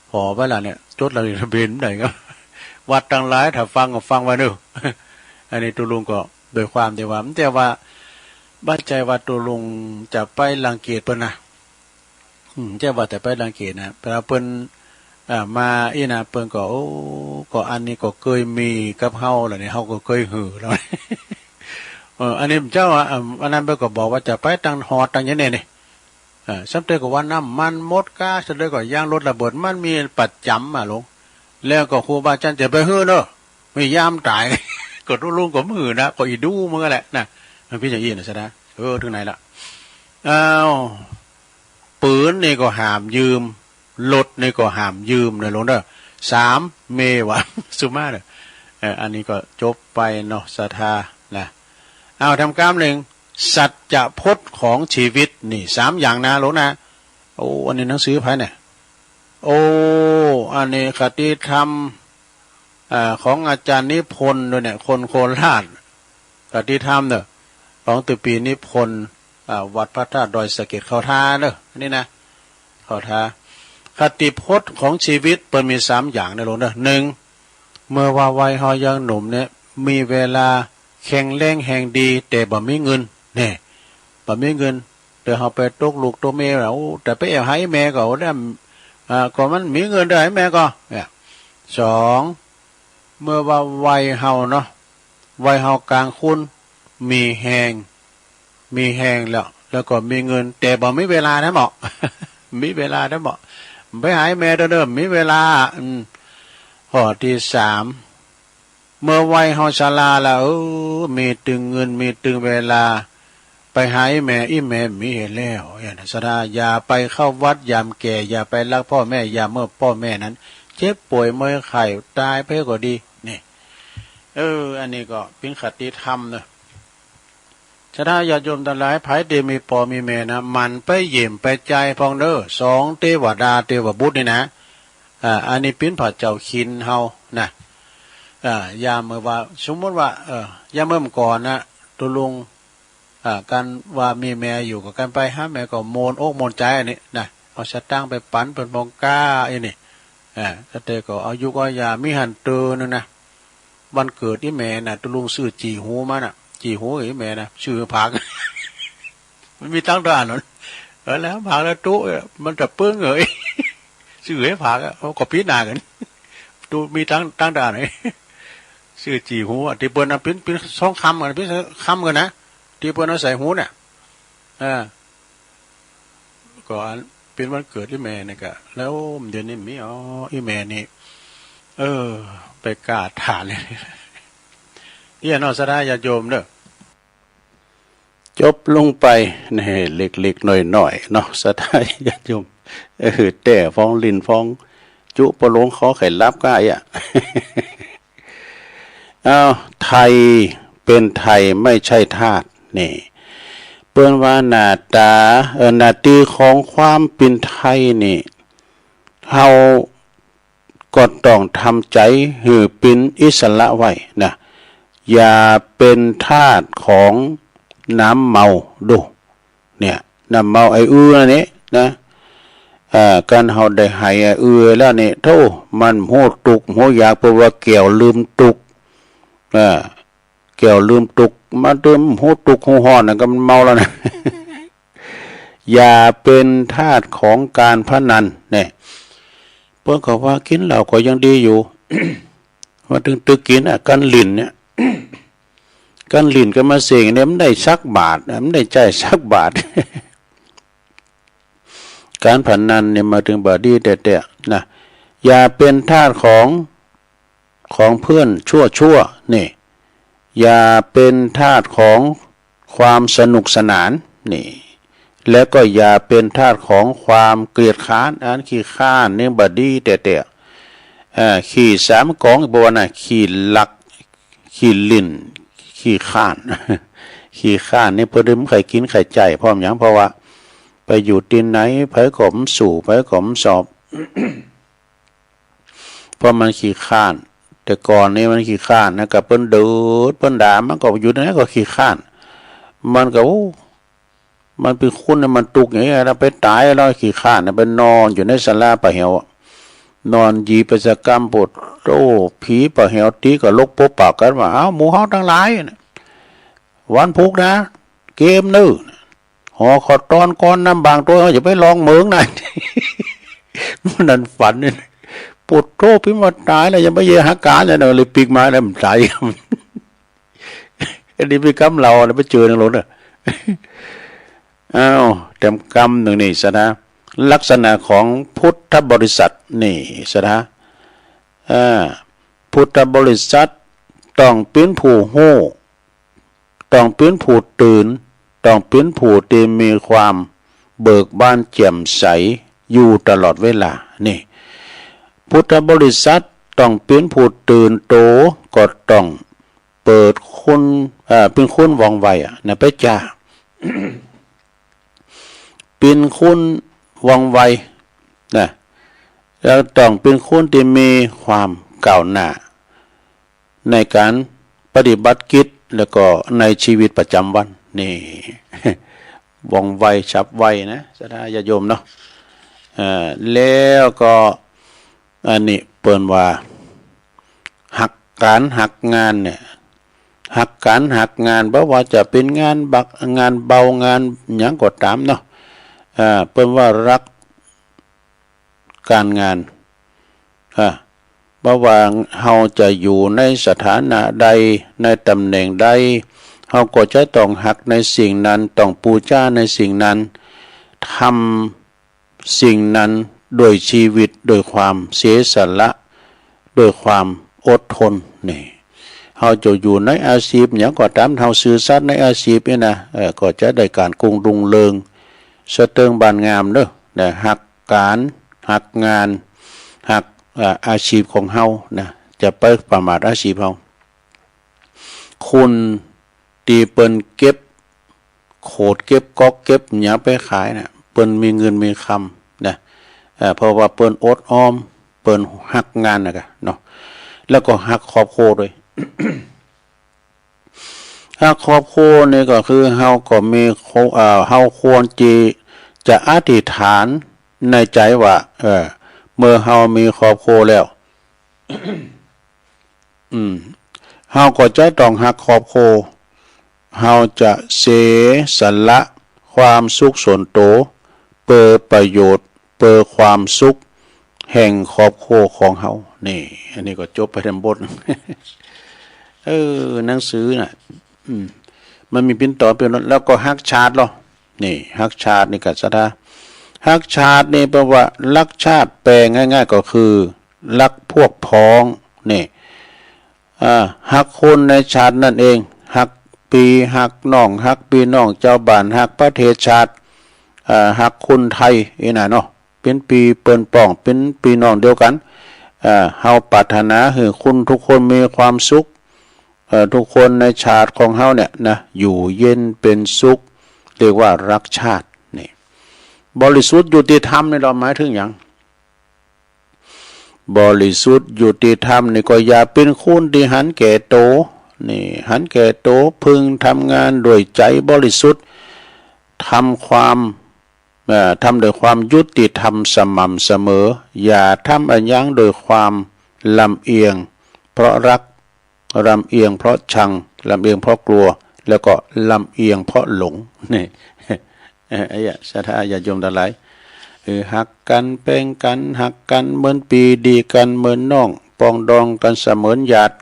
ผ่อไว้ละเนี่ย จดละทะเบียนไหนก็ วัดตังหลาย ถ้าฟังก็ฟังไว้เน่อ อันนี้ตุ๊ลุงก็โดยความตี้ว่า แต่ว่า บ่ใจ้ว่าตุ๊ลุงจะไปรังเกียจเปิ้นนะ อืม บ่ใจ้ว่าจะไปรังเกียจนะ แต่ว่าเปิ้น อ่า มาอี้นะ เปิ้นก็ โอ้ ก็อันนี้ก็เกยมีกับเฮาแล้วนี่ เฮาก็เกยหื้อแล้ว เออ อันนี้เจ้า อ่า อันนั้นเปิ้นก็บอกว่าจะไปตังฮอดตังหยังเนี่ยนี่ เออ ซ้ำเตื้อก็ว่าน้ำมันหมดก๊าซ ซ้ำเตื้อก็ยางรถระเบิด มันมีประจ๋ำอะหลวง แล้วก็ครูบาอาจ๋ารย์จะไปหื้อเน่อ มียามต๋าย ก็ตุ๊ลุงก็บ่หื้อนะ ก็อีดูเหมือนกั๋นแหละนะ มันเป๋นอย่างอี้นะศรัทธา เออ เถิงไหนละ อ้าว ปืนนี่ก็ห้ามยืม รถนี่ก็ห้ามยืมนะหลวงเน่อ สาม เมย์วะ สุมาเน่อ เออ อันนี้ก็จบไปเนาะศรัทธานะ อ้าว แถมกำนึ่ง สัจจะพจน์ของชีวิต นี่สามอย่างนะหลวงนะ โอ้ อันนี้หนังสือใผเนี่ย โอ้ อันนี้คติธรรม อ่า ของอาจ๋ารย์นิพนธ์ด้วยเนี่ย คนโคราช คติธรรมเน่อ ของตุปีนิพนธ์ อ่า วัดพระธาตุดอยสะเก็ด เข้าท่าเน่อ อันนี้นะ เข้าท่า คติพจน์ของชีวิตเปิ้นมีสามอย่างนะหลวงเน่อ นึ่ง เมื่อว่าวัยเฮายังหนุ่มเนี่ย มีเวลาแข็งแรงแฮงดี แต่บ่มีเงิน แน่ บ่มีเงิน แต่เฮาไปตกลูกตกเมียแล้ว โอ้ แต่ไปแอ่วหาแม่ก็ได้ อ่า ก็มันมีเงินได้แม่ก็ เนี่ย สอง เมื่อว่าวัยเฮาเนาะ วัยเฮากลางคน มีแฮง มีแฮงแล้ว แล้วก็มีเงิน แต่บ่มีเวลานะเหมาะ มีเวลานะเหมาะ ไปหาแม่เด้อ มีเวลา อืม ข้อตี้สาม เมื่อวัยเฮาชราละ เออ มีตึงเงิน มีตึงเวลา ไปหาอี้แม่ อี้แม่บ่มีหื้อแล้ว อย่างนั้น ศรัทธา อย่าไปเข้าวัดยามแก่ อย่าไปรักป้อแม่ ยามเมื่อป้อแม่นั้นเจ็บป่วยเมื่อยไข้ต๋ายไปก็ดี นี่ เออ อันนี้ก็เป๋นคติธรรมเนาะ ศรัทธาญาติโยมตังหลาย ใผตี้มีป้อมีแม่นะ หมั่นไปเยี่ยมไปใจ๊พ่องเน่อ สองเตวดา เตวบุตรนี่นะ อ่า อันนี้เป๋นพระเจ้าคิณเฮานะ อ่า ยามเมื่อว่า สมมุติว่า เออ ยามเมื่อก่อนนะ ตุ๊ลุง อ่า กั๋นว่ามีแม่อยู่ ก็กั๋นไปหาแม่ก็โมนอกโมนใจ๋อันนี้นะ เอาสตางค์ไปปั๋นเปิ้นพ่องก้าอันนี้ อ่า แล้วแต่ก็เอายุกเอายา มีหั้นเตื้อนึ่งนะ วันเกิดอี้แม่นะ ตุ๊ลุงซื้อจี่หูมานะ จี่หูอี้แม่นะ ซื้อผาก มันมีตังค์ตางอั้น เออ แล้วผากแล้วตุ๊ มันจะเปิ้งเหรอ ซื้อหื้อผากอะ เอาก็ปี้หน้ากั๋น ตุ๊ มีตังค์ ตังค์ตางอั้น ซื้อจี่หูอะ ตี้เปิ้นเอาปิ้น ปิ้นทองคำกั๋น ปิ้นคำกั๋นนะ ตี้เปิ้นเอาใส่หูเนี่ย อ่า ก็อันเป๋นวันเกิดอี้แม่นี่กะ แล้วเดี๋ยวนี้มี อ๋อ อี้แม่นี่ เออ ไปกล้าถามเลย เอี้ยเนาะ ศรัทธาญาติโยมเน่อ จบลงไป นี่ เล็กๆ น้อยๆ เนาะ ศรัทธาญาติโยม เออ แต่ฟ้องลิ้นฟ้องจุ ปะหลวงขอไข่ลับก้าเอี้ย อ้าว ไทยเป๋นไทยไม่ใช่ทาส นี่ เปิ้นว่าหน้าต๋า เออ หน้าตี้ของความเป๋นไทยนี่ เฮาก็ต้องทำใจ๋หื้อเป๋นอิสระไว้นะ อย่าเป๋นทาสของน้ำเมาดู เนี่ย น้ำเมาไอ้อื้ออันนี้นะ อ่า กั๋นเฮาได้ไหไอ้อื้อแล้วนี่ โธ่ มันบ่ฮู้ตุ๊กบ่ฮู้อยาก เพราะว่าแก้วลืมตุ๊ก อ่า แก้วลืมตุ๊ก มาเติมบ่ฮู้ตุ๊กฮู้ฮ้อนนะ ก็มันเมาแล้วนะ อย่าเป๋นทาสของการพนัน เนี่ย เปิ้นก็ว่ากิ๋นเหล้าก็ยังดีอยู่ ว่าตึงตึกกิ๋นอะ กั๋นหลิ้นเนี่ย กั๋นหลิ้นกั๋นมาเส้งเนี่ย มันได้สักบาทนะ มันได้ใจ๊สักบาท การพนันเนี่ยมาตึงบ่ดีแต๊ๆ นะ อย่าเป๋นทาสของ ของเพื่อนชั่วๆ นี่ อย่าเป๋นทาสของความสนุกสนาน นี่ แล้วก็อย่าเป๋นทาสของความเกียจคร้าน อันขี้คร้านนี่บ่ดีแต๊ๆ อ่า ขี้สามกอง บ่ว่านะ ขี้ลัก ขี้หลิ้น ขี้คร้าน ขี้คร้านนี่เปิ้นบ่ใค่กิ๋นใค่ใจ๊ เพราะหยัง เพราะว่าไปอยู่ตี้ไหน ใผก็บ่สู้ ใผก็บ่ชอบ เพราะมันขี้คร้าน แต่ก่อนนี่มันขี้คร้านนะ ก็เปิ้นดื้อ เปิ้นด่า มันก็อยู่ตี้ไหนก็ขี้คร้าน มันก็ โอ้ มันเป๋นคนนี่มันตุ๊กอย่างนี้นะ ไปต๋ายแล้วขี้คร้านนะ ไปนอนอยู่ในศาลาป่าแหวอะ นอนหยีไปสักกำ โผดโต้ ผีป่าแหวตี้ก็ลุกปบปากกั๋นว่า เอ้า หมู่เฮาตังหลายนะ วันพูกนะ เกมเน่อ หอข้าวตอนก้อนน้ำบางโต อย่าไปลองเมิงนะ มื้อนั้นฝันนี่ โผดโต้ ปิ๊มว่าต๋ายแล้ว อย่าไปเยียะหาก๋านแล้วนะ เลยปิ๊กมาแล้วมันต๋าย อันนี้ปิ๊กกำเหล่านะ ไปเจอหนึ่งโลดนะ อ้าว แถมกำนึ่งนี่ศรัทธา ลักษณะของพุทธบริษัทนี่ศรัทธา อ่า พุทธบริษัทต้องเป๋นผู้ฮู้ ต้องเป๋นผู้ตื่น ต้องเป๋นผู้ตี้มีความเบิกบานแจ่มใสอยู่ตลอดเวลา นี่ พุทธบริษัทต้องเป๋นผู้ตื่นโต ก็ต้องเป๋นคน อ่า เป๋นคนว่องไวอะนะ ไปจ้า เป๋นคนว่องไวนะ แล้วต้องเป๋นคนตี้มีความก้าวหน้า ในก๋านปฏิบัติกิจ แล้วก็ในชีวิตประจ๋ำวัน นี่ ว่องไวฉับไวนะ ศรัทธาญาติโยมเนาะ เอ่อ แล้วก็ อันนี้เปิ้นว่า ฮักก๋านฮักงานเนี่ย ฮักก๋านฮักงาน บ่ว่าจะเป๋นงานบัก งานเบา งานหยังก็ต๋ามเนาะ เอ่อ เปิ้นว่าฮัก ก๋านงาน อ่ะ บ่ว่าเฮาจะอยู่ในสถานะใด ในต๋ำแหน่งใด เฮาก็จะต้องฮักในสิ่งนั้น ต้องปู๋จาในสิ่งนั้น ทำสิ่งนั้นด้วยชีวิต ด้วยความเสียสละ ด้วยความอดทน นี่ เฮาจะอยู่ในอาชีพหยังก็ต๋าม เฮาซื่อสัตย์ในอาชีพนี่นะ เออ ก็จะได้ก๋านกุ้งรุ่งเรือง สะเติงบ้านงามเนาะ นะ ฮักก๋าน ฮักงาน ฮัก เอ่อ อาชีพของเฮานะ จะไปประมาทอาชีพเฮา คนตี้เปิ้นเก็บโขด เก็บก๊อก เก็บหยังไปขายน่ะ เปิ้นมีเงินมีคำนะ เอ่อ เพราะว่าเปิ้นอดออม เปิ้นฮักงานน่ะกะเนาะ แล้วก็ฮักครอบครัวด้วย ฮักครอบครัวนี่ก็คือเฮาก็มี เอ่อ เฮาควรจะ จะอธิษฐานในใจ๋ว่า เออ เมื่อเฮามีครอบครัวแล้ว อืม เฮาก็จะต้องฮักครอบครัว เฮาจะเสียสละความสุขส่วนตั๋ว เปื้อประโยชน์ เปื้อความสุขแห่งครอบครัวของเฮา นี่ อันนี้ก็จบไปตามบท เออ หนังสือน่ะ อืม มันมีปิ้นต๋อนปิ้นต๋อน แล้วก็ฮักชาติลอ นี่ ฮักชาตินี่กะศรัทธา ฮักชาตินี่แปล๋ว่าฮักชาติ แปล๋ง่ายๆ ก็คือฮักพวกพ้อง นี่ อ่า ฮักคนในชาตินั่นเอง ฮักปี้ฮักน้อง ฮักปี้น้องจาวบ้าน ฮักประเทศชาติ อ่า ฮักคนไทย อี้น่ะเนาะ เป๋นปี้เปิ้นป้อง เป๋นปี้น้องเดียวกั๋น อ่า เฮาปรารถนาหื้อคนทุกคนมีความสุข เอ่อ ทุกคนในชาติของเฮาเนี่ยนะ อยู่เย็นเป๋นสุข เรียกว่าฮักชาติ นี่ บริสุทธิ์ยุติธรรมนี่ลอหมายเถิงหยัง บริสุทธิ์ยุติธรรมนี่ก็อย่าเป๋นคนตี้หันแก่ตั๋ว นี่ หันแก่ตั๋ว พึงทำงานด้วยใจ๋บริสุทธิ์ ทำความ เอ่อ ทำด้วยความยุติธรรมสม่ำเสมอ อย่าทำอะหยังด้วยความลำเอียงเพราะฮัก ลำเอียงเพราะชัง ลำเอียงเพราะกลัว แล้วก็ลำเอียงเพราะหลง นี่ เอ่อ ไอ้เยียะ ศรัทธาญาติโยมตังหลาย เออ ฮักกั๋นแป๋งกั๋น ฮักกั๋นเหมือนปี้ ดีกั๋นเหมือนน้อง ปองดองกั๋นเสมือนญาติ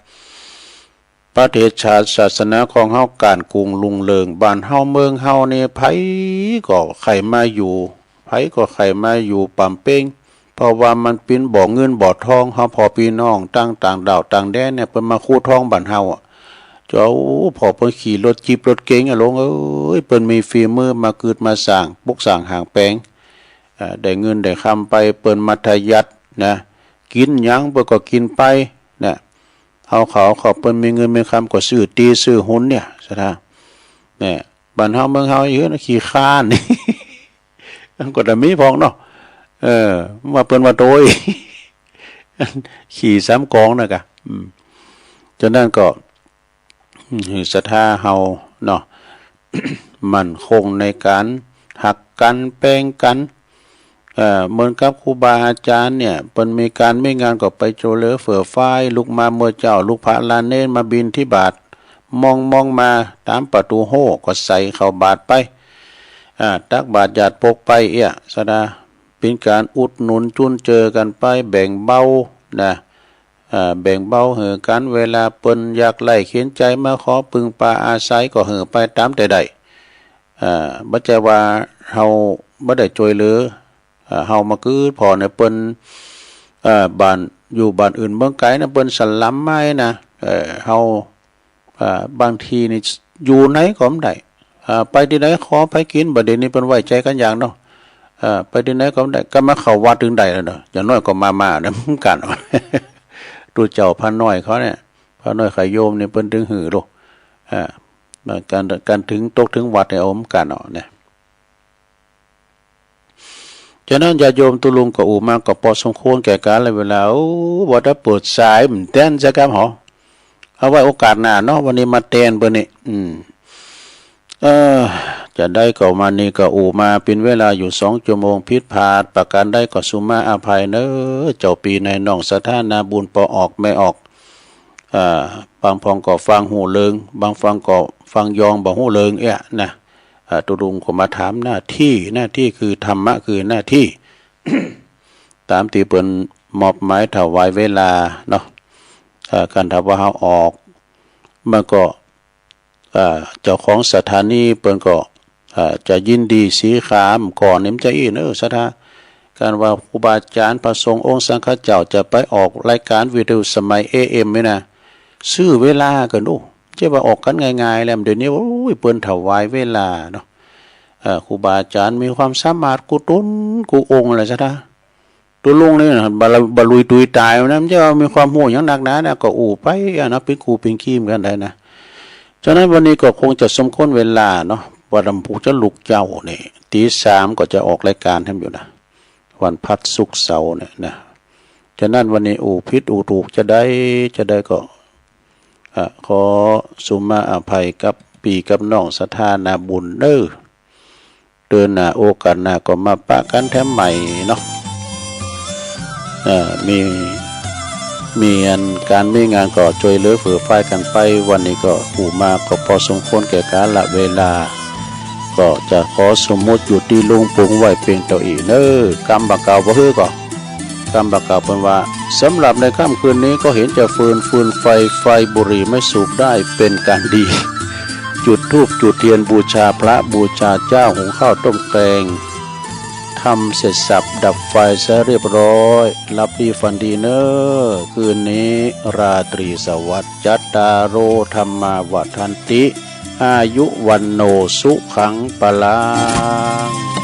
ประเทศชาติศาสนาของเฮาก้านกุ้งรุ่งเรือง บ้านเฮาเมืองเฮานี่ ใผก็ใค่มาอยู่ ใผก็ใค่มาอยู่ป๋ำเป๋ง เพราะว่ามันเป๋นบ่อเงินบ่อทอง เฮาพ่อปี้น้องตังต่างด้าวต่างแดนเนี่ย เปิ้นมาขุดทองบ้านเฮาอะ เจ้า พ่อเปิ้นขี่รถจี๊ปรถเก๋งอะ หลวงเอ๋ย เปิ้นมีฝีมือมากืดมาสร้าง ปกสร้างหางแป๋ง เอ่อ ได้เงินได้คำไป เปิ้นมัธยัสถ์นะ กิ๋นหยังเปิ้นก็กิ๋นไปนะ เอาเข้า เอาเข้า เปิ้นมีเงินมีคำก็ซื้อตี้ซื้อหุ้นเนี่ย ศรัทธา เนี่ย บ้านเฮาเมืองเฮาอยู่นะ ขี้คร้าน มันก็จะมีพ่องเนาะ เออ ว่าเปิ้นว่าโตย ขี้สามกองน่ะกะ อืม ฉะนั้นก็ อืม หื้อศรัทธาเฮาเนาะ มั่นคงในก๋านฮักกั๋นแป๋งกั๋น เอ่อ เหมือนกับครูบาอาจ๋ารย์เนี่ย เปิ้นมีก๋านมีงานก็ไปจวยเหลือเฟื่อฟาย ลุกมาเมื่อเจ๊า ลุกพาหลานเณรมาบิณฑบาต มองมองมาต๋ามประตู๋โฮ่ก็ใส่เข้าบาตรไป อ่า ตักบาตรญาติโยมไป เอี้ย ศรัทธา เป๋นก๋านอุดหนุนจุนเจือกั๋นไป แบ่งเบานะ อ่า แบ่งเบาหื้อกั๋น เวลาเปิ้นยากไร้เข็ญใจ๋มาขอปึงปาอาศัยก็หื้อไปต๋ามแต่ได้ อ่า บ่ใจ้ว่าเฮาบ่ได้จวยเหลือ อ่า เฮามากืดผ่อเนี่ย เปิ้น เอ่อ บ้าน อยู่บ้านอื่นเมืองไก๋นะ เปิ้นสลัมมานะ เอ่อ เฮา อ่า บางทีนี่อยู่ไหนก็บ่ได้ อ่า ไปตี้ใดขอไปกิ๋น บ่าเดี่ยวนี้เปิ้นไว้ใจ๋กั๋นอย่างเนาะ อ่า ไปตี้ใดก็บ่ได้ ก็มาเข้าวัดตึงได้แล้วเนาะ อย่างน้อยก็มา มาเนี่ย เหมือนกั๋น ตุ๊เจ้าพระน้อยเขาเนี่ย พระน้อยเขาโยมนี่เปิ้นตึงหื้อโล อ่า ก๋าน ก๋านเถิงตกเถิงวัดเนี่ย เอาเหมือนกั๋นเนาะเนี่ย ฉะนั้นญาติโยมตุ๊ลุงก็อู้มาก็ปอสมควรแก่กาลเวลา โอ้ ว่าแต่เปิดสายมันแต๊นซะกำหอ เอาไว้โอกาสหน้าเนาะ วันนี้มาแต๊นเปิ้นนี่ อืม เออ จะใดก็มานี่ก็อู้มาเป๋นเวลาอยู่สองชั่วโมง ผิดพลาดประก๋านใดก็สุมาอภัยเนาะ เจ้าปี้นายน้องศรัทธานาบุญ ป้อออกแม่ออก อ่า บางพ่องก็ฟังฮู้เรื่อง บางพ่องก็ฟังยองบ่ฮู้เรื่องเอี้ยนะ อ่า ตุ๊ลุงก็มาถามหน้าตี้ หน้าตี้คือธรรมะคือหน้าตี้ ต๋ามตี้เปิ้นมอบหมายถวายเวลาเนาะ อ่า คันถ้าว่าเฮาออก มันก็ อ่า เจ้าของสถานีเปิ้นก็ อ่า จะยินดีสีขามก่อนนี่ มันจะอี้เนาะ ศรัทธา คันว่าครูบาอาจ๋ารย์พระสงฆ์องค์สังฆเจ้าจะไปออกรายก๋านวิทยุสมัย เอเอ็ม นี่นะ ซื้อเวลากั๋นดู เจ้าว่าออกกั๋นง่ายๆ แล้ว เดี๋ยวนี้ โอ้ย เปิ้นถวายเวลาเนาะ เอ่อ ครูบาอาจ๋ารย์มีความสามารถกู้ต๋นกู้องค์แหละซะนะ ตุ๊ลุงนี่นะ บ่ บ่ลุยตุยต๋ายนะ มันจะมีความฮู้หยังนักหนานะ ก็อู้ไปอะนะ เป๋นครูเป๋นครีมกั๋นได้นะ ฉะนั้นวันนี้ก็คงจะสมควรเวลาเนาะ ว่าลำพูจะลุกเจ๊านี่ ตี๋สามก็จะออกรายก๋านแหมอยู่นะ วันพฤหัสศุกร์เสาร์เนี่ยนะ ฉะนั้นวันนี้อู้ผิดอู้ถูกจะใดจะใดก็ อ่ะ ขอสุมาอภัยกับปี้กับน้องศรัทธานาบุญเน้อ เตื้อหน้าโอกาสหน้าก็มาปะกั๋นแถมใหม่เนาะ เอ่อ มี มีอันก๋านมีงานก็จ้วยเหลือเฟือเฟื้อกั๋นไป วันนี้ก็อู้มาก็พอสมควรแก่กาละเวลา ก็จะขอสมมุติอยู่ตี้ลุงปรุงไว้เปียงเต้าอี้เน้อ กำบ่าเก่าบ่าหื้อก็ กำบ่าเก่าเปิ้นว่า สำหรับในค่ำคืนนี้ก็เห็นจะฟืน ฟืนไฟ ไฟบุหรี่ไม่สูบได้เป็นการดี จุดธูปจุดเทียนบูชาพระบูชาเจ้า หุงข้าวต้มแกง ทำเสร็จสับดับไฟเสียเรียบร้อย หลับดีฝันดีเน้อ คืนนี้ราตรีสวัสดิ์ จัตตาโร ธัมมา วัฑฒันติ อายุ วัณโณ สุขัง พลัง